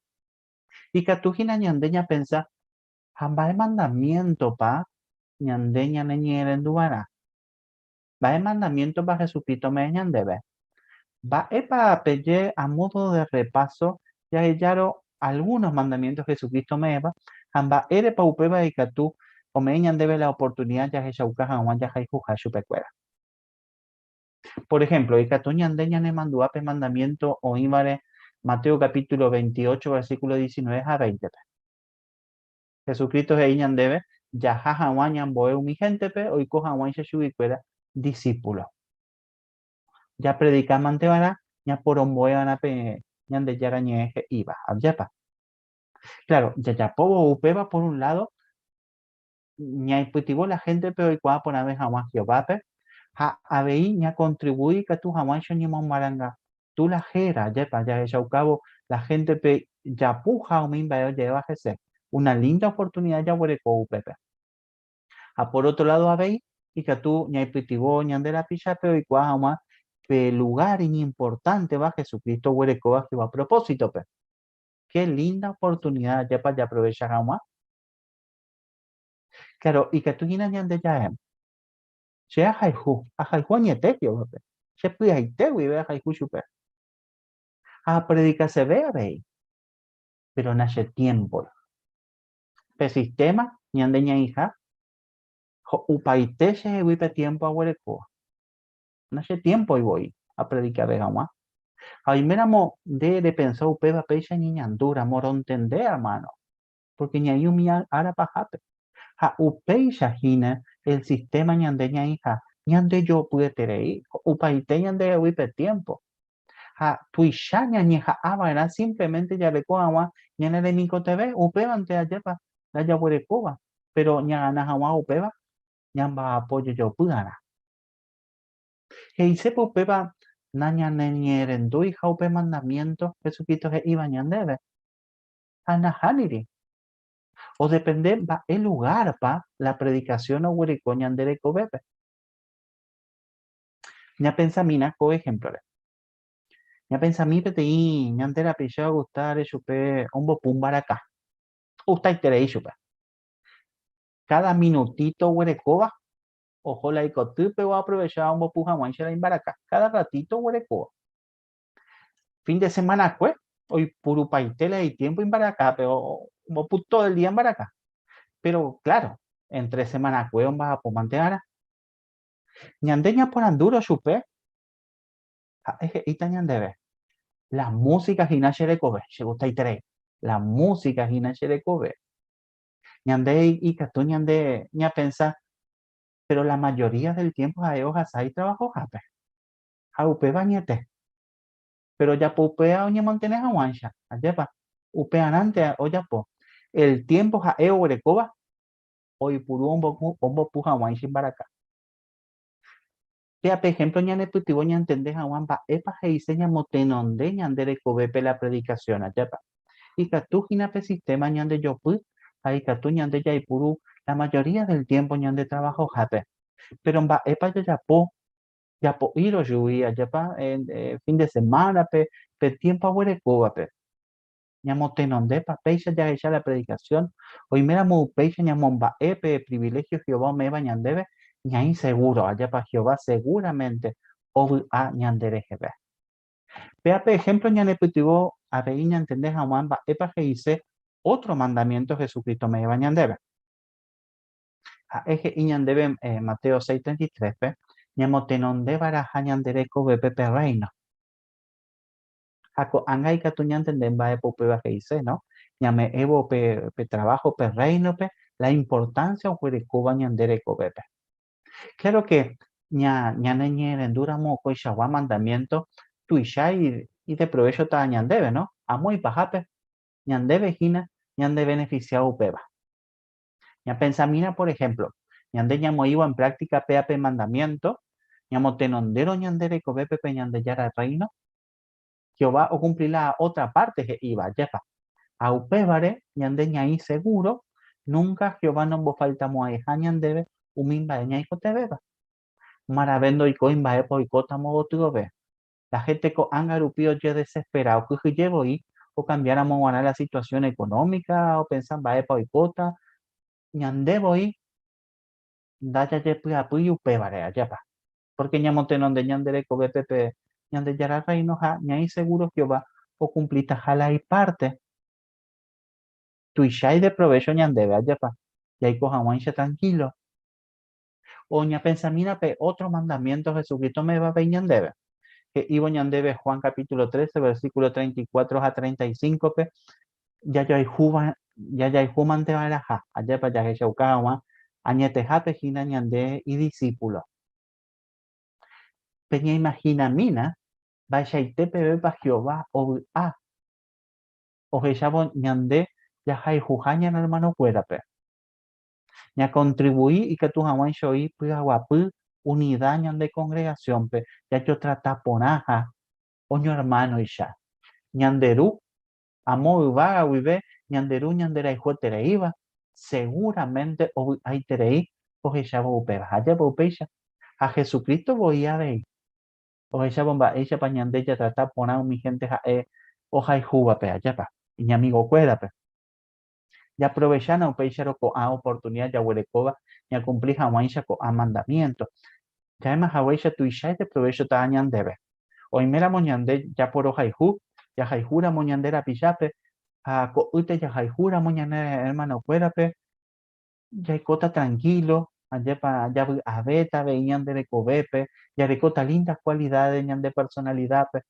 Ikatu hína ñande ñapensa, Ha mba'e mandamiéntopa ñande ñaneñe'ẽrenduva'erã? Mba'e mandamiéntopa Jesucristo ome'ẽ ñandéve? Mba'épa peje a modo de repaso jahejárõ algunos mandamientos Jesucristo ome'ẽva ha mba'érepa upéva ikatu ome'ẽ ñandéve la oportunidad jahechauka hag̃ua jahayhuha chupekuéra? Por ejemplo, ikatu ñande ñanemandu'a pe mandamiento oĩvare Mateo capítulo 28, versículo 19 ha 20-pe. Jesucristo he'i ñandéve jaha hag̃ua ñambo'e umi héntepe oiko hag̃uáicha chuguikuéra disípulo. Japredika mante va'erã, ñaporombo'e va'erã pe Ñandejára Ñe'ẽ he'íva. Ajépa? Claro, jajapóvo upéva por un lado, ñaipytyvõ la héntepe oikuaa porãve hag̃ua Jehovápe ha avei ñakontrivui ikatu hag̃uáicha oñemomarangatu la héra, ajépa jahechaukávo la héntepe japu ha umi mba'e oje'éva hese. Una linda oportunida jaguereko upépe. Ha por otro lado avei ikatu ñaipytyvõ ñande rapichápe oikuaa hag̃ua pe lugár iñimportánteva Jesucristo oguerekóva Jehová propósitope. Ke linda oportunida ajépa jaaprovecha hag̃ua! Claro, ikatu hína ñande ja'e, Che ahayhu, ahayhu añete Jehovápe, che py'aite guive ahayhu chupe. Ha apredikaseve avei, péro nachetiémpoi. Pe sistéma ñande ñaĩha ho'upaite chehegui pe tiémpo aguerekóva. Nachetiémpoi voi apredikave hag̃ua. Ha oiméramo nde repensa upéva péicha ñeñandúramo rontende, ermáno, pórke ñaĩ umi ára pahápe. Ha upéicha hína el sistéma ñande ñaĩha, ñandejopyeterei, ho'upaite ñandehegui pe tiémpo. Ha tuicha ñañeha'ã va'erã simplemente jareko hag̃ua ñane remikotevẽ, upévante ajépa la jaguerekóva, péro ñagana hag̃ua upéva ñamba'apo jejopy'arã. He'isépa upéva nañaneñe'ẽrendúiha upe mandamiénto Jesucristo he'íva ñandéve? Ha nahániri. Odepende mba'e lugárpa la predikasión oguereko ñande rekovépe. Ñapensamína ko ehémplore. Ñapensami peteĩ ñande rapicha ogustáre chupe ombopu mbaraka. Ogustaiterei chupe. Káda minutíto oguerekóva, oho la ikotýpe oaprovecha ombopu hag̃uáicha la imbaraka. Káda ratíto oguerekóva. Fin de semanakue oipurupaite la itiémpo imbarakápe, ombopu tódo el día mbaraka. Péro kláro, éntre semanakue omba'apómante va'erã. Ñande ñaporandúrõ chupe, ha'e he'íta ñandéve. La música hína che rekove, che gustaiterei. La música hína che rekove. Ñande ikatu ñande ñapensa, pero la mayoría del tiempo ha'e ohasa itrabajohápe. Ha upéva añete. Pero ojapo upéva oñemantene hag̃uáicha, ajépa? Upearãnte ojapo. El tiempo ha'e oguerekóva oipuru ombopu hag̃uáicha imbaraka. Péa pe ejemplo ñanepytyvõ ñantende hag̃ua mba'épa he'ise ñamotenonde ñande rekovépe la predicación, ajépa? Ikatu hína pe sistema ñandejopy ha ikatu ñande jaipuru la mayoría del tiempo ñande trabajohápe. Péro mba'épa jajapo japo'írõ chugui, ajépa, fin de semana-pe, pe tiempo aguerekóvape? Ñamotenondépa péicha jahecha la predikasión? Oiméramo upéicha ñamomba'e pe priviléhio Jehová ome'ẽva ñandéve, ñaĩ segúro, ajépa Jehová segúramente ovy'a ñandereheve. Péa pe ehémplo ñanepytyvõ avei ñantende hag̃ua mba'épa he'ise ótro mandamiénto Jesucristo ome'ẽva ñandéve. Ha'e he'i ñandéve Mateo 6:33-pe, ñamotenondeva'erãha ñande rekovépe pe Rréino. Ha ko'ág̃a ikatu ñantende mba'épa upéva he'ise, no? Ñame'ẽvo pe, pe trabajo pe Rréinope, la importancia oguerekóva ñande rekovépe. Claro que ña, ñaneñe'ẽrendúramo koichagua mandamiento tuicha ideprovéchota ñandéve, no? Amo ipahápe, ñandéve hína ñandebeneficia upéva. Ñapensamína, por ejemplo, ñande ñamoĩvo en práctica péa pe mandamiento, ñamotenondérõ ñande rekovépe pe Ñandejára Rréino, Jehová okumpli la ótra párte he'íva, ajépa? Ha upévare ñande ñaĩ segúro núnka Jehová nombofaltamo'ãiha ñandéve umi mba'e ñaikotevẽva. Marave ndoikói mba'épa oikótamo gotyove. La hénte ko'ág̃a rupi ojedesespera okyhyje voi okambiáramo g̃uarã la situasión ekonómika, opensa mba'épa oikóta, ñande voi ndajajepy'apýi upévare, ajépa? Pórke ñamotenonde ñande rekovépe pe Ñandejára Rréino ha ñaĩ segúro Jehová okumplitaha la ipárte. Tuicha ideprovécho ñandéve, ajépa? Jaiko hag̃uáicha trankílo. O ñapensamína pe ótro mandamiénto Jesucristo ome'ẽva avei ñandéve. He'ívo ñandéve Juan capítulo 13, versículo 34 ha 35-pe, jajoayhúva, jajayhúmante va'erãha, ajépa jahechauka hag̃ua añetehápe hína ñande idisípulo. Peñeimahinamína mba'eichaite pevépa Jehová ovy'a ohechávo ñande jahayhuha ñane ermanokuérape. Ñakontrivui ikatu hag̃uáicha oĩ py'aguapy, unida ñande kongregasiónpe, jajotrata porãha oñoermánoicha. Ñande Ru, amo yvága guive ñande Ru ñanderayhuetereíva, segúramente ovy'aiterei ohechávo upéva. Ajépa upéicha? Ha Jesucristo voi avei, ohechávo mba'éichapa ñande jatrata porã umi hénte ha'e ohayhúvape, ajépa? Iñamigokuérape. Japrovechána upéicharõ ko'ã oportunida jaguerekóva ñakumpli hag̃uáicha ko'ã mandamiénto. Ja'éma haguéicha tuicha ideprovéchota ñandéve. Oiméramo ñande japorohayhu, jahayhúramo ñande rapichápe ha ko'ýte jahayhúramo ñane ermanokuérape, jaikóta trankílo, ajépa javy'avéta avei ñande rekovépe, jarekóta lindas kualidáde ñande personalidápe.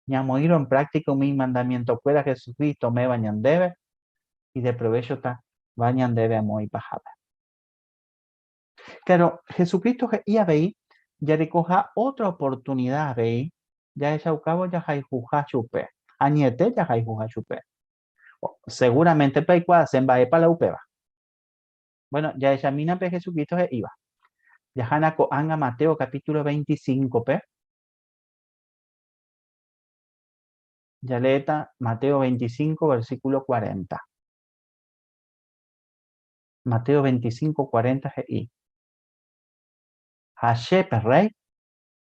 Ñamoĩrõ en práctica umi imandamientokuéra Jesucristo ome'ẽva ñandéve, ideprovéchota va ñandéve amo ipahápe. Claro, Jesucristo he'i avei jarekoha ótra oportunida avei jahechaukávo jahayhuha chupe, añete jahayhuha chupe. Seguramente peikuaase mba'épa la upéva. Bueno, jahechamína pe Jesucristo he'íva. Jahána ko'ág̃a Mateo capítulo 25-pe. Jaleéta Mateo 25, versículo 40. Mateo 25, 40 he'i, Ha che, pe Rréi,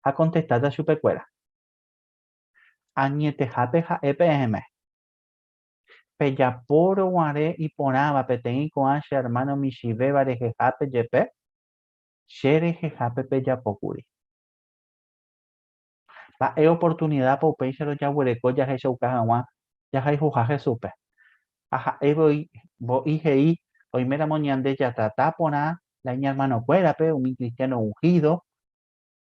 akontestáta chupekuéra, Añetehápe ha'e peẽme, pejapórõ guare iporãva peteĩ ko'ã che ermáno michĩvéva rehehápe jepe, che rehehápe pejapókuri. Mba'e oportunidápa upéicharõ jaguereko jahechauka hag̃ua jahayhuha Jesúspe? Ha ha'e voi he'i oiméramo ñande jatrata porã la iñermanokuérape, umi kristiáno unhído,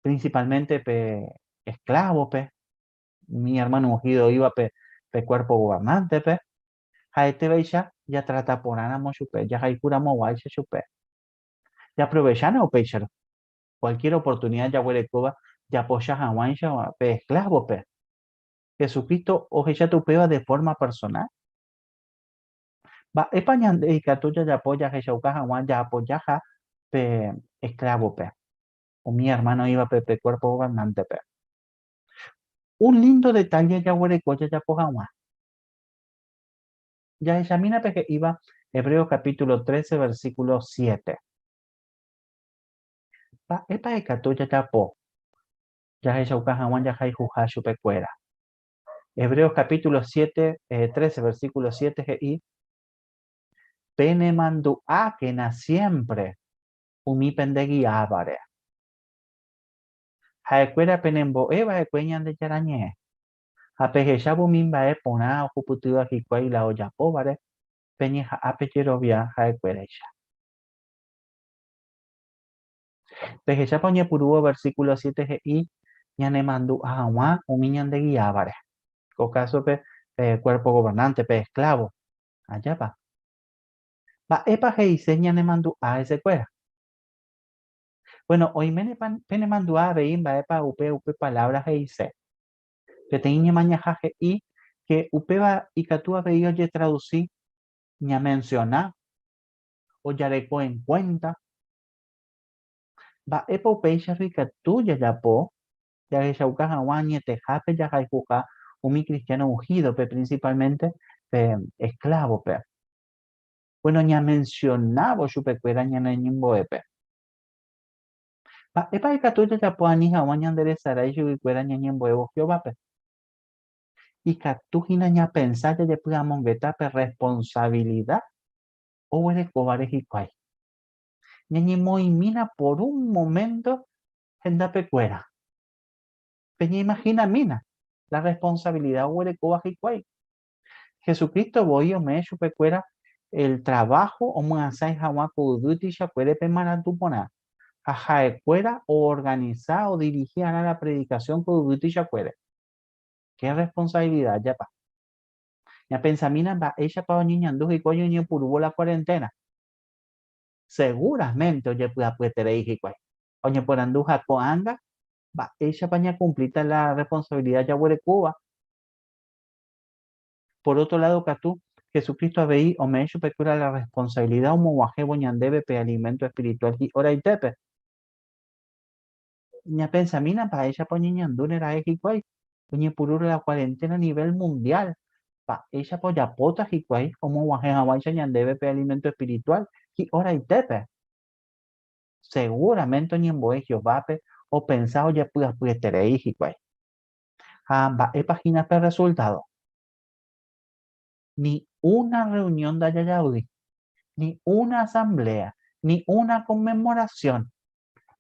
prinsipalménte pe esklávope, Umi hermano ungido oĩva pe pe Cuerpo Gobernante-pe, ha'etévaicha jatrata porãramo chupe, jahayhuramoguáicha chupe. Jaaprovechána upéicharõ cualquier oportunidad jaguerekóva japocha hag̃uáicha pe esclavo-pe. Jesucristo ohecháta upéva de forma personal. Mba'épa ñande ikatu jajapo jahechauka hag̃ua jaapojaha pe esclavo-pe, umi hermano oĩvape pe Cuerpo Gobernante-pe? Un lindo detalle jaguereko jajapo hag̃ua. Jahechamína pe he'íva Hebreos capítulo 13 versículo 7. Mba'épa ikatu jajapo jahechauka hag̃ua jahayhuha chupekuéra? Hebreos capítulo 7, 13 versículo 7 he'i, Penemandu'ákena siémpre umi pendegiávare. Ha'ekuéra penembo'e va'ekue Ñandejára Ñe'ẽ. Ha pehechávo umi mba'e porã ohupytýva hikuái la ojapóvare, peñeha'ã pejerovia ha'ekuéraicha. Pehechápa oñepyrũvo versículo 7 he'i ñanemandu'a hag̃ua umi ñandegiávare. Ko kásope pe Cuerpo Gobernante, pe esklávo. Ajépa? Mba'épa he'ise ñanemandu'a hesekuéra? Bueno, oiménepa penemandu'a avei mba'épa upe upe palávra he'ise. Peteĩ ñemañaha he'i ke upéva ikatu avei ojetradusi ñamensiona, ojareko en cuenta. Mba'épa upéicharõ ikatu jajapo jahechauka hag̃ua añetehápe jahayhuha umi kristiáno unhídope, prinsipálmente pe esklávope? Vuéno, ñamensionávo chupekuéra ñane ñembo'épe. Mba'épa ikatu jajapo ani hag̃ua ñanderesarái chuguikuéra ñañembo'évo Jehovápe? Ikatu hína ñapensa jajepy'amongeta pe rresponsavilida oguerekóvare hikuái. Ñañemoĩmína por un moménto hendapekuéra. Peñeimahinamína la rresponsavilida oguerekóva hikuái. Jesucristo voi ome'ẽ chupekuéra el traváho omyasãi hag̃ua ko yvy tuichakuére pe marandu porã, ha ha'ekuéra oorganisa, odirihi arã la predikasión ko yvy tuichakuére. Ke rresponsavilida japa! Ñapensamína mba'éichapa oñeñandu hikuái oñepyrũvo la cuarentena. Seguramente ojepy'apyeterei hikuái. Oñeporandu ha ko'ág̃a mba'éichapa ñakumplíta la responsabilidad jaguerekóva. Por otro lado katu, Jesucristo avei ome'ẽ chupekuéra la responsabilidad omog̃uahẽvo ñandéve pe alimento espiritual hi'oraitépe. Ñapensamína mba'éichapa oñeñandúne ra'e hikuái oñepyrũre la cuarentena a nivel mundial, mba'éichapa ojapóta hikuái omog̃uahẽ hag̃uáicha ñandéve pe alimento espiritual hi'oraitépe. Seguramente oñembo'e Jehovápe opensa ojepy'apyeterei hikuái. Ha mba'épa hína pe rresultádo? Ni una rreunión ndajajavýi, ni una asambléa, ni una konmemorasión.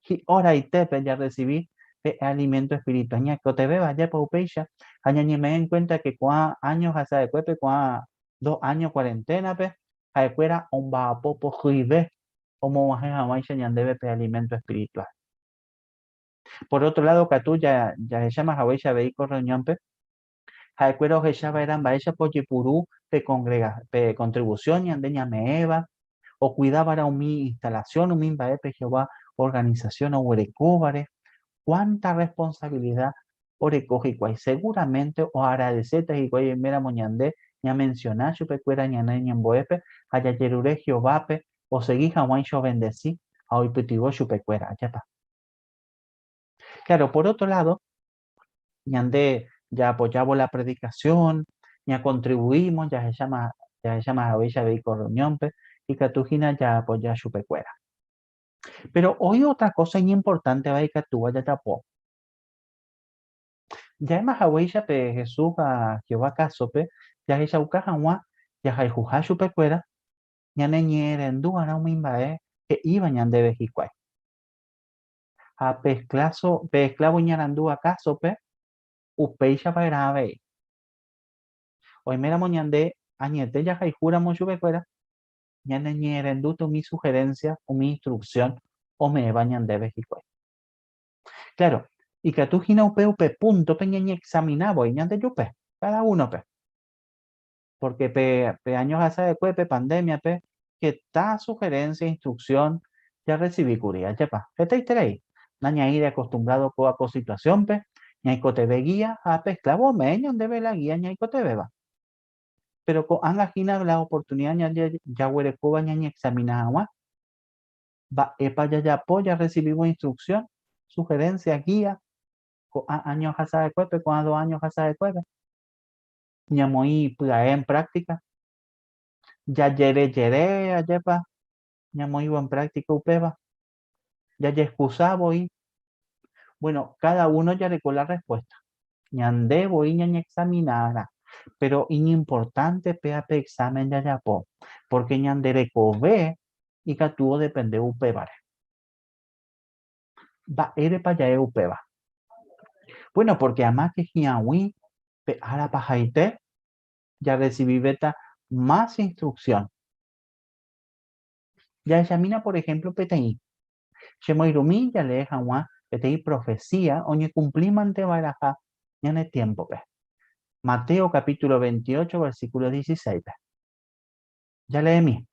Hi'oraitépe jarresivi pe aliménto espirituál ñaikotevẽva. Ajépa upéicha? Ha ñañeme'ẽ enkuénta ke ko'ã áño ohasa'ekuépe, ko'ã dos áño kuarenténape, ha'ekuéra omba'apo pohyive omog̃uahẽ hag̃uáicha ñandéve pe aliménto espirituál. Por otro lado katu jahecháma haguéicha avei ko reunión-pe, ha'ekuéra ohecha va'erã mba'éichapa ojepuru pe congrega, pe contribución ñande ñame'ẽva, okuida va'erã umi instalación, umi mba'e pe Jehová organización oguerekóvare. Cuánta responsabilidad oreko hikuái! Seguramente oagradeséta hikuái oiméramo ñande ñamenciona chupekuéra ñane ñembo'épe ha jajerure Jehovápe osegi hag̃uáicha ovendesi ha oipytyvõ chupekuéra. Ajépa? Claro, por otro lado, ñande jaapojávo la predikasión, ñakontribuímo jahecháma jahecháma haguéicha avei ko rreuniónpe, ikatu hína jaapoja chupekuéra. Péro oĩ ótra kósa iñimportánteva ikatúva jajapo. Ja'éma haguéicha pe Jesús ha Jehová kásope, jahechauka hag̃ua jahayhuha chupekuéra, ñaneñe'ẽrendu va'erã umi mba'e he'íva ñandéve hikuái. Ha pe esclavo, pe esclavo iñarandúva kásope, upéicha va'erã avei. Oiméramo ñande añete jahayhúramo chupekuéra, ñaneñe'ẽrendúta umi suherénsia, umi instruksión ome'ẽva ñandéve hikuái. Claro, Ikatu hína upe upe púntope ñañeexamina voi ñandejupe, káda únope. Pórke pe pe áño ohasa va'ekue pe pandémiape heta suherénsia, instruksión jarresivi kuri, ajépa? Hetaiterei. Nañaĩri akostumbrádo kóva ko situasiónpe, ñaikotevẽ gía ha pe esklávo ome'ẽ ñandéve la gía ñaikotevẽva. Péro ko'ág̃a hína la oportunida ñande jaguerekóva ñañeexamina hag̃ua mba'épa jajapo jarresivívo instruksión, suherénsia, gía ko'ã áño ohasa va'ekuépe, ko'ã dos áño ohasa va'ekuépe. Ñamoĩ pya'e en práctica. Jajerejere ajépa ñamoĩvo en práctica upéva. Jajeexcusa voi. Bueno, cada uno jareko la respuesta. Ñande voi ñañeexaminarã. Pero iñimportante péa pe examen jajapo, porque ñande rekove ikatu odepende upévare. Mba'érepa ja'e upéva? Bueno, porque amáke hi'ag̃ui pe ára pahaite, jarresivivéta más instrucción. Jahechamína por ejemplo peteĩ. Chemoirũmi jalee hag̃ua peteĩ profesía oñekumplímante va'erãha ñane tiémpope. Mateo capítulo 28 versículo 16-pe. Jaleemi.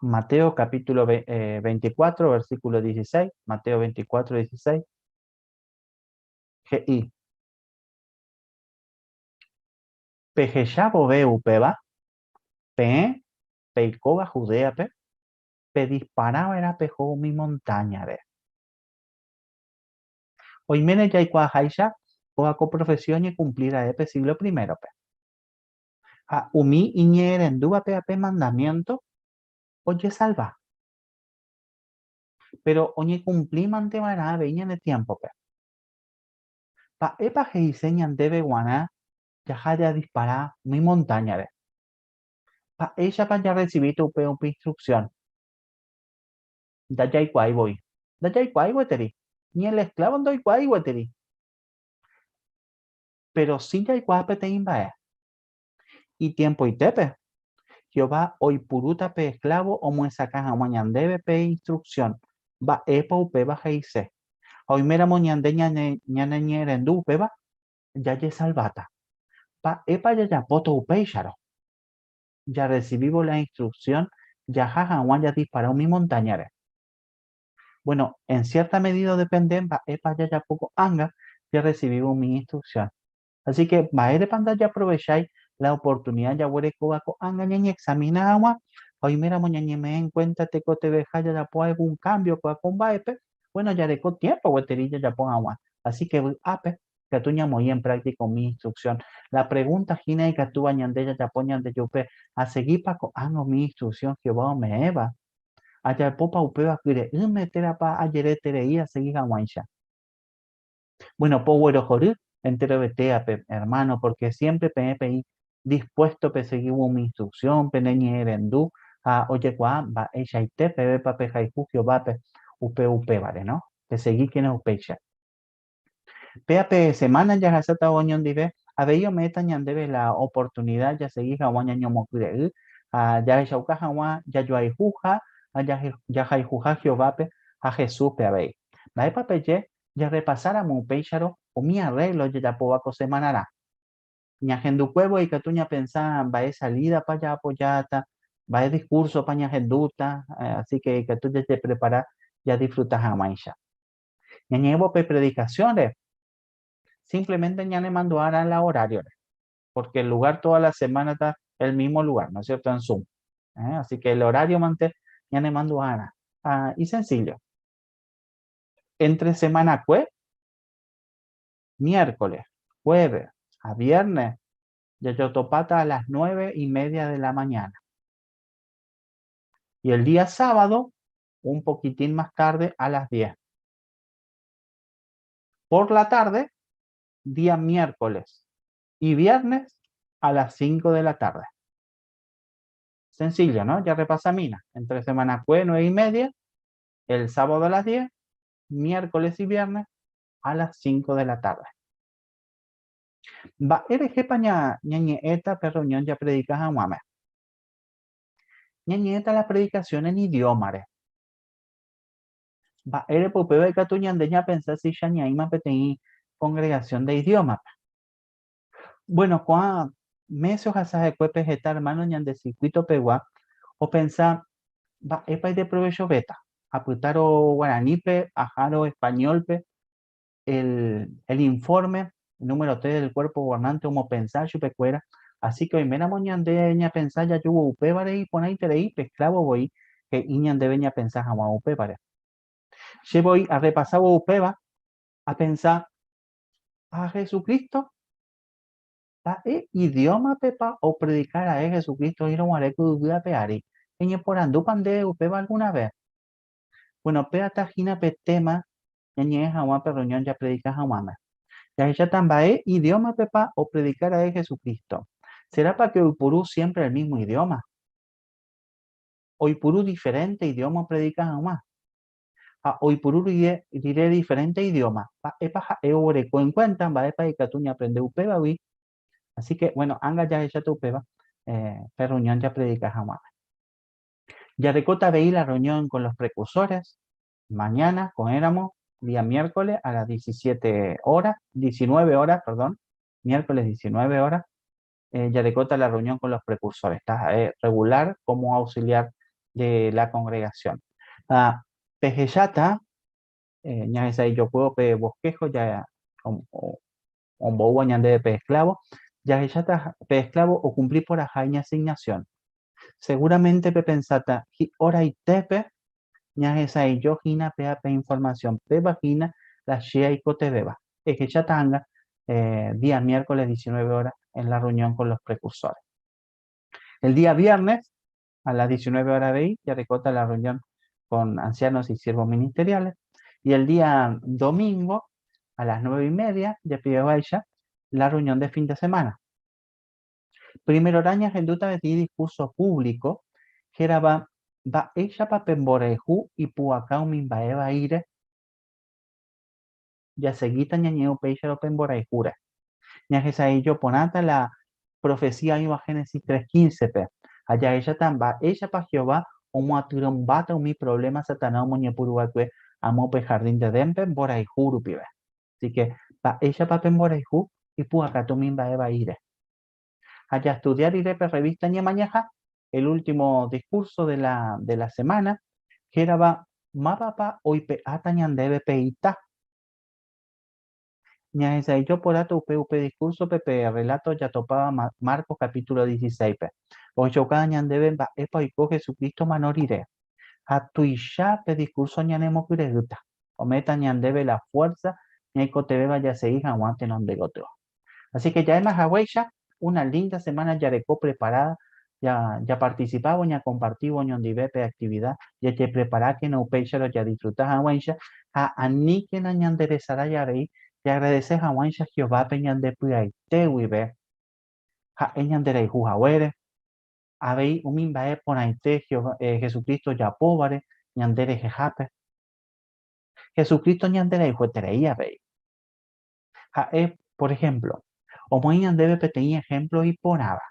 Mateo capítulo 24 versículo 16, Mateo 24, 16, he'i, Pehecha vove upéva, peẽ peikóva Judéape, pedispara va'erã peho umi montáñare. Oiméne jaikuaaháicha kóva ko profesía oñekumpli ra'e pe síglo primérope. Ha umi iñe'ẽrendúvape ape mandamiénto ojesalva. Péro oñekumplímante va'erã avei ñane tiémpope. Mba'épa he'ise ñandéve g̃uarã jaha jadispara umi montáñare? Mba'éichapa jarresivíta upe upe instruksión? Ndajaikuaái voi. Ndajaikuaái gueteri. Ni el esklávo ndoikuaái gueteri. Péro si jaikuaa peteĩ mba'e. Itiempoitépe, Jehová oipurúta pe esklávo omyesakã hag̃ua ñandéve pe instruksión, mba'épa upéva he'ise. Ha oiméramo ñande ñaneñe'ẽrendu upéva, jajesalváta. Mba'épa jajapóta upéicharõ? Jarresivívo la instruksión jaha hag̃ua jadispara umi montáñare. Bueno, en cierta medida odepende mba'épa jajapo ko'ág̃a jarresivívo umi instruksión. Así que, mba'érepa ndajaprovechái la oportunida jaguerekóva ko'ág̃a ñañeexamina hag̃ua ha oiméramo ñañeme'ẽ en cuenta tekotevẽha jajapo algún cambio ko'ã ko mba'épe? Bueno, jareko tiempo gueteri jajapo hag̃ua. Así que vy'ápe ikatu ñamoĩ en práctica umi instrucción. La pregunta hína ikatúva ñande jajapo ñandejupe, Asegípa ko'ág̃a umi instrucción Jehová ome'ẽva? Ajapópa upéva kyre'ỹme térãpa ajereterei asegi hag̃uáicha? Bueno, poguerohory enterovetéape, ermáno, pórke siémpre peẽ peĩ dispuésto pesegívo umi instruksión, peneñe'ẽrendu ha ojekuaa mba'eichaite pevépa pehayhu Jehovápe upe upévare, no? Pesegíkena upéicha. Péa pe semána jahasáta oñondive, avei ome'ẽta ñandéve la oportunida jasegi hag̃ua ñañomokyre'ỹ ha jahechauka hag̃ua jajoayhuha ha jahayhuha Jehovápe ha Jesúspe avei. Mba'épa peje jarrepasáramo upéicharõ umi arréglo jajapóva ko semanarã? Ñahendukuévo ikatu ñapensa mba'e salídapa jaapojáta, mba'e diskúrsopa ñahendúta, así ke ikatu jajeprepara jadisfruta hag̃uáicha. Ñañe'ẽvo pe predikasiónre, simplemente ñanemandu'arã la horáriore, porque el lugar toda la semana está el mismo lugar, ¿no es cierto? En Zoom. ¿Eh? Así que el horario mante ñanemandu'arã. Ah, y sencillo. Entre semana cue, miércoles, jueves a viernes, yajotopata a las 9:30 de la mañana. Y el día sábado, un poquitín más tarde, a las 10. Por la tarde, día miércoles y viernes a las 5 de la tarde. Sencillo, ¿no? Ya repasa mina. Entre semana cue, 9:30, el sábado a las 10, miércoles y viernes a las 5 de la tarde. Mba'érehepa ñañe'ẽta pe reunión japredika hag̃uáme? Ñañe'ẽta la predicación en idioma-re. Mba'érepa upéva ikatu ñande ñapensa si chañaĩma peteĩ congregación de idioma-pe? Bueno, ko'ã mése ohasa hekuépe heta hermano ñande circuito pegua opensa mba'épa ideprovechovéta, apytárõ guaranípe, ahárõ español-pe, el, el informe número 3 del cuerpo gobernante omopensa chupekuéra, así que oiméramo ñande ñapensa jajúvo upévare iporãiterei pe esclavo voi he'i ñandéve ñapensa hag̃ua upévare. Che voi arrepasávo upéva, apensa, ha Jesucristo? Mba'e idiómapepa opredika ra'e Jesucristo oĩrõ guare ko yvy ape ári? Eñeporandúpa nde upéva alguna vez? Bueno, péata hína pe tema ñañe'ẽ hag̃ua pe reunión japredika hag̃uáme. Jahecháta mba'e idiómapepa opredika ra'e Jesucristo. Serápa ke oipuru siémpre el mísmo idióma? Oipuru diferénte idióma opredika hag̃ua. Ha oipuru rire diferénte idióma, mba'épa ha'e oguereko enkuénta, mba'épa ikatu ñaaprende upévagui? Así ke, bueno, ág̃a jahecháta upéva pe reunión japredika hag̃uáme. Jarekóta avei la reunión con los precursores, mañana, ko'ẽramo, día miércoles a las 17 horas, 19 horas, perdón, miércoles 19 horas, eh, jarekóta la reunión con los precursores, está eh, regular como auxiliar de la congregación. Ah, pehecháta, eh, ñahesa'ỹijokuévo pe bosquejo, ya omboúva ñandéve pe esclavo, jahecháta pe esclavo ocumpli poraha iñasignación. Seguramente pepensáta, hi'oraitépe ñahesa'ỹijo hína péa pe información, péva hína la che aikotevéva. Ehecháta ág̃a día miércoles 19 horas en la reunión con los precursores. El día viernes a las 19 horas avei jarekóta la reunión con ancianos y siervos ministeriales. Y el día domingo a las 9:30 japivevaicha la reunión de fin de semana. Primerorã ñahendúta peteĩ discurso público hérava Mba'éichapa pe mborayhu ipu'aka umi mba'e vaíre? Jasegíta ñañe'ẽ upéicharõ pe mborayhúre. Ñahesa'ỹijo porãta la profesía oĩva Génesis 3:15-pe ha jahecháta mba'éichapa Jehová omoatyrõmbáta umi provléma Satanás omoñepyrũ va'ekue amo pe hardín de Edénpe mborayhu rupive. Así que, mba'éichapa pe mborayhu ipu'akatu umi mba'e vaíre? Ha jastudia rire pe revista Ñemañaha, el último discurso de la, de la semana, hérava Mávapa oipe'áta ñandéve pe ita? Ñahesa'ỹijo porãta upe upe discurso-pe pe relato jatopáva Marcos capítulo 16-pe, ohechaukáva ñandéve mba'épa oiko Jesucristo omano rire. Ha tuicha pe discurso ñanemokyre'ỹta. Ome'ẽta ñandéve la fuerza ñaikotevẽva jasegi hag̃ua tenonde gotyo. Así que ja'éma haguéicha, una linda semana jareko preparada japarticipávo, ñakompartívo oñondive pe actividad, jajepreparákena upéicharõ jadisfruta hag̃uáicha ha aníkena ñanderesarái avei jaagradese hag̃uáicha Jehovápe ñande py'aite guive ha'e ñanderayhu haguére, avei umi mba'e porãite Jehová, Jesucristo ojapóvare ñande rehehápe. Jesucristo ñanderayhueterei avei. Ha'e, por ejemplo, omoĩ ñandéve peteĩ ejemplo iporãva.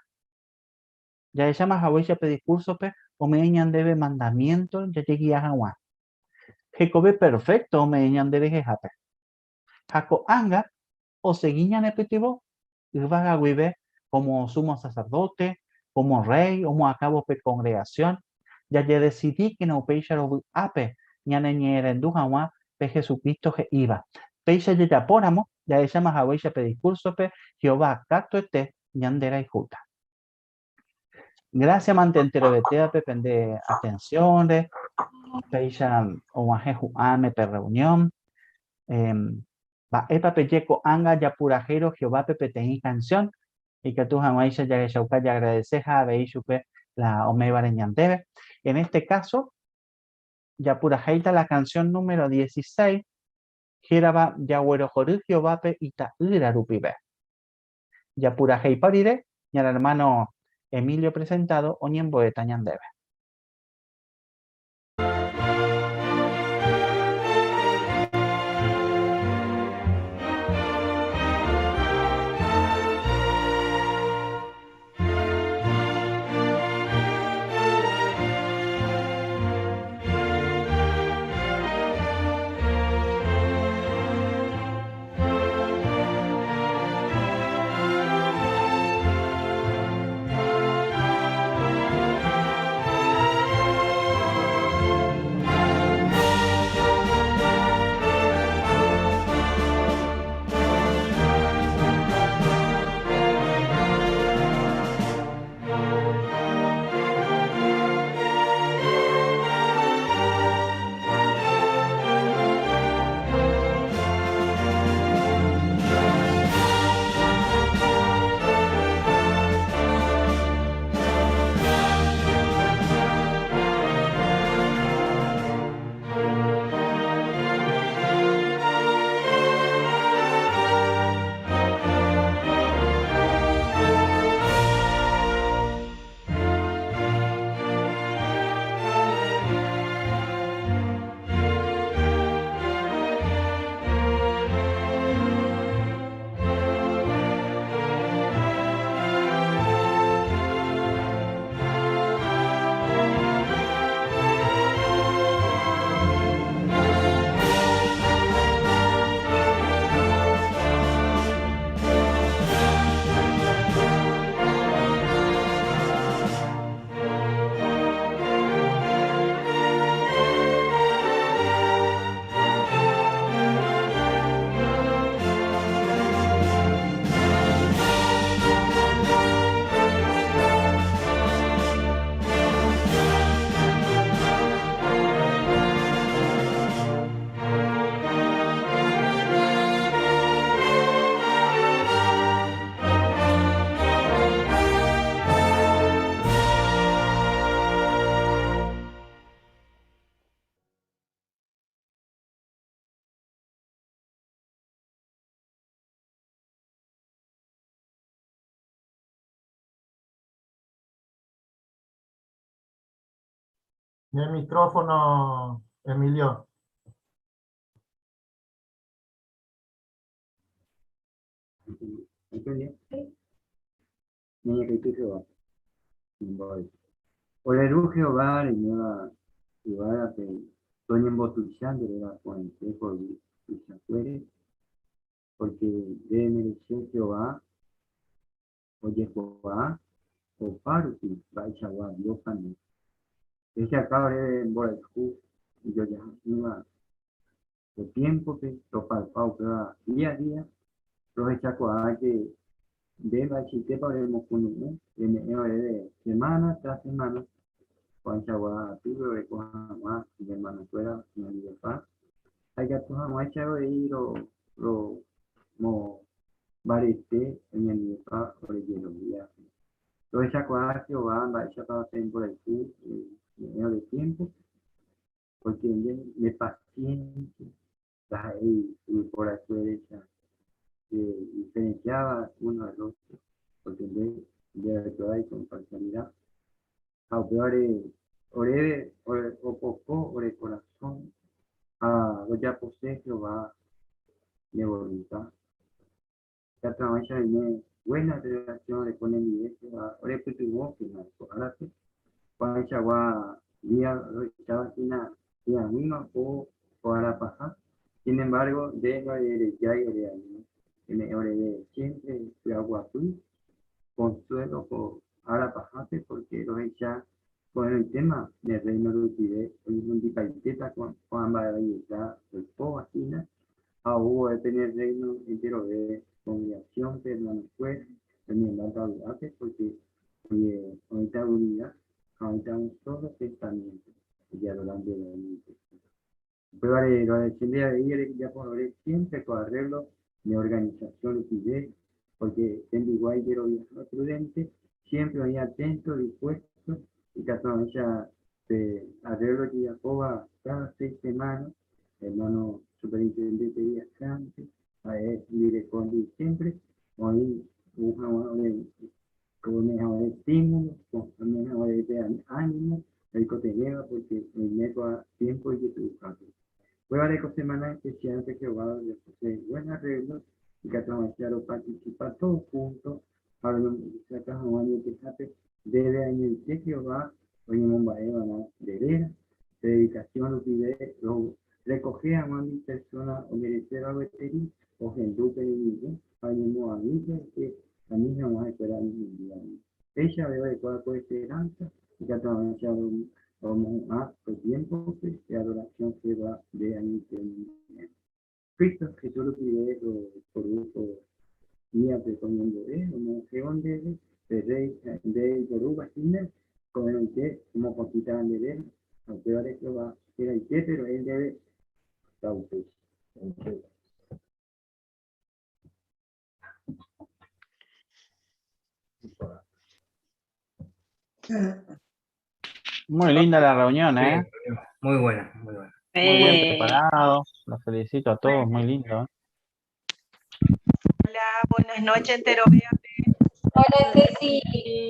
Jahecháma haguéicha pe discurso-pe ome'ẽ ñandéve mandamiento jajegia hag̃ua. Hekove perfecto ome'ẽ ñande rehehápe. Ha ko'ág̃a osegi ñanepytyvõ yvága guive como sumo sacerdote, como rey, omoakãvo pe congregación. Jajedesidíkena upéicharõ vy'ápe ñaneñe'ẽrendu hag̃ua pe Jesucristo he'íva. Péicha jajapóramo, jahecháma haguéicha pe discurso-pe, Jehová katuete ñanderayhúta. Gracias mante enterovetévape pende atención-re, péicha og̃uahẽ hu'ãme pe reunión. Mba'épa peje ko'ág̃a japurahéirõ Jehovápe peteĩ kansión, ikatu hag̃uáicha jahechauka jaagradeseha avei chupe la ome'ẽvare ñandéve? En este caso, japurahéita la canción número 16, hérava Jaguerohory Jehovápe Ita'ýra rupive. Japuraheipa rire, ñane ermáno Emilio Presentado oñembo'éta ñandéve. Ne micrófono, Emilio. Ore Ru Jehová reiméva yvágape toñembotuicha nde réra porãite ko yvy tuichakuére, pórke nde remerese Jehová ojekuaa opárupi mba'eichagua Diospa nde. Rehechauka oréve mborayhu ijojaha'ỹva ko tiémpope ropaypa upéva día a día, rohechakuaa ke nde mba'eichaitépa oremokunu'ũ reme'ẽ oréve semána tras semána ko'ãichagua atýpe oreko hag̃ua ñane ermanokuéra oñondivepa ha ikatu hag̃uáicha avei romombarete oñondivepa orejerovia. Rohechakuaa Jehová mba'éichapa pe mborayhu reme'ẽ ore tiémpope. Porque nde ne paciencia ndaha'éi yvyporakuérecha che diferenciáva uno del otro, porque nde nderayhuái con parcialidad. Ha upévare oréve opoko ore korasõ ha rojapose Jehová ne voluntad. Ikatu hag̃uáicha roime buena relación oreko nendive Jehová orepytyvõ hína ko árape. Ko'ãichagua día rohecháva hína hi'ag̃uíma oho ko ára paha. Sin embargo, nde ndorerejái ore año, eme'ẽ oreve siempre py'aguapy, consuelo ko ára pahápe porque rohecha ko'ẽrõitéma ne Rréino rupive oñehundipaitéta ko'ã mba'e vaieta oikóva hína Ha ou vove pene rréino enterove kongregasiónpe ermanokuéra oñembáta vy'ápe pórke oĩta unida ha oĩta un sólo pensamiénto ojeadoránte añoite. Upévare roagradese avei rejapohaguére siémpre ko arréglo ne organisasión rupive, pórke tembiguái jeroviaha prudénte siémpre oĩ aténto, dispuésto ikatu hag̃uáicha pe arréglo ojejapóva káda seis semána Hermano superintendente viajante, ha'e hembirekóndi siempre oĩ ou hag̃ua ore ome'ẽ hag̃ua estímulo, ome'ẽ hag̃ua pe ánimo oikotevẽva porque oime ko tiempo ijetu'uhápe. Upévare ko semana especial-pe Jehová ojapose buen arreglo ikatu hag̃uáicha roparticipa todos juntos ha roñombo'ysaka hag̃ua añetehápe ndéve añoite Jehová oñemomba'eva'erã nde réra, predikasión rupive rorekohe hag̃ua umi persóna omereséva gueteri ohendu pe ñe'ẽ ha oñemoag̃ui hese ani hag̃ua ha'ekuéra oñehendu avei. Péicha avei oreko va'ekue esperánsa ikatu hag̃uáicha romohu'ã ko tiémpope pe adorasión Jehová nde añoite oñeme'ẽva. Cristo Jesús rupive roiporu ko día-pe ko ñembo'e omohẽvo ndéve pe Rréi ha nde eiporúva hína ko'ẽrõite omopotĩtava nde réra, ha upévare Jehová heraitépe ro'e ndéve taupéicha. Muy linda la reunión, ¿eh? Muy buena, muy buena. Muy bien preparado. Los felicito a todos, muy lindo. ¿eh? Hola, buenas noches, entero. Hola, Ceci.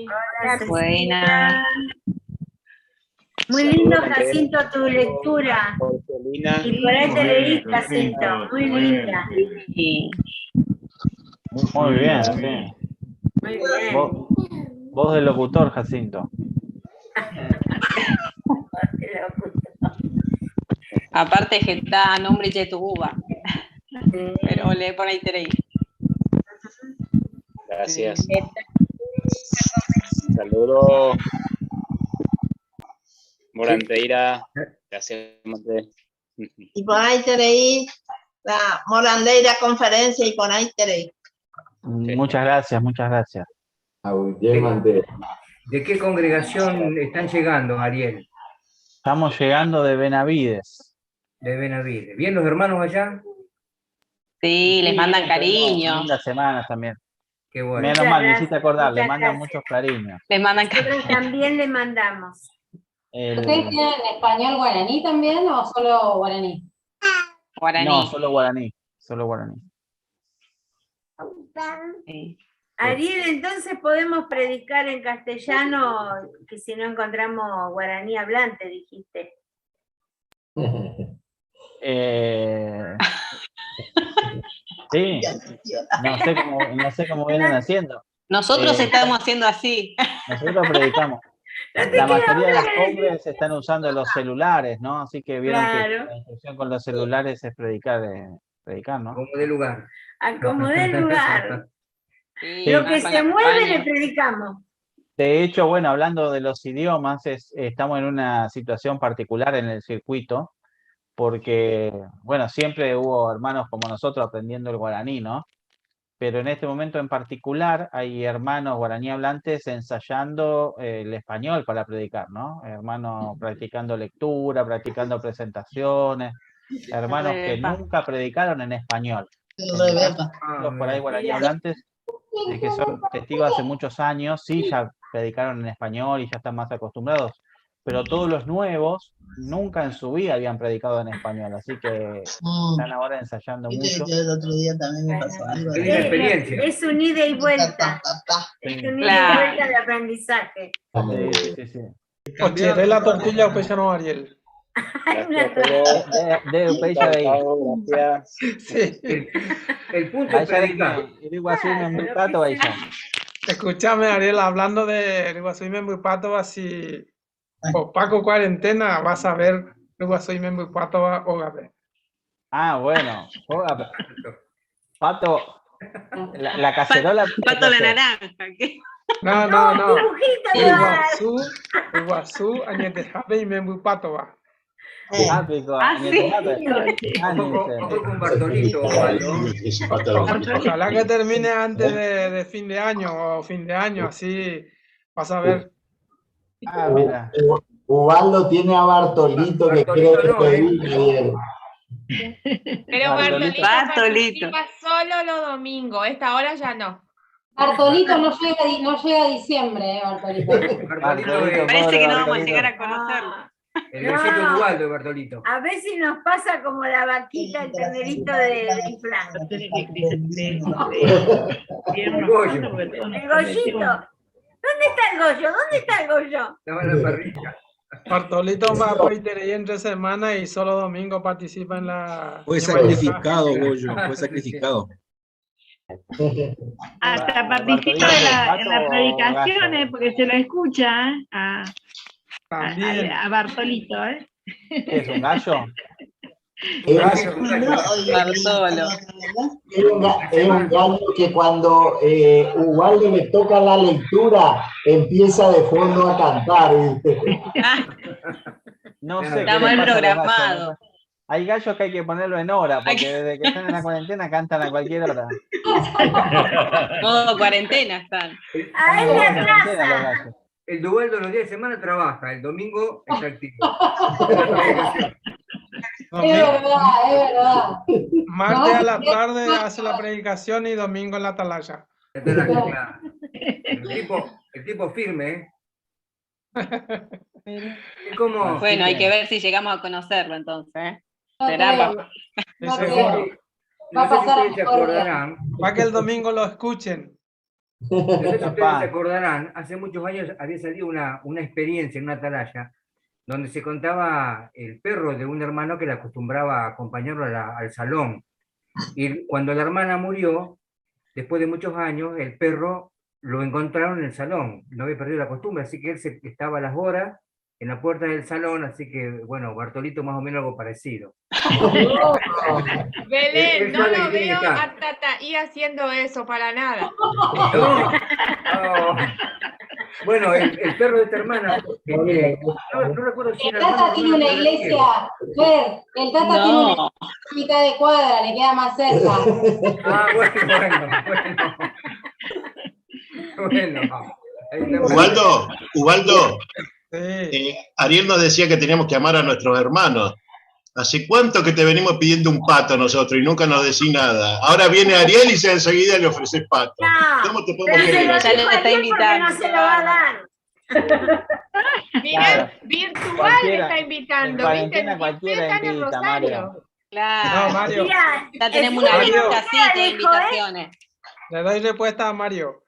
Hola, Ceci. Buenas. Muy lindo, Jacinto, tu lectura. Y por ahí te leí, Jacinto. Muy linda. Muy bien, sí. Muy bien. Vos, voz de locutor, Jacinto. Aparte que está nombre Yetububa. Pero lee por ahí te leí. Gracias. Saludos. Morandeira. Gracias, Monte. Y por ahí te leí la Morandeira conferencia y por ahí te leí. Muchas gracias, muchas gracias. ¿De qué congregación están llegando, Ariel? Estamos llegando de Benavides. De Benavides. ¿Bien los hermanos allá? Sí, les mandan cariño. Lindas semanas también. Qué bueno. Menos Muchas mal, me gracias, hiciste acordar, le muchas mandan gracias. muchos cariños. Les mandan Nosotros cariño. también le mandamos. El- ¿Ustedes tienen español guaraní también o solo guaraní? Guaraní. No, solo guaraní, solo guaraní. Sí. Ariel, entonces podemos predicar en castellano, que si no encontramos guaraní hablante, dijiste. Sí, no sé cómo vienen haciendo. Nosotros estamos haciendo así. Nosotros predicamos. No te La queda mayoría de otra los que decir. hombres están usando los celulares, ¿no? Así que vieron que Claro. la instrucción con los celulares es predicar, ¿no? Como de lugar. A como dé lugar. Sí, Lo que más con se la mueve le campaña. predicamos. De hecho, bueno, hablando de los idiomas, estamos en una situación particular en el circuito, porque, bueno, siempre hubo hermanos como nosotros aprendiendo el guaraní, ¿no? Pero en este momento en particular hay hermanos guaraní hablantes ensayando el español para predicar, ¿no? Hermanos practicando lectura, practicando presentaciones, hermanos que Repa. nunca predicaron en español. El En el rebepa. caso de los por ahí guaraní hablantes, de que son testigos hace muchos años, sí, ya predicaron en español y ya están más acostumbrados, pero todos los nuevos nunca en su vida habían predicado en español, así que están ahora ensayando Viste que mucho. yo el otro día también me pasó algo. Es una experiencia. Es un ida y vuelta. Es un ida y Claro. vuelta de aprendizaje. Sí. Oye, la tortilla o no, Ariel. Una Gracias, Pedro. De upéicha de ahí. Gracias. Sí. El punto es Vaya predicar. de Iguazú, Membucato, vaya. Escúchame, Ariel, hablando de Iguazú y Membupato, si o Paco cuarentena, vas a ver Iguazú y Membupato o Gabe. Ah, bueno. Joga, Pato, la cacerola. Pato la naranja. ¿qué? No, no, no. Dibujito le va a dar. Iguazú, Iguazú, Añetejabe y Membupato va. Ah, pico, Ah, sí. Añetejabe. Ah, Ojo ni ojo con Bartolito, Osvaldo. Ese pato. Ojalá que termine antes de fin de año o fin de año, así vas a ver. Ah, mira. Ubaldo tiene a Bartolito que Bartolito quiere no, ¿eh? despedir, Ariel. Pero Bartolito. Bartolito Bartolito. participa solo los domingos, esta hora ya no. Bartolito no llega, no llega a diciembre, Bartolito. Bartolito Bartolito, es Parece pobre que no vamos a Bartolito. llegar a conocerlo. Ah, el gallito No. de Ubaldo, Bartolito. A ver si nos pasa como la vaquita, el ternerito de Infran. El Goyo. El Goyito. ¿Dónde está el Goyo? ¿Dónde está el Goyo? Estaba en la parrilla. Bartolito va a ir entre semana y solo domingo participa en la. Fue sacrificado, Goyo, fue sacrificado. Hasta Bartolito, participa de la, en ¿pato las o predicaciones, gallo? porque se lo escucha ¿eh? También. a Bartolito, ¿eh? ¿Qué es un gallo? Es Un gallo, un gallo. Bartolo. es un gallo que cuando Ubaldo le toca la lectura, empieza de fondo a cantar. ¿viste? No sé Está qué Está le mal pasa a los gallos. programado. Hay gallos que hay que ponerlo en hora, porque desde que están en la cuarentena cantan a cualquier hora. Modo cuarentena están. A él le Modo cuarentena los atrasa. gallos. El Duvaldo los días de semana trabaja, el domingo está activo. La predicación. Es Domingo, verdad, es verdad. martes a la No, tarde hace la predicación y domingo en la atalaya. La atalaya, claro. El tipo firme, ¿eh? Es como. Así Bueno, hay que que, ver si llegamos a conocerlo entonces. ¿eh? No Será creo, pa- Sí, no seguro. creo. Va No a sé si pasar a ustedes se mejor vida. acordarán, Va que el domingo lo escuchen. no sé si ustedes se papá, acordarán, hace muchos años había salido una experiencia en una atalaya donde se contaba el perro de un hermano que le acostumbraba a acompañarlo al salón. Y cuando la hermana murió, después de muchos años, el perro lo encontraron en el salón, no había perdido la costumbre, así que él estaba a las horas en la puerta del salón, así que, bueno, Bartolito más o menos algo parecido. Él, Belén, él no sabe lo que tiene que veo estar. a Tataí haciendo eso para nada. No, no. Bueno, el perro de esta hermana, no recuerdo si El era hermano Tata o tiene hermana, una pero era ciego. iglesia, Fer, el Tata tiene una No. iglesia a mitad de cuadra, le queda más cerca. Ah, bueno, bueno, bueno. Bueno, ahí estamos. Ubaldo, Ubaldo, Sí. Ariel nos decía que teníamos que amar a nuestros hermanos. ¿Hace cuánto que te venimos pidiendo un pato nosotros y nunca nos decís nada? Ahora viene Ariel y enseguida le ofreces pato. No, ¿Cómo te podemos pero se querer lo así? Ya dijo lo está Ariel porque no invitando, se qué lo va a bárbaro. dar. Mira, Claro, virtual está cualquiera, en invitando, ¿viste? cuarentena Ni usted cualquiera está en el invita, Mario. Rosario. No, Claro. Mario. Mira, Ya tenemos una Mario. lista así, cualquiera toda de dijo, ¿eh? invitaciones. Le doy respuesta a Mario.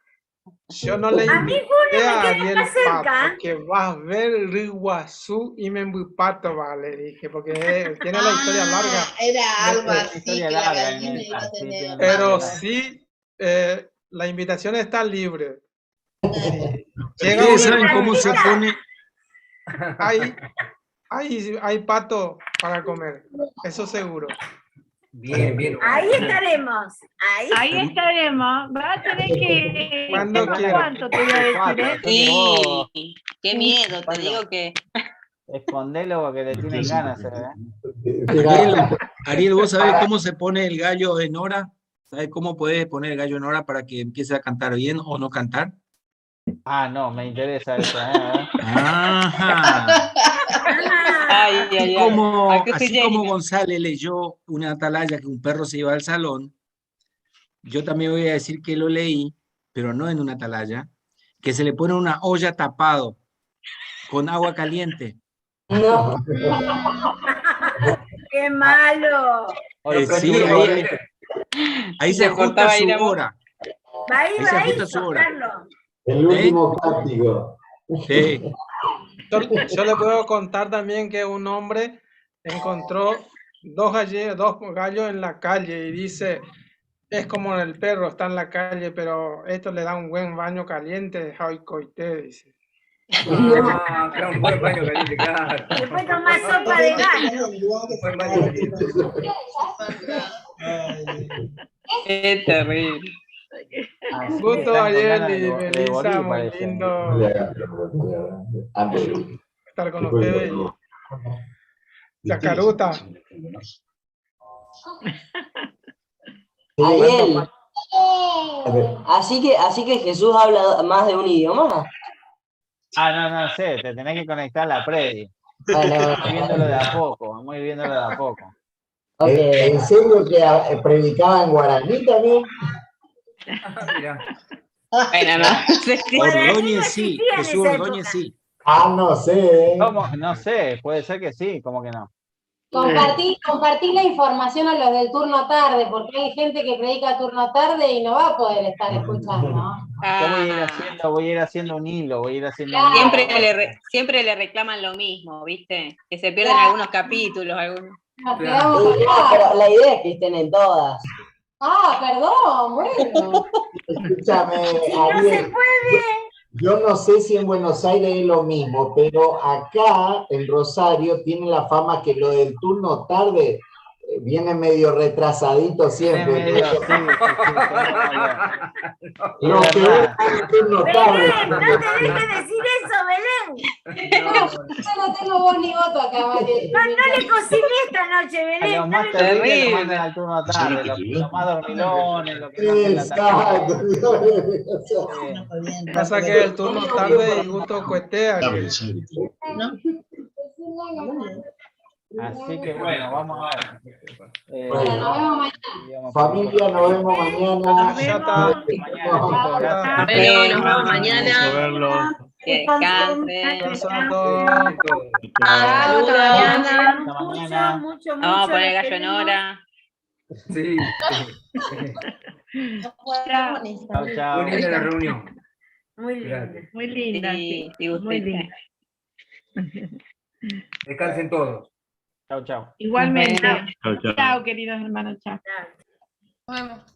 Yo no le A mí invité Julio me a queda Ariel más cerca. Pato, que vas a ver Riguazú y Membypato, va, le dije, porque él tiene la historia larga. Ah, era algo Una así historia que la larga, gallina iba a sí, tener. tiene una Pero historia larga. sí, la invitación está libre. Si llega ¿Ustedes un saben hermano, cómo se pone? hay, hay pato para comer, eso seguro. Bien, bien. Ahí estaremos. Ahí. Ahí estaremos. Va a tener que. Cuando ¿Cuánto quiera. te voy a decir, eh? Sí, qué miedo, te digo que. Escondelo porque le tienen ganas, ¿eh? Ariel, Ariel, ¿vos sabés cómo se pone el gallo en hora? ¿Sabés cómo podés poner el gallo en hora para que empiece a cantar bien o no cantar? Ah, no, me interesa eso, ¿eh? A ver. Ajá. Ay, Así ay, ay. como, ¿A qué así se como llega? González leyó una atalaya que un perro se iba al salón, yo también voy a decir que lo leí, pero no en una atalaya, que se le pone una olla tapado con agua caliente. No. ¡Qué malo! Sí, ahí, ahí se Le ajusta cortaba su ir a vos. hora. Va ahí, Ahí se va ahí, ajusta su hora. Carlos. El último castigo. Sí. Yo le puedo contar también que un hombre encontró dos gallos en la calle y dice, es como el perro, está en la calle, pero esto le da un buen baño caliente, Jaicoité, dice. Ah, claro, un buen baño caliente, claro. Después tomás sopa de gallo. Un buen baño caliente. Qué terrible. Así que Gusto, están con Ariel ganas de y de Melissa, morir, muy parece. lindo estar con ustedes. Chacaruta. Ariel, así que Jesús habla más de un idioma. Ah, no, no sé, te tenés que conectar a la predi. Bueno, Vamos viéndolo de a poco, vamos a ir viéndolo de a poco. ok. ¿En serio que predicaba en guaraní también? Ah, mira. Bueno, no sé si. Guaraní no Ordóñez sí, existía en Jesús esa Ordóñez época. sí. Ah, no sé. ¿eh? ¿Cómo? No sé, puede ser que sí, como que no. Compartí la información a los del turno tarde, porque hay gente que predica turno tarde y no va a poder estar escuchando. Yo voy a ir Ah, haciendo, voy a ir haciendo un hilo, voy a ir haciendo un hilo. siempre siempre le reclaman lo mismo, ¿viste? Que se pierden Claro. algunos capítulos, algunos. Nos Claro. quedamos Sí, no, acá. pero la idea es que estén en todas. Ah, perdón, bueno. Escúchame, Si no se Ariel, puede. yo no sé si en Buenos Aires es lo mismo, pero acá en Rosario tiene la fama que lo del turno tarde viene medio retrasadito Viene siempre. medio, Entonces, sí, sí, sí, tenemos lo- los Es que verdad. van al turno tarde. Belén, no te dejes decir eso, Belén. No, yo no tengo voz ni voto acá, Vale. No, no le cociné esta noche, A Belén. los No más le terribles los mandan Terrible. al turno tarde, los más dormilones, los que no hacen la tarea. Exacto. Sí. Pasa que el turno tarde y gusto cuetea, Ariel. Así que bueno, vamos a ver. Bueno, nos vemos mañana. Digamos, por Familia, nos vemos mañana. Ya está. mañana, chicos, gracias. Bueno, nos vemos mañana. Que Descansen. descansen. Besos a todos. Chao, hasta Saludos. mañana. Hasta Mucho, mañana. mucho, Vamos a mucho. poner Los gallo en queremos. hora. Sí. Chao. Chau, chau. Muy linda la reunión. Muy linda. Gracias. Muy linda, sí. Sí, sí, Muy gustita. linda. Descansen todos. Chau, chau. Igualmente. Nos Chau, chau. Chao, queridos hermanos. Chao. Chao. Nos vemos.